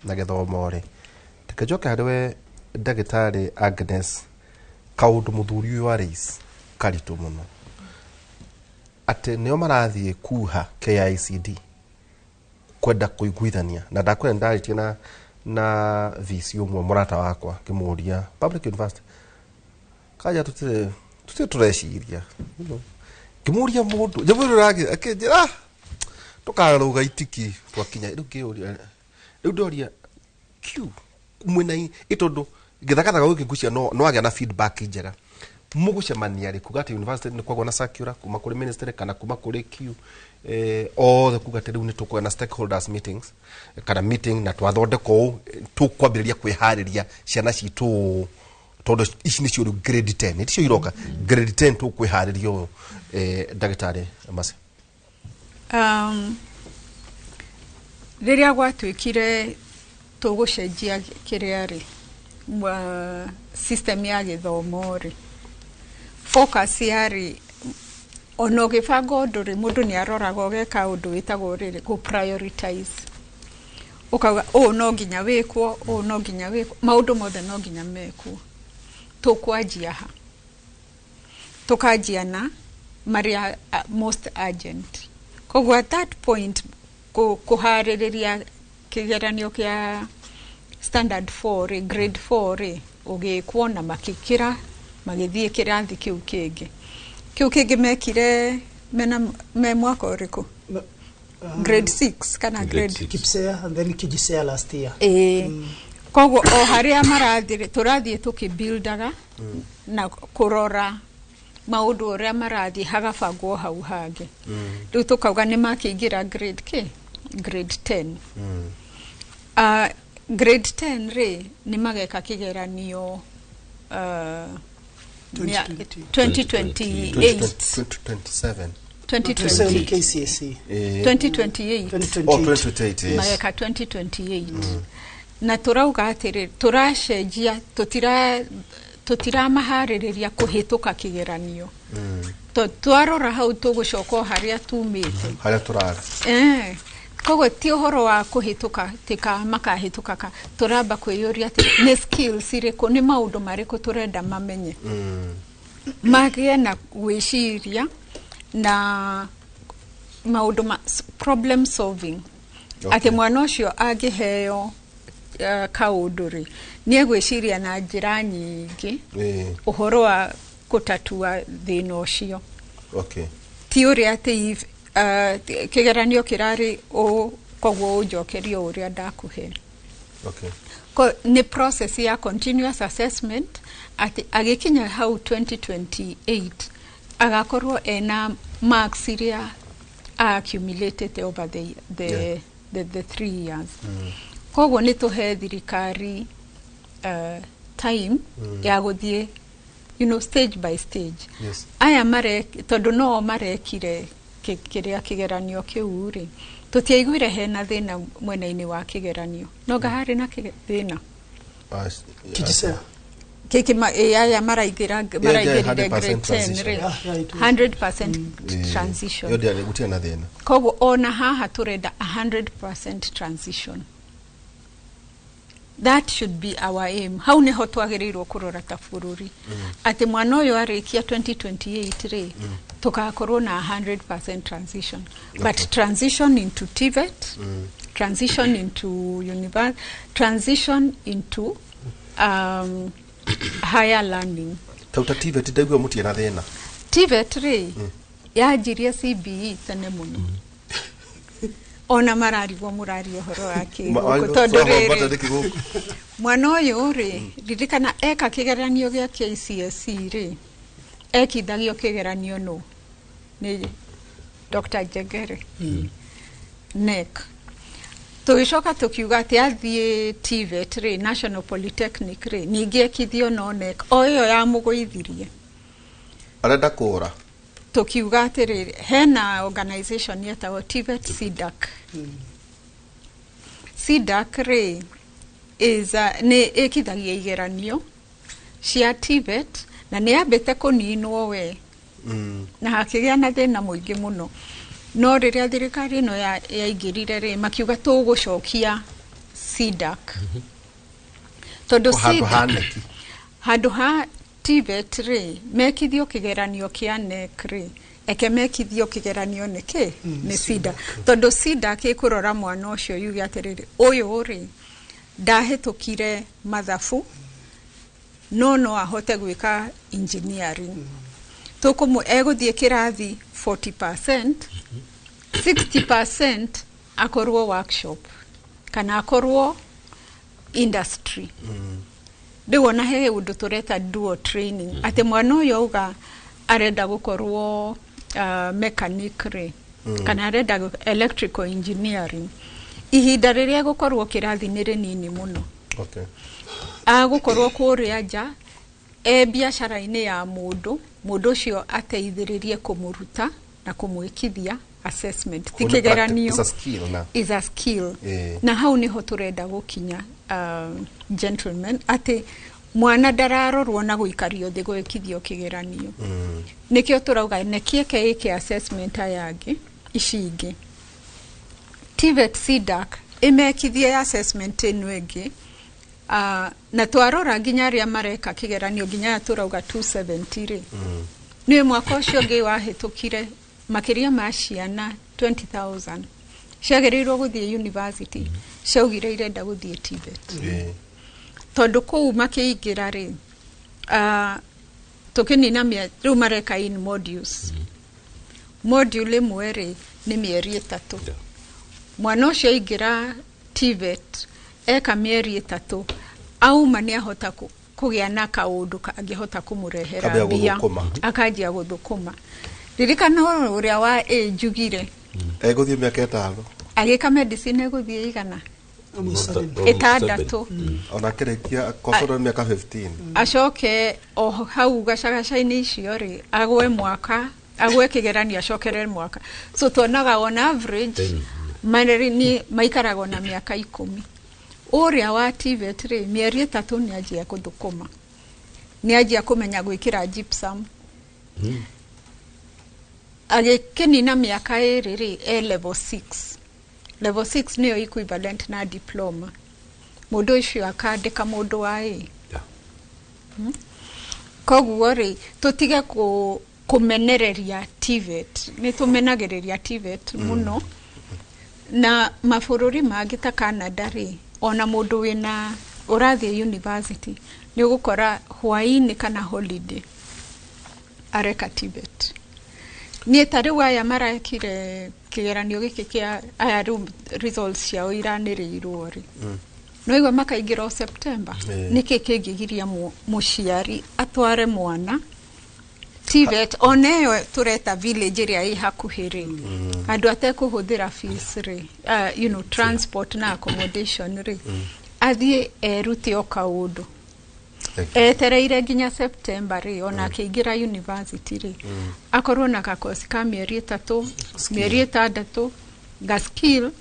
na gĩthomo rĩ, tũkĩnjoke harĩ we ndagĩtarĩ Agnes, kaũndũ mũthuri ũyũ wa race karitũ mũno atĩ nĩo marathiĩ kuha KICD kwenda kũiguithania na ndakwenda ndarĩtie na VC ũmwe mũrata wakwa ngĩmũria public university kaja tũtirĩ tũreciria ngĩmũria mũndũ njamũrĩ akĩnjĩra tũkarũga itiki twakinya rĩu ngĩũria rĩu ndoria Q mwena itondo githakathaga gũkĩ ngucia no agĩa na feedback njega mũgũcemania rĩ kuga atĩ university nĩ kwagwo na circular kuma kũrĩ ministry kana kuma kũrĩ Q othe kuga atĩ rĩu nĩ tũkũgĩa na stakeholders meetings kana meeting na twathondeka ũũ tũkwambĩrĩria kwĩharĩria ciana citũ tondũ ici nĩcio rĩu grade 10 nĩcio iroka grade 10 tũkwĩharĩria ũũ. Ndagĩtarĩ Mercy,
rĩrĩa gwatuĩkire tũgũcenjia kĩrĩa rĩ system ya gĩthomo rĩ, focus yarĩ ona ũgĩbanga ũndũ rĩ, mũndũ nĩ aroraga ũgeka ũndũ wĩtagwo rĩrĩ kũ prioritize, ũkauga ũũ no nginya wĩkwo, ũũ no nginya wĩkwo, maũndũ mothe no nginya mekwo. Tũkwanjia ha? Tũkanjia na marĩa most urgent. Koguo at that point kũharĩrĩria kĩgeranio kĩa standard 4 rĩ, grade 4 rĩ, ũgĩkwo na makĩkĩra magĩthiĩ kĩrathi kĩu kĩngĩ. Kĩu kĩngĩ mekire mena me mwaka ũrĩkũ? Grade 6 kana grade
Kipsea and then Kijisea last year.
Koguo o harĩa marathiĩ tũrathiĩ tũkĩbuildaga na kũrora maũndũ ũrĩa marathiĩ hagabangwo hau hangĩ. Rĩu tũkauga nĩ makĩingĩra grade K, grade 10. Grade 10 rĩ nĩ mageka kĩgeranio 2028
2027 KCSE
2028
Oh, 2028, yes.
Mageka 2028 na tũrauga atĩrĩ tũracenjia tũtiramaharĩrĩria kũhĩtũka kĩgeranio. Twarora hau tũgũcoka o harĩa tumĩte
harĩa tũrarĩ.
Koguo ti ũhoro wa kũhĩtũka tika makahĩtũka ka tũramba kwĩyũria atĩ nĩ skills irĩkũ, nĩ maũndũ marĩkũ tũrenda mamenye, magĩe na gwĩciria na maũndũ ma problem solving. Atĩ mwana ũcio angĩheo kaũndũ rĩ, nĩ egwĩciria na njĩra nyingĩ ũhoro wa kũtatua thĩna ũcio. Ti ũrĩa atĩ kĩgeranio kĩrarĩ ũũ, koguo ũnjokerie o ũrĩa ndakũhe. Nĩ process ya continuous assessment, atĩ agĩkinya hau 2028 agakorwo ena marks iria accumulated over the 3 years. Koguo nĩ tũhe thirikari time ya gũthiĩ stage by stage. Aya mare tondũ no marekire kĩrĩa kĩgeranio kĩu rĩ, tũtiaiguire hena thĩna mwena-inĩ wa kĩgeranio, no nga harĩ na thĩna.
KJSEA.
Kĩkĩ ĩ aya maraingĩra maraingĩrire
100%
grade 10
transition.
rĩ.
Yeah, right.
100% transition.
Ĩyo ndĩarĩ gũtirĩ na thĩna.
Koguo ona haha tũrenda 100% transition. That should be our aim. Hau niho twagĩrĩirwo kũrora ta bũrũri, atĩ mwana ũyũ arĩkia 2028 rĩ, tũgakorwo na 100% transition, but transition into TVET, transition into university, transition into higher learning.
Tauta TVET ndaigua mũtirĩ na thĩna.
TVET rĩ, yanjirie CBE tene mũno, ona mararigwo mũraria ũhoro wa kĩ gũkũ, tondũ
Twahomba
rĩrĩ
nĩkĩ gũkũ?
Mwana ũyũ rĩ, ririkana eka kĩgeranio gĩa KCSE rĩ, ekithagio kĩgeranio nũ nĩ Dr. Njengere NEC. Tũgĩcoka tũkiuga atĩ athiĩ TVET rĩ, National Polytechnic rĩ, ningĩ ekithio no NEC o ĩyo yamũgũithirie.
Arenda kũra.
Tũkiuga atĩrĩrĩ, hena organization yetagwo TVET CDAC. CDAC rĩ is nĩ ĩkithagia igeranio cia TVET na nĩ yambĩte kũninwo we, na hakĩgĩa na thĩna mũingĩ mũno, no rĩrĩa thirikari ĩno yaingĩrire rĩ, makiuga tũgũcokia CDAC tondũ
Handũ ha
CDAC
NEC.
Handũ ha TVET rĩ, mekithio kĩgeranio kĩa NEC rĩ, eke mekithio kĩgeranio nĩkĩ nĩ CDAC, tondũ CDAC ĩkũrora mwana ũcio yuge atĩrĩrĩ, ũyũ rĩ ndahĩtũkire mathabu no no ahote gwĩka engineering, tũkũmũ egũthiĩ kĩrathi 40%, 60% akorwo workshop kana akorwo industry. Rĩu ona he ũndũ tũreta dual training, atĩ mwana ũyũ auga arenda gũkorwo mechanic rĩ, kana arenda electrical engineering, ihinda rĩrĩa gũkorwo kĩrathi nĩ rĩnini mũno. Agũkorwo kũrĩa nja e biacara-inĩ ya mũndũ, mũndũ ũcio ateithĩrĩrie kũmũruta na kũmwĩkithia assessment, ti
Kũu nĩ
kĩgeranio.
It's a skill na.
Is a skill. Na hau niho tũrenda gũkinya, gentlemen, atĩ mwana ndararorwo na gũikario thĩ gwĩkithio kĩgeranio. Nĩkĩo tũrauga nekieke ĩke assessment aya angĩ ici ingĩ. TVET CDAC ĩmekithie assessment ĩno ĩngĩ, na twarora nginya arĩa mareka kĩgeranio nginya aya tũrauga 270 rĩ, nĩ mwaka ũcio ũngĩ wahĩtũkire makĩria ma ciana 20,000 ciagĩrĩirwo gũthiĩ university ciaugire irenda gũthiĩ TVET, tondũ kũu makĩingĩra rĩ, tũkĩnina rĩu mareka in modules. Module ĩmwe rĩ nĩ mĩeri 3. Mwana ũcio aingĩra TVET eka mĩeri 3, auma nĩ ahota kũgĩa na kaũndũ kangĩhota kũmũrehera
Kambia
mbia.
gũthũkũma.
Akanjia gũthũkũma. Ririkana ũrĩa wa A njugire
Egũthiĩ mĩaka 5.
Agĩka medicine egũthiĩ igana 6.
Ona akĩrĩkia kocoro mĩaka 15.
Acoke o hau gacagaca-inĩ icio rĩ, agwe mwaka, agwe kĩgeranio, acokere mwaka. So tuonaga on average marĩ nĩ maikaraga na mĩaka 10. Ũrĩa wa TVET rĩ, mĩeri 3 nĩ anjia gũthũkũma, nĩ anjia kũmenya gwĩkĩra gypsum. Agĩkĩnina mĩaka 2 rĩ, e level 6. Level 6 nĩyo equivalent na diploma. Mũndũ ũcio akandĩka mũndũ wa ĩ. Koguo rĩ, tũtige kũmenereria TVET. Nĩ tũmenagĩrĩria TVET mũno. Na mabũrũri mangĩ ta Canada rĩ, ona mũndũ wĩna ũrathiĩ university nĩ ũgũkora hwaĩ-inĩ kana holiday areka TVET. Niĩ ta rĩu aya marekire kĩgeranio gĩkĩ kĩa aya rĩu results ciao iranĩrĩirwo rĩ, no igua makaingĩra o September. Nĩkĩ kĩngĩgiria mũciari atware mwana TVET, ona ĩyo tũreta village ĩrĩa ĩ hakuhĩ rĩ, andũ atekũhũthĩra fees rĩ, transport na accommodation rĩ, athiĩ erute o kaũndũ etereire nginya September rĩ, ona akĩingĩra university rĩ, akorwo na gakosi ka mĩeri 3, mĩeri 6, ga skill,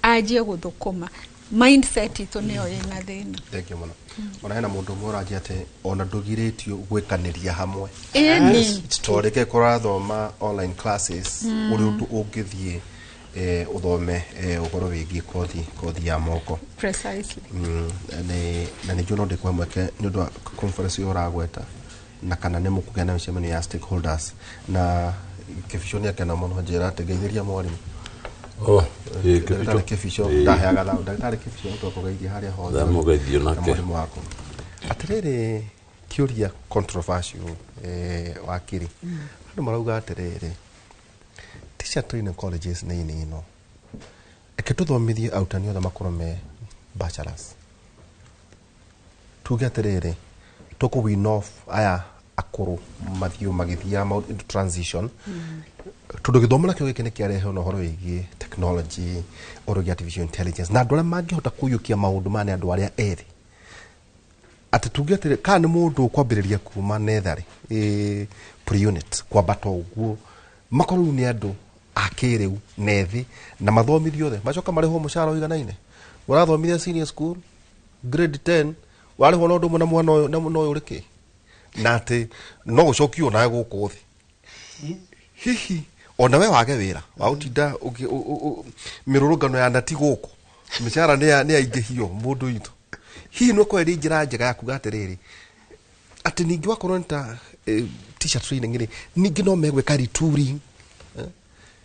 anjie gũthũkũma. Mindset itũ nĩyo ĩna thĩna.
Thank you mũno. Ona hena mũndũ ũmwe ũranjia atĩ ona ndũgirĩtio gwĩkanĩria hamwe.
Ĩni.
Tondũ rĩngĩ kũrathoma online classes, ũrĩ ũndũ ũngĩthiĩ ũthome ũhoro wĩgiĩ kothi ya moko.
Precisely.
Na nĩ njũĩ no ndĩkũhe mweke nĩ ũndũ wa conference ĩyo ũragweta, na kana nĩ mũkũgĩa na mĩcemanio ya stakeholders, na Kĩbico nĩ akena mũno njĩra atĩ ngeithĩria mwarimũ.
Oh, ĩ,
Ndagĩtarĩ
Kĩbico.
Kĩbico ndaheaga thaũ. Ndagĩtarĩ Kĩbico twakũgeithia harĩa hothe.
Ndamũgeithio
Na
nake.
mwarimũ waku. Atĩrĩrĩ, kĩũria controversial, wakiri. Andũ marauga atĩrĩrĩ, teacher training colleges nĩ ino. Reke tũthomithie arutani othe makorwo me bachelors. Tuge atĩrĩrĩ, tũkũ wean off aya akũrũ mathiũ magĩthiaga into transition. Tondũ gĩthomo nakĩo gĩkĩ nĩ kĩarehe na ũhoro wĩgiĩ technology, ũhoro wĩgiĩ artificial intelligence, na andũ arĩa mangĩhota kũiyũkia maũndũ maya nĩ andũ arĩa ethĩ. Atĩ tuge atĩrĩ, kana nĩ mũndũ ũkwambĩrĩria kuma netharĩ, pre-unit, kwambata ũguo, makorwo rĩu nĩ andũ a kĩrĩu na ethĩ, na mathomithio othe, macoka marĩhwo mũcara ũiganaine. Ũrathomithia senior school, grade 10, warĩhwo na ũndũ ũmwe na mwana ũyũ, na ũyũ ũrĩ kĩ? Na atĩ no gũcokio nawe gũkũ thĩ. Hihi ona we wage wĩra wa gũtinda mĩrũrũngano ya nati gũkũ, mĩcara nĩ yaingĩhio mũndũ witũ. Hihi no ĩkorwo ĩrĩ njĩra njega ya kuga atĩrĩrĩ, atĩ ningĩ wakorwo nĩ ta teacher training rĩ, ningĩ no megwĩka retooling.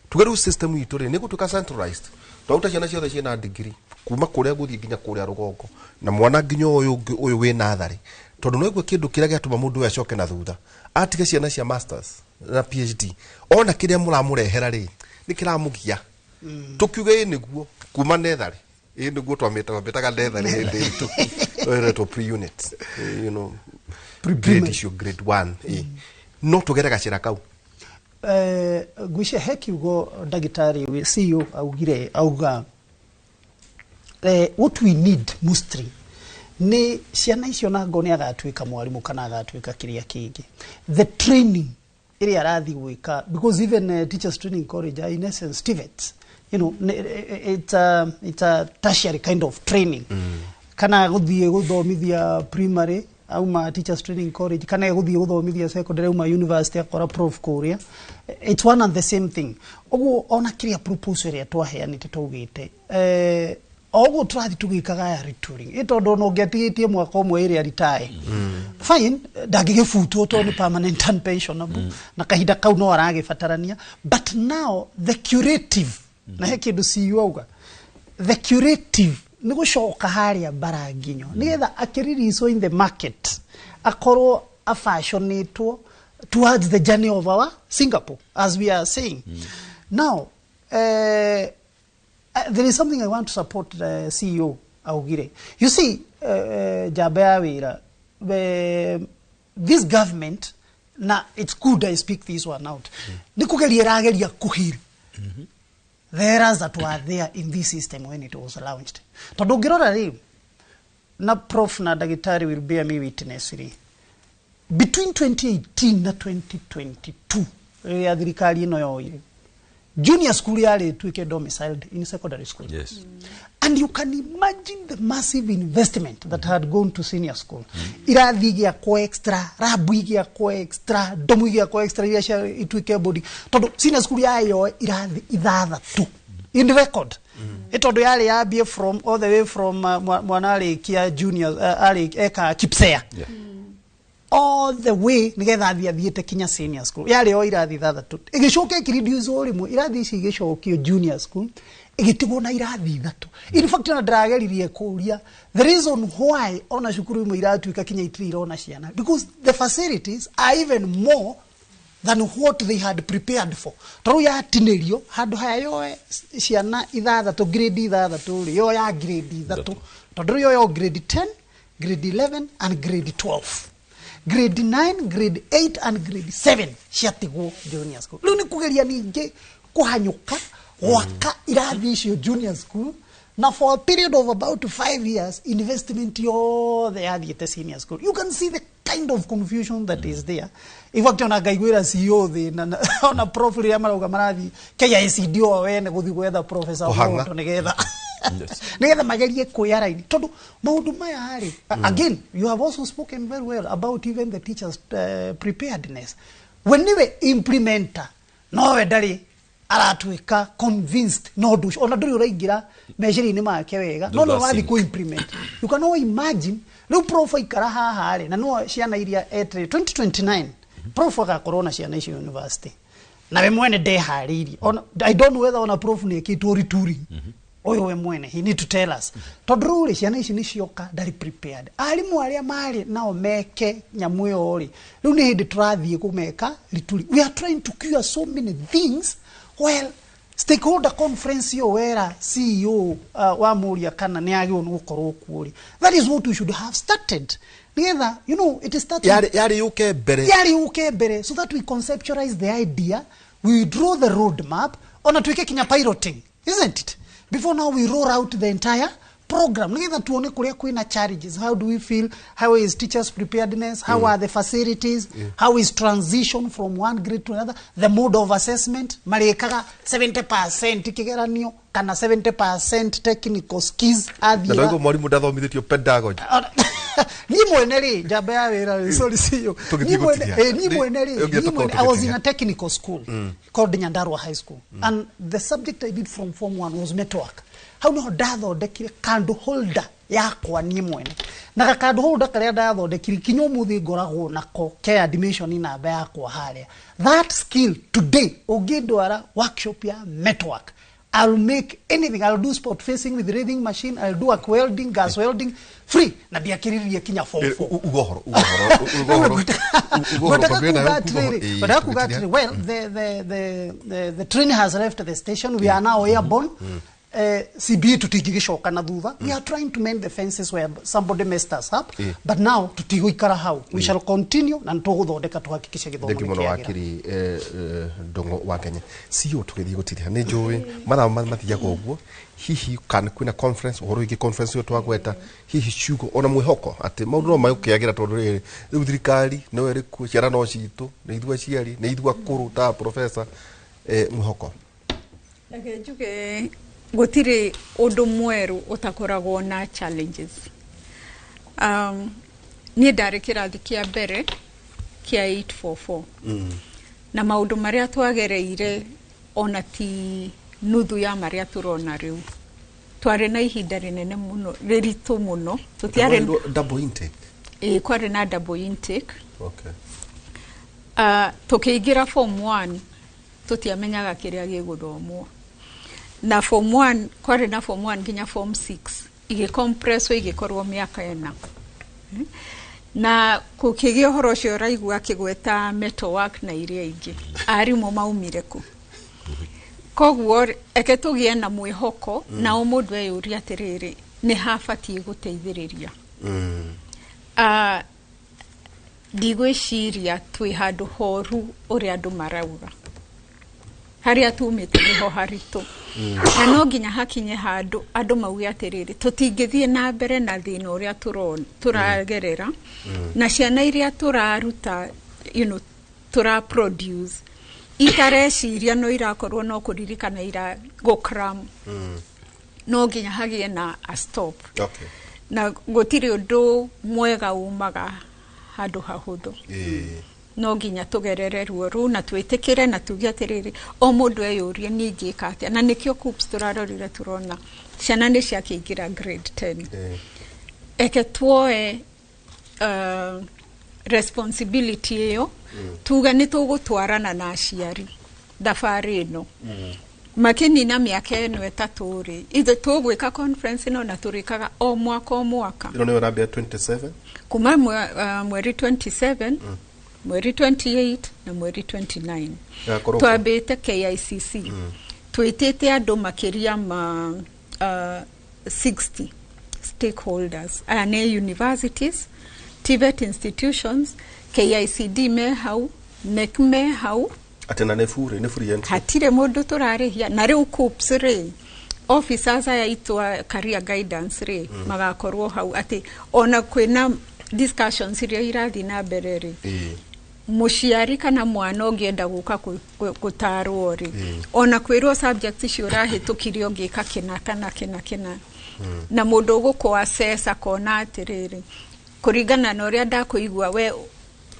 Tuge rĩu system itũ rĩ, nĩ gũtuĩka centralized. Twaruta ciana ciothe ciĩna degree kuma kũrĩa gũthiĩ nginya kũrĩa rũgongo, na mwana nginya ũyũ ũngĩ ũyũ wĩ natharĩ, tondũ no igue kĩndũ kĩrĩa gĩatũma mũndũ ũyũ acoke na thutha, atige ciana cia masters na PhD, ona kĩrĩa mũramũrehera rĩ, nĩ kĩramũgia. Tũkiuge ĩ nĩguo kuma netharĩ, ĩ nĩguo twamĩtaga netharĩ hĩndĩ ĩtũ ĩretwo pre-unit, grade icio grade 1, no tũgere gacĩra kau.
Ngwĩciria he kiugo ndagĩtarĩ CEO augire, auga what we need mostly nĩ ciana icio, na ngo nĩ agatuĩka mwarimũ kana agatuĩka kĩrĩa kĩngĩ, the training ĩrĩa arathiĩ gwĩka, because even teachers training college are in essence TVETs, it's a tertiary kind of training. Kana gũthiĩ gũthomithia primary auma teachers training college, kana gũthiĩ gũthomithia secondary auma university akora prof kũrĩa, it's one and the same thing. Ũguo ona kĩrĩa proposal ĩrĩa twaheanĩte twaugĩte, o ũguo tũrathiĩ tũgĩkaga aya retooling, ĩ tondũ ona ũngĩatigĩtie mwaka ũmwe ĩrĩa retire, fine, ndangĩgĩbutwo tondũ nĩ permanent and pensionable, na kahinda kau no aragĩbatarania. But now the curative, na he kĩndũ CEO auga, the curative nĩ gũcoka harĩa bara nginyo nĩgetha akĩrelease in the market akorwo afashionĩtwo towards the journey of our Singapore, as we are saying. Now there is something I want to support the CEO augire. You see, njamba ya wĩra, this government, na it's good I speak this one out, nĩ kũgeria ĩrageria kũheal the errors that were there in this system when it was launched. Tondũ ũngĩrora rĩ, na prof na ndagĩtarĩ will bear me witness rĩ, between 2018 na 2022, rĩrĩa thirikari ĩno yoire, junior school yarĩ ĩtuĩke domiciled in secondary school. And you can imagine the massive investment that had gone to senior school. Irathi igĩakwo extra, rabu igĩakwo extra, domu igĩakwo extra iria cia ituĩke boarding, tondũ senior school yayo irathi 6 in record. Ĩ tondũ yarĩ yambie from all the way from mwana arĩkia junior, arĩ eka KPSEA all the way nigetha athiĩ athiĩte kinya senior school, yarĩ o irathi ithathatũ. Ĩgĩcoka ĩkĩreduce o rĩmwe irathi ici, igĩcokio junior school, ĩgĩtigwo na irathi ithatũ. In fact, ona ndĩrageririe kũria the reason why ona cukuru imwe iratuĩka kinya itirĩ irona ciana, because the facilities are even more than what they had prepared for. Tondũ yatinĩrio handũ haya yoe ciana ithathatũ, grade ithathatũ rĩ, yoya grade ithatũ, tondũ rĩu yoya grade 10, grade 11 and grade 12, grade 9, grade 8 and grade 7 ciatigwo junior school. Rĩu nĩ kũgeria ningĩ kũhanyũka gwaka irathi icio junior school, na for a period of about 5 years investment yothe yathiĩte senior school. You can see the kind of confusion that is there. In fact, ona ngaiguĩra CEO thĩna ona prof rĩrĩa marauga marathiĩ KICD o wene gũthiĩ gwetha professor
Kũhang'a.
Mũndũ nĩgetha magerie kwĩya raini, tondũ maũndũ maya rĩ, again, you have also spoken very well about even the teachers' preparedness. We nĩwe implementer, nowe ndarĩ aratuĩka convinced no ũndũ ũcio, ona ndũrĩ ũraingĩra meciria-inĩ make wega, no nĩ ũrathiĩ kũ implement. You cannot imagine rĩu prof aikara haha rĩ, na no ciana iria etere 2029 prof agakorwo na ciana icio university, na we mwene ndeharĩirie. Ona I don't know whether ona prof nĩ ekĩtwo retooling ũyũ, we mwene he need to tell us, tondũ rĩu rĩ, ciana ici nĩ cioka ndarĩ prepared. Arimũ arĩa marĩ nao meke nyamũ ĩyo rĩ, rĩu nĩ hĩndĩ tũrathiĩ kũmeka retooling. We are trying to cure so many things. Well, stakeholder conference ĩyo wera CEO wa mũria kana nĩ agĩrĩirwo nĩ gũkorwo kuo rĩ, that is what we should have started, nĩgetha it is started.
Yarĩ yũke mbere.
Yarĩ yũke mbere so that we conceptualize the idea, we draw the road map, ona tuike kinya piloting, isn't it, before now we roll out the entire program, nĩgetha tuone kũrĩa kwĩna challenges. How do we feel? How is teachers' preparedness? How are the facilities? How is transition from one grade to another? The mode of assessment, marĩkaga 70% kĩgeranio kana 70% technical skills?
Na
athiĩra
ndaigua mwarimũ ndathomithĩtio pedagogy.
Niĩ mwene rĩ, njamba ya wĩra rĩ, sorry CEO.
Tũgĩthiĩ
Niĩ mwene
gũtigia.
niĩ mwene rĩ,
Ũngĩ
niĩ mwene
tũkorwo
I was in
tũgĩtigia.
a technical school called Nyandarua High School, and the subject I did from form 1 was metalwork. Hau niho ndathondekire candle holder yakwa niĩ mwene, na ga candle holder karĩa ndathondekire kinya ũmũthĩ ngoragwo nako ke admission namba yakwa harĩa. That skill today, ũngĩndwara workshop ya metalwork, I'll make anything. I'll do spot facing with lathe machine. I'll do arc welding, gas welding, free. Na ndiakĩrĩria kinya form 4.
Uga ũhoro, uga ũhoro, uga ũhoro, uga ũhoro,
Ngwendeka
tondũ wĩnayo
kuga
kuga ũhoro.
atĩrĩrĩ,
Ĩĩ,
ngwendeka kuga
tũgĩtigia.
atĩrĩrĩ, well, the train has left the station. We are now airborne. CBE tutingĩgĩcoka na thutha. We are trying to mend the fences where somebody messed us up. But now tutigũikara hau. We shall continue na nĩtũgũthondeka tuhakikishe gĩthomo
Thengi
nĩ
mũno
kĩagĩra.
Wakiri Ndũng'ũ wa Kenya. CEO, tũgĩthiĩ gũtiriha, nĩ njũĩ mathaa mathiaga ũguo. Hihi kana kwĩna conference ũhoro wĩgiĩ conference ĩyo twagweta, hihi ciugo ona mwĩhoko atĩ maũndũ no magũkĩagĩra, tondũ rĩrĩ rĩu thirikari no ĩrĩ kuo, ciana no citũ, nĩ ithuĩ aciari, nĩ ithuĩ akũrũ ta professor, mwĩhoko?
Reke njuge gũtirĩ ũndũ mwerũ ũtakoragwo na challenges. Niĩ ndarĩ kĩrathi kĩa mbere kĩa 844, na maũndũ marĩa twagereire ona ti nuthu ya marĩa tũrona rĩu. Twarĩ na ihinda rĩnene mũno, rĩritũ mũno. Tũtiarĩ
Double intake?
Ĩĩ, kwarĩ na double intake. Tũkĩingĩra form 1 tũtiamenyaga kĩrĩa gĩgũthomwo, na form 1 kwarĩ na form 1 nginya form 6 igĩcompresswo igĩkorwo mĩaka ĩna. Na kũkĩgĩa ũhoro ũcio ũraigua akĩgweta metalwork na iria ingĩ, arimũ maumire kũ? Koguo rĩ, eke tũgĩe na mwĩhoko. Na o mũndũ eyũrie atĩrĩrĩ, nĩ habatiĩ gũteithĩrĩria. Ndigwĩciria twĩ handũ horu ũrĩa andũ marauga. Harĩa tumĩte nĩho haritũ, na no nginya hakinye handũ andũ mauge atĩrĩrĩ, tũtingĩthiĩ na mbere na thĩna ũrĩa tũragerera na ciana iria tũraruta, tũra produce itareciria, no irakorwo no kũririkana ira gũcram. No nginya hagĩe na a stop. Na gũtirĩ ũndũ mwega umaga handũ hahũthũ. No nginya tũgerere ruo rũu na twĩtĩkĩre na tuge atĩrĩrĩ, o mũndũ eyũrie, niĩ ingĩka atĩa? Na nĩkĩo KUCCPS tũrarorire, tũrona ciana nĩ ciakĩingĩra grade 10, eke tuoe responsibility ĩyo, tuge nĩ tũgũtwarana na aciari thabarĩ ĩno. Makĩnina mĩaka ĩno 3 rĩ, ithe tũgwĩka conference ĩno na tũrĩkaga o mwaka o mwaka.
Ĩno nĩyo ĩrambia 27?
Kuma mweri 27, mweri 28 na mweri 29.
Ĩgakorwo kũ?
Twambĩte KICC. Twĩtĩte andũ makĩria ma 60 stakeholders. Aya nĩ universities, TVET institutions, KICD me hau, NEC me hau.
Atĩ na nĩ burĩ, nĩ free entry?
Hatirĩ mũndũ tũrarĩhia. Na rĩu KUCCPS rĩ, officers aya aitũ a career guidance rĩ, magakorwo hau, atĩ ona kwĩna discussions iria irathiĩ na mbere rĩ, mũciari kana mwana ũngĩenda gũka gũtarwo rĩ, ona kwĩrwo subject icio ũrahĩtũkire ũngĩka kĩna kana kĩna kĩna, na mũndũ ũgũkũ assess akona atĩrĩrĩ, kũringana na ũrĩa ndakũigua, we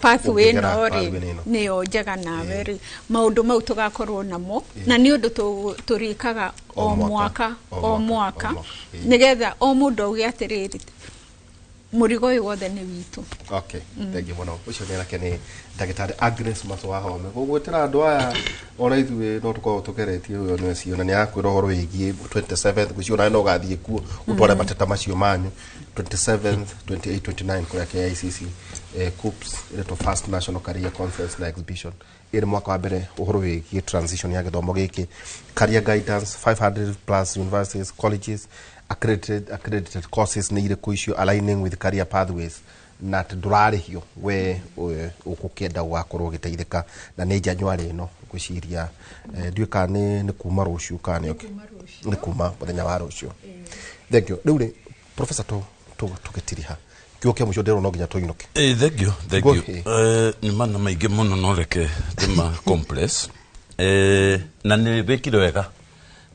pathway
ũngĩgera
ĩno rĩ,
pathway ĩno.
Nĩyo njega nawe rĩ. Maũndũ mau tũgakorwo namo, na nĩ ũndũ tũrĩkaga
o
o
mwaka,
mwaka
o
o
mwaka,
mwaka,
o mwaka.
Nĩgetha o mũndũ auge atĩrĩrĩ, mũrigo ũyũ wothe nĩ witũ.
Okay, thank you mũno. Ũcio nĩ nake nĩ ndagĩtarĩ Agnes Masoa Home. Gũgwĩtĩra andũ aya, ona ithuĩ no tũkoragwo tũgeretie ũyũ nĩ cio, na nĩ akwĩra ũhoro wĩgiĩ 27th. Gwĩciria onawe no ũgathiĩ kuo ũtware mateta macio manyu 27th, 28, 29 kũrĩa KICC. KUCCPS ĩretwo First National Career Conference na Exhibition, ĩrĩ mwaka wa mbere ũhoro wĩgiĩ transition ya gĩthomo gĩkĩ, career guidance, 500 plus universities, colleges, accredited courses nĩ irĩkũ icio, aligning with career pathways, na atĩ ndũrarĩhio we ũgũkĩenda gũgakorwo ũgĩteithĩka. Na nĩ January ĩno, ngwĩciria, ndiũĩ kana nĩ kuma rũciũ kana nĩ nĩ kuma mũthenya wa rũciũ. Thank you. Rĩu rĩ, professor, tũgĩtiriha kiugo kĩa mũico, ndĩrona no nginya tũinũke.
Thank you, thank
Go
you.
ahead.
Nĩ mana maingĩ mũno, no reke ndĩma compress. Na nĩ wĩkire wega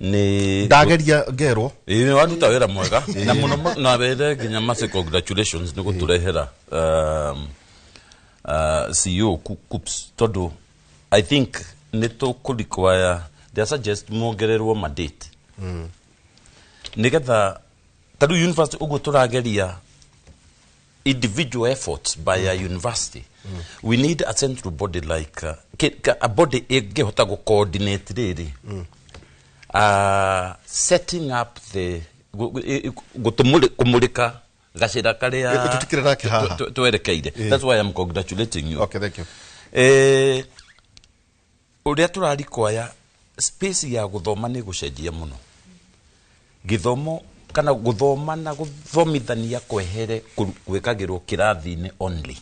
nĩ
Ndageria ngerwo.
Ĩĩ, waruta wĩra mwega na mũno na were nginya Mercy congratulations nĩ gũtũrehera CEO KUCCPS, tondũ I think nĩ tũkũ require, they suggest muongererwo mandate, nĩgetha ta rĩu university ũguo tũrageria individual efforts by a university, we need a central body like a body ĩngĩhota gũ coordinate rĩrĩ, setting up the kũmũrĩka gacĩra karĩa
Tũtikĩrĩ nake haha.
Twerekeire. That's why I'm congratulating you.
Okay, thank you.
Ũrĩa tũra require space ya gũthoma nĩ gũcenjia mũno gĩthomo, kana gũthoma na gũthomithania kwehere gwĩkagĩrwo kĩrathi-inĩ only,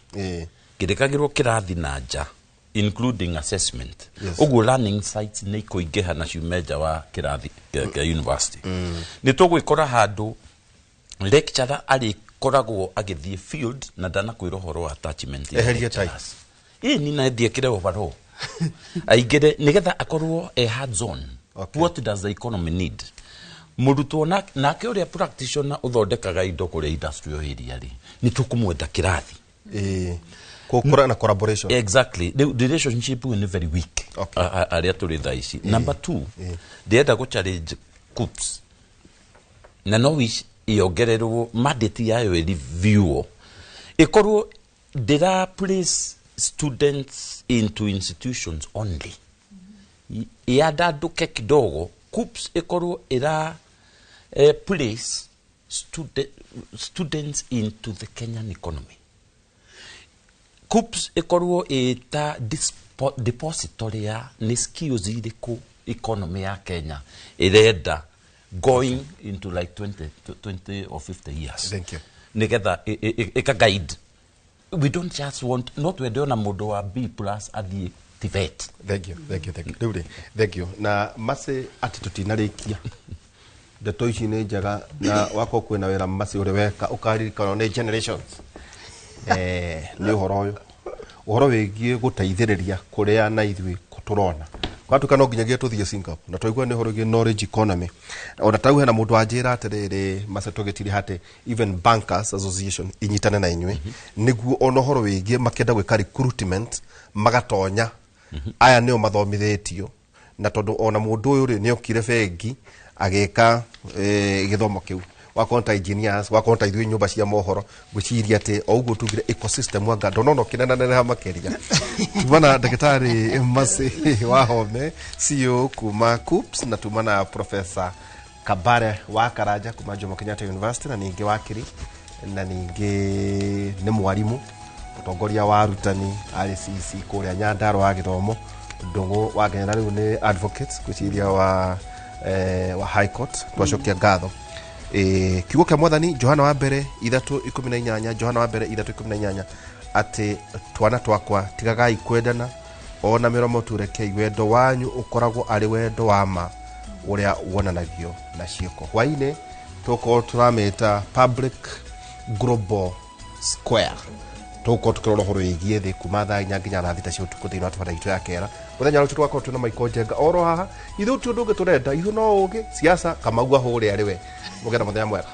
kĩrĩkagĩrwo kĩrathi na nja, including assessment. Ũguo learning sites nĩ ikũingĩha na ciume nja wa kĩrathi kĩa university. Nĩ tũgwĩkora handũ lecturer arĩkoragwo agĩthiĩ field na ndanakwĩra ũhoro wa attachment ya
Eherie tai.
lecturers. Ĩĩ, ni na thiĩ kĩre overall aingĩre nĩgetha akorwo e hands on. What does the economy need? Mũrutwo nake ũrĩa practitioner ũthondekaga indo kũrĩa industrial area rĩ, nĩ tũkũmwenda kĩrathi.
Kũkũra na collaboration.
Exactly. Rĩu relationship nĩ very weak arĩa tũrĩ thaa ici. Number two, ndĩrenda gũ challenge KUCCPS na no wish iongererwo mandate yayo, ĩreview, ĩkorwo ndĩra place students into institutions only, yandandũke kidogo. KUCCPS ĩkorwo ĩra place students into the Kenyan economy. KUCCPS ĩkorwo ĩta depository ya nĩ skills irĩkũ economy ya Kenya ĩrenda going into like 20 or 50 years.
Thank you.
Nigetha ĩka guide. We don't just want, no twende ona mũndũ wa B plus athiĩ TVET.
Thank you, thank you, thank you. Rĩu rĩ, thank you. Na Mercy, atĩ tũtinarĩkia, ndeto ici nĩ njega, na wakorwo kwĩna wĩra Mercy ũrĩ weka ũkaririkana nĩ generations, nĩ ũhoro ũyũ, ũhoro wĩgiĩ gũteithĩrĩria kũrĩa na ithuĩ tũrona Kwatuĩka no nginyagia tũthiĩ Singapore na twaigua nĩ ũhoro wĩgiĩ knowledge economy. Ona tau hena mũndũ wanjĩra atĩrĩrĩ mace tũgĩtiri hatĩ even bankers association inyitane na inyuĩ nĩguo ona ũhoro wĩgiĩ makĩenda gwĩka recruitment magatonya aya nĩo mathomithĩtio, na tondũ ona mũndũ ũyũ rĩ nĩokire bengi agĩka gĩthomo kĩu, wakorwo ta engineers, wakorwo ta ithuĩ nyũmba cia mohoro. Ngwĩciria atĩ o ũguo tugire ecosystem wanga ndonona ũkĩnenaneneha makĩria. Tuma na ndagĩtarĩ Mercy Wahome, CEO kuma KUCCPS, na tuma na Professor Kabare wa Karanja kuma Jomo Kenyatta University, na ningĩ wakiri, na ningĩ nĩ mwarimũ mũtongoria wa arutani arĩ CC kũrĩa Nyandarua wa gĩthomo, Ndũng'ũ wa Kenya, na rĩu nĩ advocate ngwĩciria wa High Court. Twacokia ngatho. Kiugo kĩa mwathani, Johana wa mbere 3:18, Johana wa mbere 3:18, atĩ twana twakwa tigagai kwendana ona mĩromo tu, rekei wendo wanyu ũkoragwo arĩ wendo wa ma ũrĩa wonanagio na ciĩko. Hwainĩ tũkorwo tũramĩta public global square, tũgũkorwo tũkĩrora ũhoro wĩgiĩ thĩ kuma thaa 4 nginya thaa 6 cia ũtukũ thĩinĩ wa tabarĩra itũ ya kera. Mũthenya wa rũciũ tũgakorwo twĩna Michael Njenga oro haha. Ithuĩ ti ũndũ ũngĩ tũrenda, ithuĩ no ũgĩ siasa. Kamau ahũre arĩ we. Mũgĩe na mũthenya mwega.